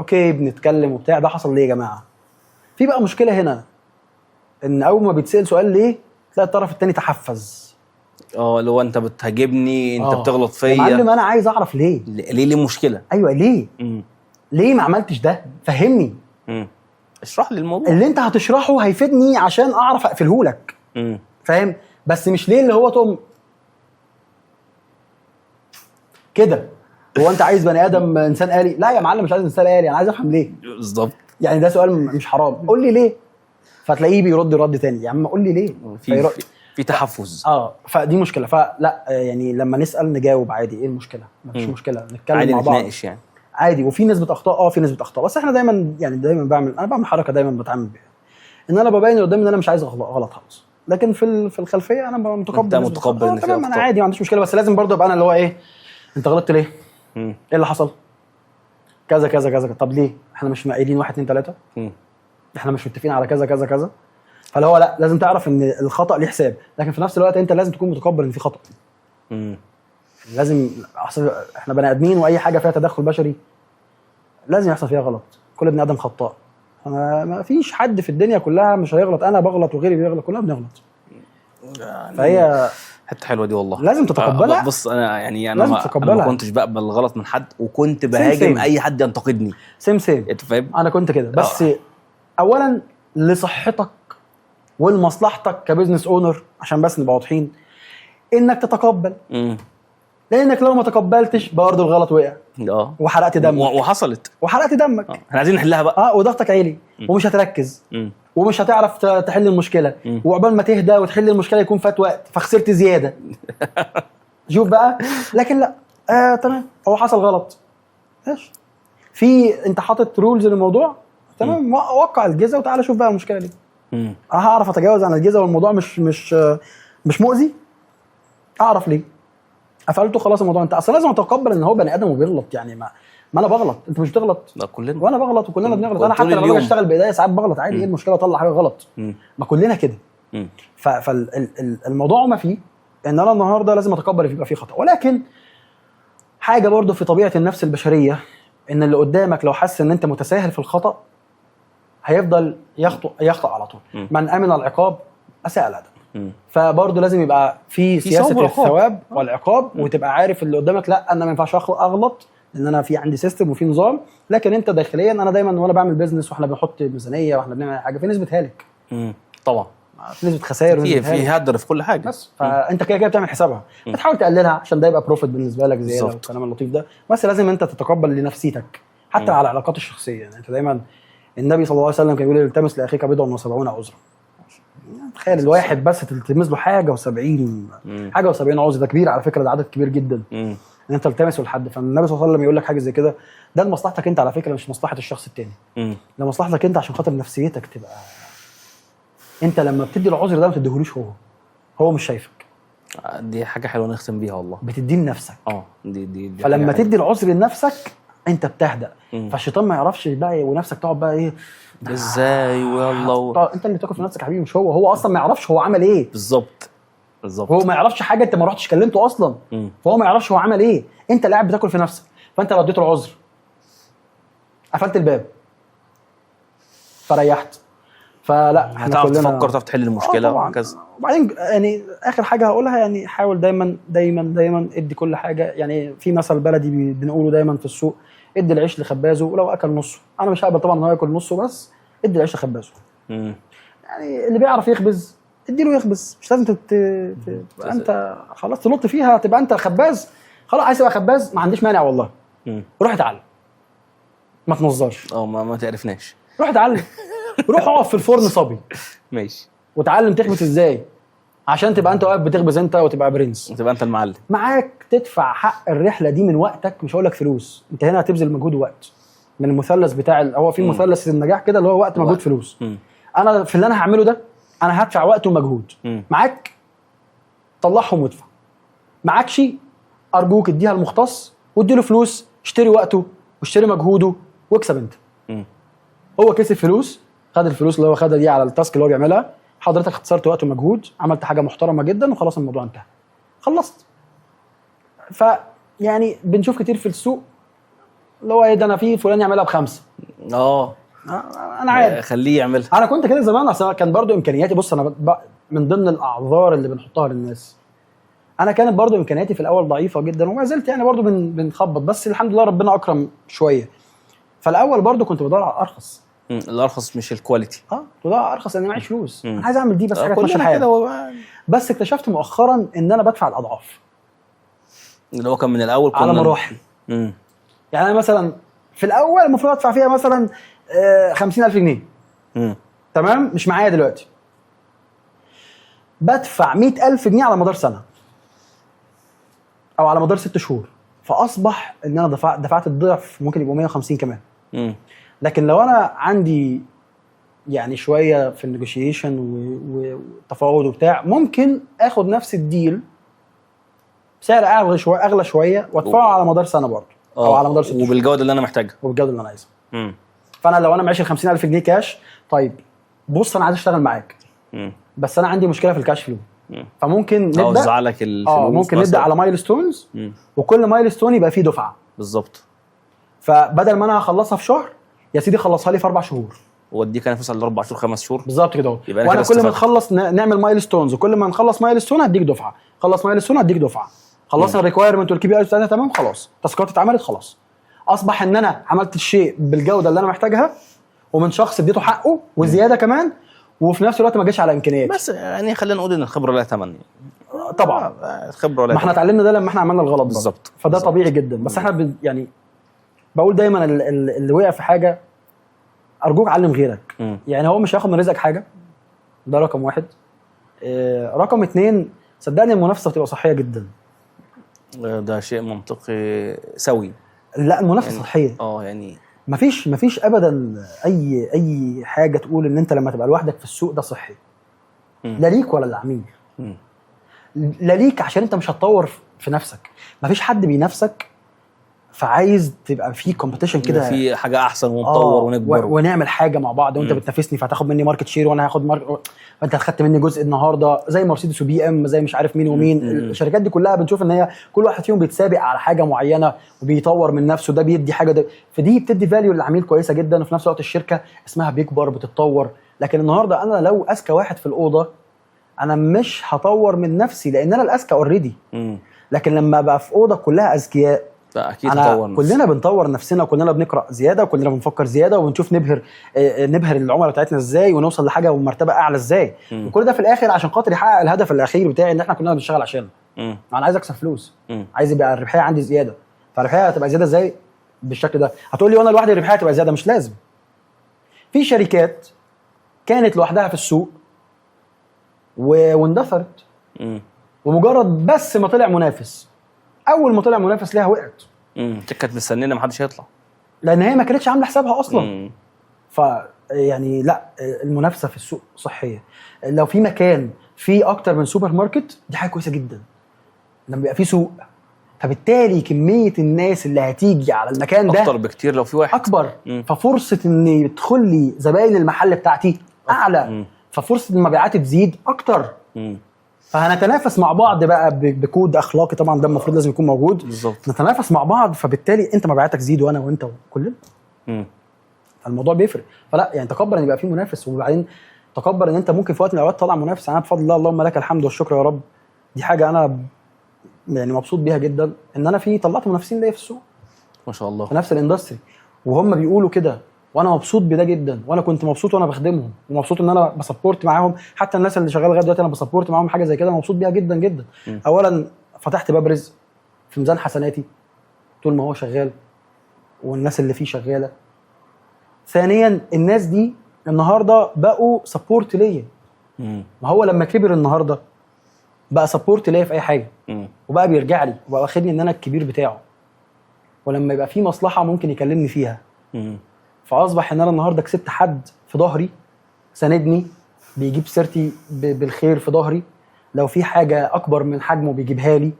A: okay، بنتكلم وبتاع، ده حصل ليه يا جماعة؟ في بقى مشكلة هنا، ان اول ما بيتسال سؤال ليه، تلاقي الطرف الثاني تحفز.
B: اه، اللي هو انت بتهاجمني، انت بتغلط
A: يا
B: فيا.
A: معلم انا عايز اعرف ليه.
B: ليه؟ ليه مشكله؟
A: ايوه، ليه؟ ليه ما عملتش ده؟ فهمني.
B: اشرح لي الموضوع.
A: اللي انت هتشرحه هيفيدني عشان اعرف اقفله لك. فاهم؟ بس مش ليه اللي هو تقوم كده، هو انت عايز بني ادم انسان آلي؟ لا يا معلم، مش عايز انسان آلي، انا عايز افهم ليه.
B: بالظبط.
A: يعني ده سؤال مش حرام، قول لي ليه. فتلاقيه بيرد رد تاني، يا عم قول لي ليه.
B: في تحفز.
A: اه، فدي مشكله. فلا، يعني لما نسال نجاوب عادي، ايه المشكله؟ مفيش مشكله، نتكلم
B: عادي.
A: مع بعض.
B: نتناقش يعني.
A: عادي. وفي نسبه اخطاء، اه في نسبه اخطاء، بس احنا دايما يعني دايما بعمل، انا بعمل حركة دايما بتعامل بيها، ان انا ببين اللي قدامي ان انا مش عايز غلط خالص، لكن في الخلفية انا ببقى متقبل
B: أنت
A: نسبة
B: متقبل
A: الخطأ.
B: إن في
A: تمام، انا
B: أخطاء.
A: عادي، ما عنديش مشكله، بس لازم برضه ابقى انا اللي هو ايه، انت غلطت ليه؟ ايه اللي حصل؟ كذا كذا كذا. طب ليه؟ احنا مش قايلين واحد اتنين تلاته؟ احنا مش متفقين على كذا كذا كذا؟ فاللي هو لا، لازم تعرف ان الخطا ليه حساب، لكن في نفس الوقت انت لازم تكون متقبل ان في خطا. لازم، أصل احنا بني ادمين، واي حاجة فيها تدخل بشري لازم يحصل فيها غلط. كل ابن ادم خطاء. انا ما فيش حد في الدنيا كلها مش هيغلط. انا بغلط وغيري بيغلط، كلنا بنغلط. فهي
B: حتة حلوة دي والله.
A: لازم تتقبلها.
B: بص، انا يعني انا
A: لازم
B: ما, أنا ما
A: تتقبلها.
B: كنتش بقبل الغلط من حد، وكنت بهاجم
A: same.
B: اي حد ينتقدني.
A: same same.
B: انت فاهم؟
A: انا كنت كده، بس اولا لصحتك ولمصلحتك ك business owner، عشان بس نبقى واضحين، انك تتقبل، لانك لو ما تقبلتش برضه الغلط وقع وحرقت دمك.
B: وحصلت.
A: وحرقت دمك.
B: احنا عايزين نحلها بقى.
A: اه، وضغطك عالي ومش هتركز ومش هتعرف تحل المشكله. وعقبال ما تهدى وتحل المشكلة يكون فات وقت، فخسرت زياده. شوف بقى، لكن لا، تمام، هو حصل غلط، ماشي، في انت حاطط rules للموضوع، تمام، وقع الجزا وتعالى شوف بقى المشكلة دي. هعرف اتجاوز عن الجزا والموضوع مش مؤذي. اعرف ليه قفلته، خلاص الموضوع انتهى. اصل لازم اتقبل ان هو بني ادم وبيغلط، يعني ما انا بغلط، انت مش بتغلط؟
B: ده كلنا،
A: وانا بغلط وكلنا بنغلط. انا
B: طول
A: حتى لما باجي
B: اليوم.
A: اشتغل بايديا ساعات بغلط عادي. ايه المشكلة اطلع حاجة غلط؟ ما كلنا كده. فالموضوع ما فيه ان انا النهارده لازم اتقبل ان يبقى فيه خطا، ولكن حاجة برضو في طبيعة النفس البشرية ان اللي قدامك لو حس ان انت متساهل في الخطا هيفضل يخطئ يخطئ على طول. من امن العقاب اساء الادب. فبرضه لازم يبقى في
B: في
A: سياسة
B: ثواب وعقاب.
A: الثواب والعقاب، وتبقى عارف اللي قدامك لا انا ما ينفعش اغلط لان انا في عندي system وفي نظام. لكن انت داخليا، انا دايما وانا بعمل business واحنا بنحط ميزانية واحنا بنعمل حاجة في نسبه هالك،
B: طبعا
A: في نسبه خسائر
B: في
A: ونسبه
B: في
A: هالك.
B: هدر في كل حاجة.
A: بس فانت كده كده بتعمل حسابها، بتحاول تقللها عشان ده يبقى profit بالنسبة لك زيادة والكلام اللطيف ده. بس لازم انت تتقبل لنفسيتك حتى على العلاقات الشخصية. يعني انت دايما النبي صلى الله عليه وسلم كان بيقول التمس لاخيك بضع وسبعون عذرا. يعني تخيل الواحد بس تلتمس له حاجة و70 حاجة و70 عذر، ده كبير على فكره، ده عدد كبير جدا ان انت تلتمسه لحد. فالنبي صلى الله عليه وسلم يقول لك حاجة زي كده، ده لمصلحتك انت على فكرة، مش مصلحة الشخص التاني، ده مصلحتك انت عشان خاطر نفسيتك تبقى. انت لما بتدي العذر ده ما بتديهولوش هو، هو مش شايفك.
B: دي حاجة حلوة نختم بيها والله.
A: بتديه لنفسك.
B: دي
A: فلما
B: حاجة حلوة.
A: تدي العذر لنفسك انت بتهدأ. فالشيطان ما يعرفش بقى، ونفسك تقعد بقى ايه
B: ازاي ويلا
A: طب انت اللي بتاكل في نفسك يا حبيبي، مش هو. هو اصلا ما يعرفش هو عمل ايه.
B: بالظبط بالظبط.
A: هو ما يعرفش حاجه، انت ما رحتش كلمته اصلا. فهو ما يعرفش هو عمل ايه، انت اللي قاعد بتاكل في نفسك. فانت لو اديته العذر قفلت الباب فريحت. فلا احنا
B: هتعرف
A: كلنا
B: تفكر، تعرف تحل المشكلة
A: طبعا.
B: وهكذا.
A: وبعدين يعني اخر حاجة هقولها، يعني حاول دايما دايما دايما ادي كل حاجة. يعني في مثل بلدي بنقوله دايما في السوق، ادي العيش لخبازه ولو اكل نصه. انا مش هقبل طبعا ان هو ياكل نصه، بس ادي العيش لخبازه. يعني اللي بيعرف يخبز ادي له يخبز، مش لازم تبقى انت خلاص تنط فيها تبقى انت الخباز. خلاص عايز تبقى خباز ما عنديش مانع والله. روح اتعلم، ما تنظرش.
B: ما تعرفناش.
A: روح اتعلم، روح اقف في الفرن صبي
B: ماشي.
A: وتعلم تخبز ازاي، عشان تبقى انت واقف بتخبز انت وتبقى برنس.
B: وتبقى انت المعلم.
A: معاك تدفع حق الرحلة دي من وقتك، مش هقول لك فلوس، انت هنا هتبذل مجهود ووقت من المثلث بتاع هو في مثلث النجاح كده اللي هو وقت مجهود
B: وقت.
A: فلوس. انا في اللي انا هعمله ده انا هدفع وقت ومجهود. معاك طلعهم وادفع، معكش ارجوك اديها المختص وادي له فلوس، اشتري وقته واشتري مجهوده واكسب انت. هو كسب فلوس، خد الفلوس اللي هو خدها دي على ال task اللي هو بيعملها، حضرتك اختصرت وقت ومجهود، عملت حاجة محترمه جدا وخلاص الموضوع انتهى، خلصت. ف يعني بنشوف كتير في السوق اللي هو ايه ده، انا في فلان يعملها ب5. انا عارف.
B: خليه يعملها.
A: انا كنت كده زمان، اصل كان برضو امكانياتي، بص انا من ضمن الاعذار اللي بنحطها للناس، انا كانت برضو امكانياتي في الاول ضعيفة جدا وما زلت يعني برضو بنخبط، بس الحمد لله ربنا اكرم شوية. فالاول برضو كنت بدور على ارخص.
B: الارخص مش ال quality.
A: كنت بدور على ارخص لان معيش فلوس. انا عايز اعمل دي بس حاجة تمشي
B: كلنا
A: الحال.
B: كده هو.
A: بس اكتشفت مؤخرا ان انا بدفع الاضعاف.
B: اللي هو كان من الاول كنا
A: على مراحل. يعني انا مثلا في الاول المفروض ادفع فيها مثلا 50000 جنيه. تمام، مش معايا دلوقتي، بدفع 100000 جنيه على مدار سنة او على مدار 6 شهور، فاصبح ان انا دفعت الضعف، ممكن يبقوا 150 كمان. لكن لو انا عندي يعني شوية في النيجوشيشن وتفاوض وبتاع، ممكن اخد نفس ال deal بسعر اغلى شوية، اغلى شوية وادفعه على مدار سنة برضه او على مدار 6 شهور
B: وبالجوده اللي انا محتاجها.
A: وبالجوده اللي انا عايزها. فانا لو انا معيش ال 50000 جنيه كاش، طيب بص انا عايز اشتغل معاك، بس انا عندي مشكلة في ال cash flow، فممكن نبدا
B: اوزع لك الفلوس
A: ممكن نبدا
B: مثلاً.
A: على milestones، وكل milestone يبقى فيه دفعه.
B: بالظبط.
A: فبدل ما انا هخلصها في شهر يا سيدي خلصها لي في 4 شهور.
B: واديك انا فلوس على 4 شهور 5 شهور.
A: بالظبط كده اهو.
B: يبقى أنا
A: وانا
B: كده
A: كل ما
B: استفدت.
A: نخلص نعمل milestones، وكل ما نخلص milestone هديك دفعه، خلص milestone هديك دفعه، خلصنا ال requirement وال KPI بتاعتها تمام، خلاص تاسكات اتعملت، خلاص اصبح ان انا عملت الشيء بالجودة اللي انا محتاجها ومن شخص اديته حقه وزيادة كمان، وفي نفس الوقت ما جاش على امكانياتي.
B: بس يعني خلينا نقول ان الخبرة لها ثمن يعني.
A: طبعا.
B: الخبرة لها
A: ما احنا
B: ثمن.
A: اتعلمنا ده لما احنا عملنا الغلط برضه.
B: بالظبط.
A: فده
B: بالظبط.
A: طبيعي جدا. بس احنا يعني بقول دايما اللي وقع في حاجة ارجوك علم غيرك. يعني هو مش هياخد من رزقك حاجة، ده رقم واحد. رقم 2، صدقني المنافسة بتبقى صحية جدا.
B: ده شيء منطقي سوي.
A: لا المنافسة
B: يعني
A: صحية.
B: يعني
A: مفيش ابدا اي حاجة تقول ان انت لما تبقى لوحدك في السوق ده صحي. لا ليك ولا للعميل. لا ليك، عشان انت مش هتطور في نفسك، مفيش حد بينافسك، فعايز تبقى في competition كده،
B: في حاجة احسن ونطور ونكبر
A: ونعمل حاجة مع بعض، وانت بتنافسني فهتاخد مني market share وانا هاخد market، فانت خدت مني جزء النهارده، زي مرسيدس وبي ام، زي مش عارف مين ومين. الشركات دي كلها بنشوف ان هي كل واحد فيهم بيتسابق على حاجة معينة وبيطور من نفسه، ده بيدي حاجة ده، فدي بتدي value للعميل كويسة جدا، وفي نفس الوقت الشركة اسمها بيكبر بتتطور. لكن النهارده انا لو اذكى واحد في الاوضة انا مش هطور من نفسي، لان انا الاذكى already. لكن لما ابقى في اوضة كلها اذكياء،
B: لا اكيد
A: انا
B: تطور نفسك.
A: كلنا بنطور نفسنا، وكلنا بنقرا زياده، وكلنا بنفكر زياده، وبنشوف نبهر العملاء بتاعتنا ازاي، ونوصل لحاجة ومرتبة اعلى ازاي. وكل ده في الاخر عشان خاطر يحقق الهدف الاخير بتاعي اللي احنا كلنا بنشتغل عشانه. انا عايز اكسب فلوس، عايز يبقى الربحية عندي زياده. فالربحيه هتبقى زيادة ازاي بالشكل ده؟ هتقول لي وانا لوحدي الربحية هتبقى زياده؟ مش لازم. في شركات كانت لوحدها في السوق واندثرت، ومجرد بس ما طلع منافس، اول ما طلع منافس ليها وقعت.
B: كانت مستنيه ما حدش هيطلع،
A: لان هي ما كانتش عامله حسابها اصلا. ف يعني لا، المنافسة في السوق صحية. لو في مكان فيه اكتر من سوبر ماركت دي حاجة كويسة جدا، لما بيبقى في سوق، فبالتالي كمية الناس اللي هتيجي على المكان ده
B: اكتر بكتير لو في واحد
A: اكبر. ففرصه ان يدخل لي زباين المحل بتاعتي اعلى، ففرصه المبيعات تزيد اكتر. فهنتنافس مع بعض بقى بكود اخلاقي طبعا، ده المفروض لازم يكون موجود. نتنافس مع بعض، فبالتالي انت مبيعاتك تزيد وانا وانت وكلنا. فالموضوع بيفرق. فلا يعني تقبل ان يبقى في منافس، وبعدين تقبل ان انت ممكن في وقت من الاوقات تطلع منافس. انا بفضل الله، اللهم لك الحمد والشكر يا رب، دي حاجة انا يعني مبسوط بيها جدا، ان انا في طلعت منافسين ليا في السوق
B: ما شاء الله
A: في نفس ال industry، وهم بيقولوا كده، وانا مبسوط بده جدا. وانا كنت مبسوط وانا بخدمهم، ومبسوط ان انا ب support معاهم، حتى الناس اللي شغالة لغاية دلوقتي انا ب support معاهم حاجة زي كده، انا مبسوط بيها جدا جدا. اولا فتحت باب رزق في ميزان حسناتي طول ما هو شغال والناس اللي فيه شغاله. ثانيا الناس دي النهارده بقوا support ليا. ما هو لما كبر النهارده بقى support ليا في اي حاجة، وبقى بيرجع لي، وبقى واخدني ان انا الكبير بتاعه، ولما يبقى في مصلحة ممكن يكلمني فيها. فاصبح ان انا النهارده كسبت حد في ظهري ساندني، بيجيب سيرتي بالخير في ظهري، لو في حاجة اكبر من حجمه بيجيبها لي.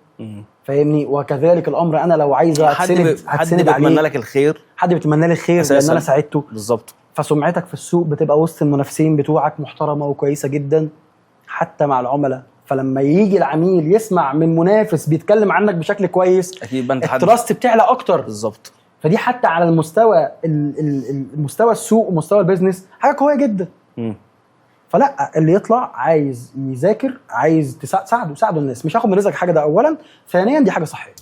A: فاهمني؟ وكذلك الامر انا لو عايز
B: حد
A: اتسند
B: حد
A: هتسند
B: بيتمنى
A: عليه.
B: لك الخير.
A: حد بيتمنى لي الخير لان
B: أساساً.
A: انا ساعدته. فسمعتك في السوق بتبقى وسط المنافسين بتوعك محترمه وكويسة جدا، حتى مع العملاء. فلما يجي العميل يسمع من منافس بيتكلم عنك بشكل كويس،
B: اكيد بقى انت حد
A: ال trust بتعلى اكتر. فدي حتى على المستوى المستوى السوق ومستوى ال business حاجة قوية جدا. فلا، اللي يطلع عايز يذاكر، عايز تساعده، ساعدوا الناس. مش هاخد من رزقك حاجه، ده اولا. ثانيا دي حاجة صحيه.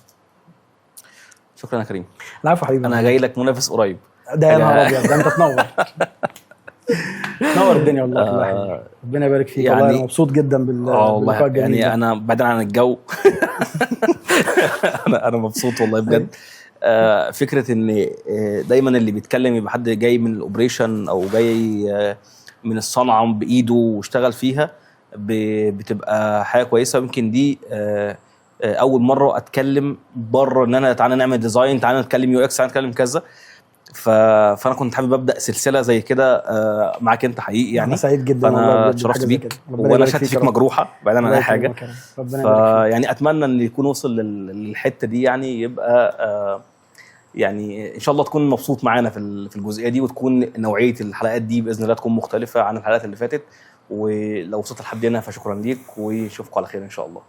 B: شكرا يا كريم.
A: العفو حبيبي.
B: انا جاي لك منافس قريب.
A: ده يا نهار ابيض، ده انت تنور تنور الدنيا والله كلها حبيبي. ربنا يبارك فيك والله. انا مبسوط جدا
B: اه والله
A: باللقاء الجميل
B: يعني
A: ده.
B: انا بعيدا عن الجو انا مبسوط والله بجد. فكرة ان دايما اللي بيتكلم يبقى حد جاي من ال operation او جاي من الصنعة بايده واشتغل فيها، بتبقى حاجة كويسه. ويمكن دي اول مرة اتكلم بره ان انا تعالى نعمل design، تعالى نتكلم UX، تعالى نتكلم كذا. فانا كنت حابب ابدا سلسلة زي كده معاك انت حقيقي يعني.
A: انا سعيد جدا والله
B: فانا
A: بجد
B: اتشرفت
A: بحاجة زي
B: بيك
A: كده. ربنا
B: وانا
A: يبارك
B: شهادتي
A: فيك يا
B: فيك
A: رب.
B: مجروحة بعيدا عن
A: الله
B: اي حاجه.
A: يكرمك يا رب. ربنا يبارك فيك.
B: فيعني اتمنى ان يكون وصل للحتة دي، يعني يبقى يعني ان شاء الله تكون مبسوط معانا في الجزئية دي، وتكون نوعية الحلقات دي باذن الله تكون مختلفة عن الحلقات اللي فاتت. ولو وصلت لحد هنا فشكرا ليك، ونشوفكم على خير ان شاء الله.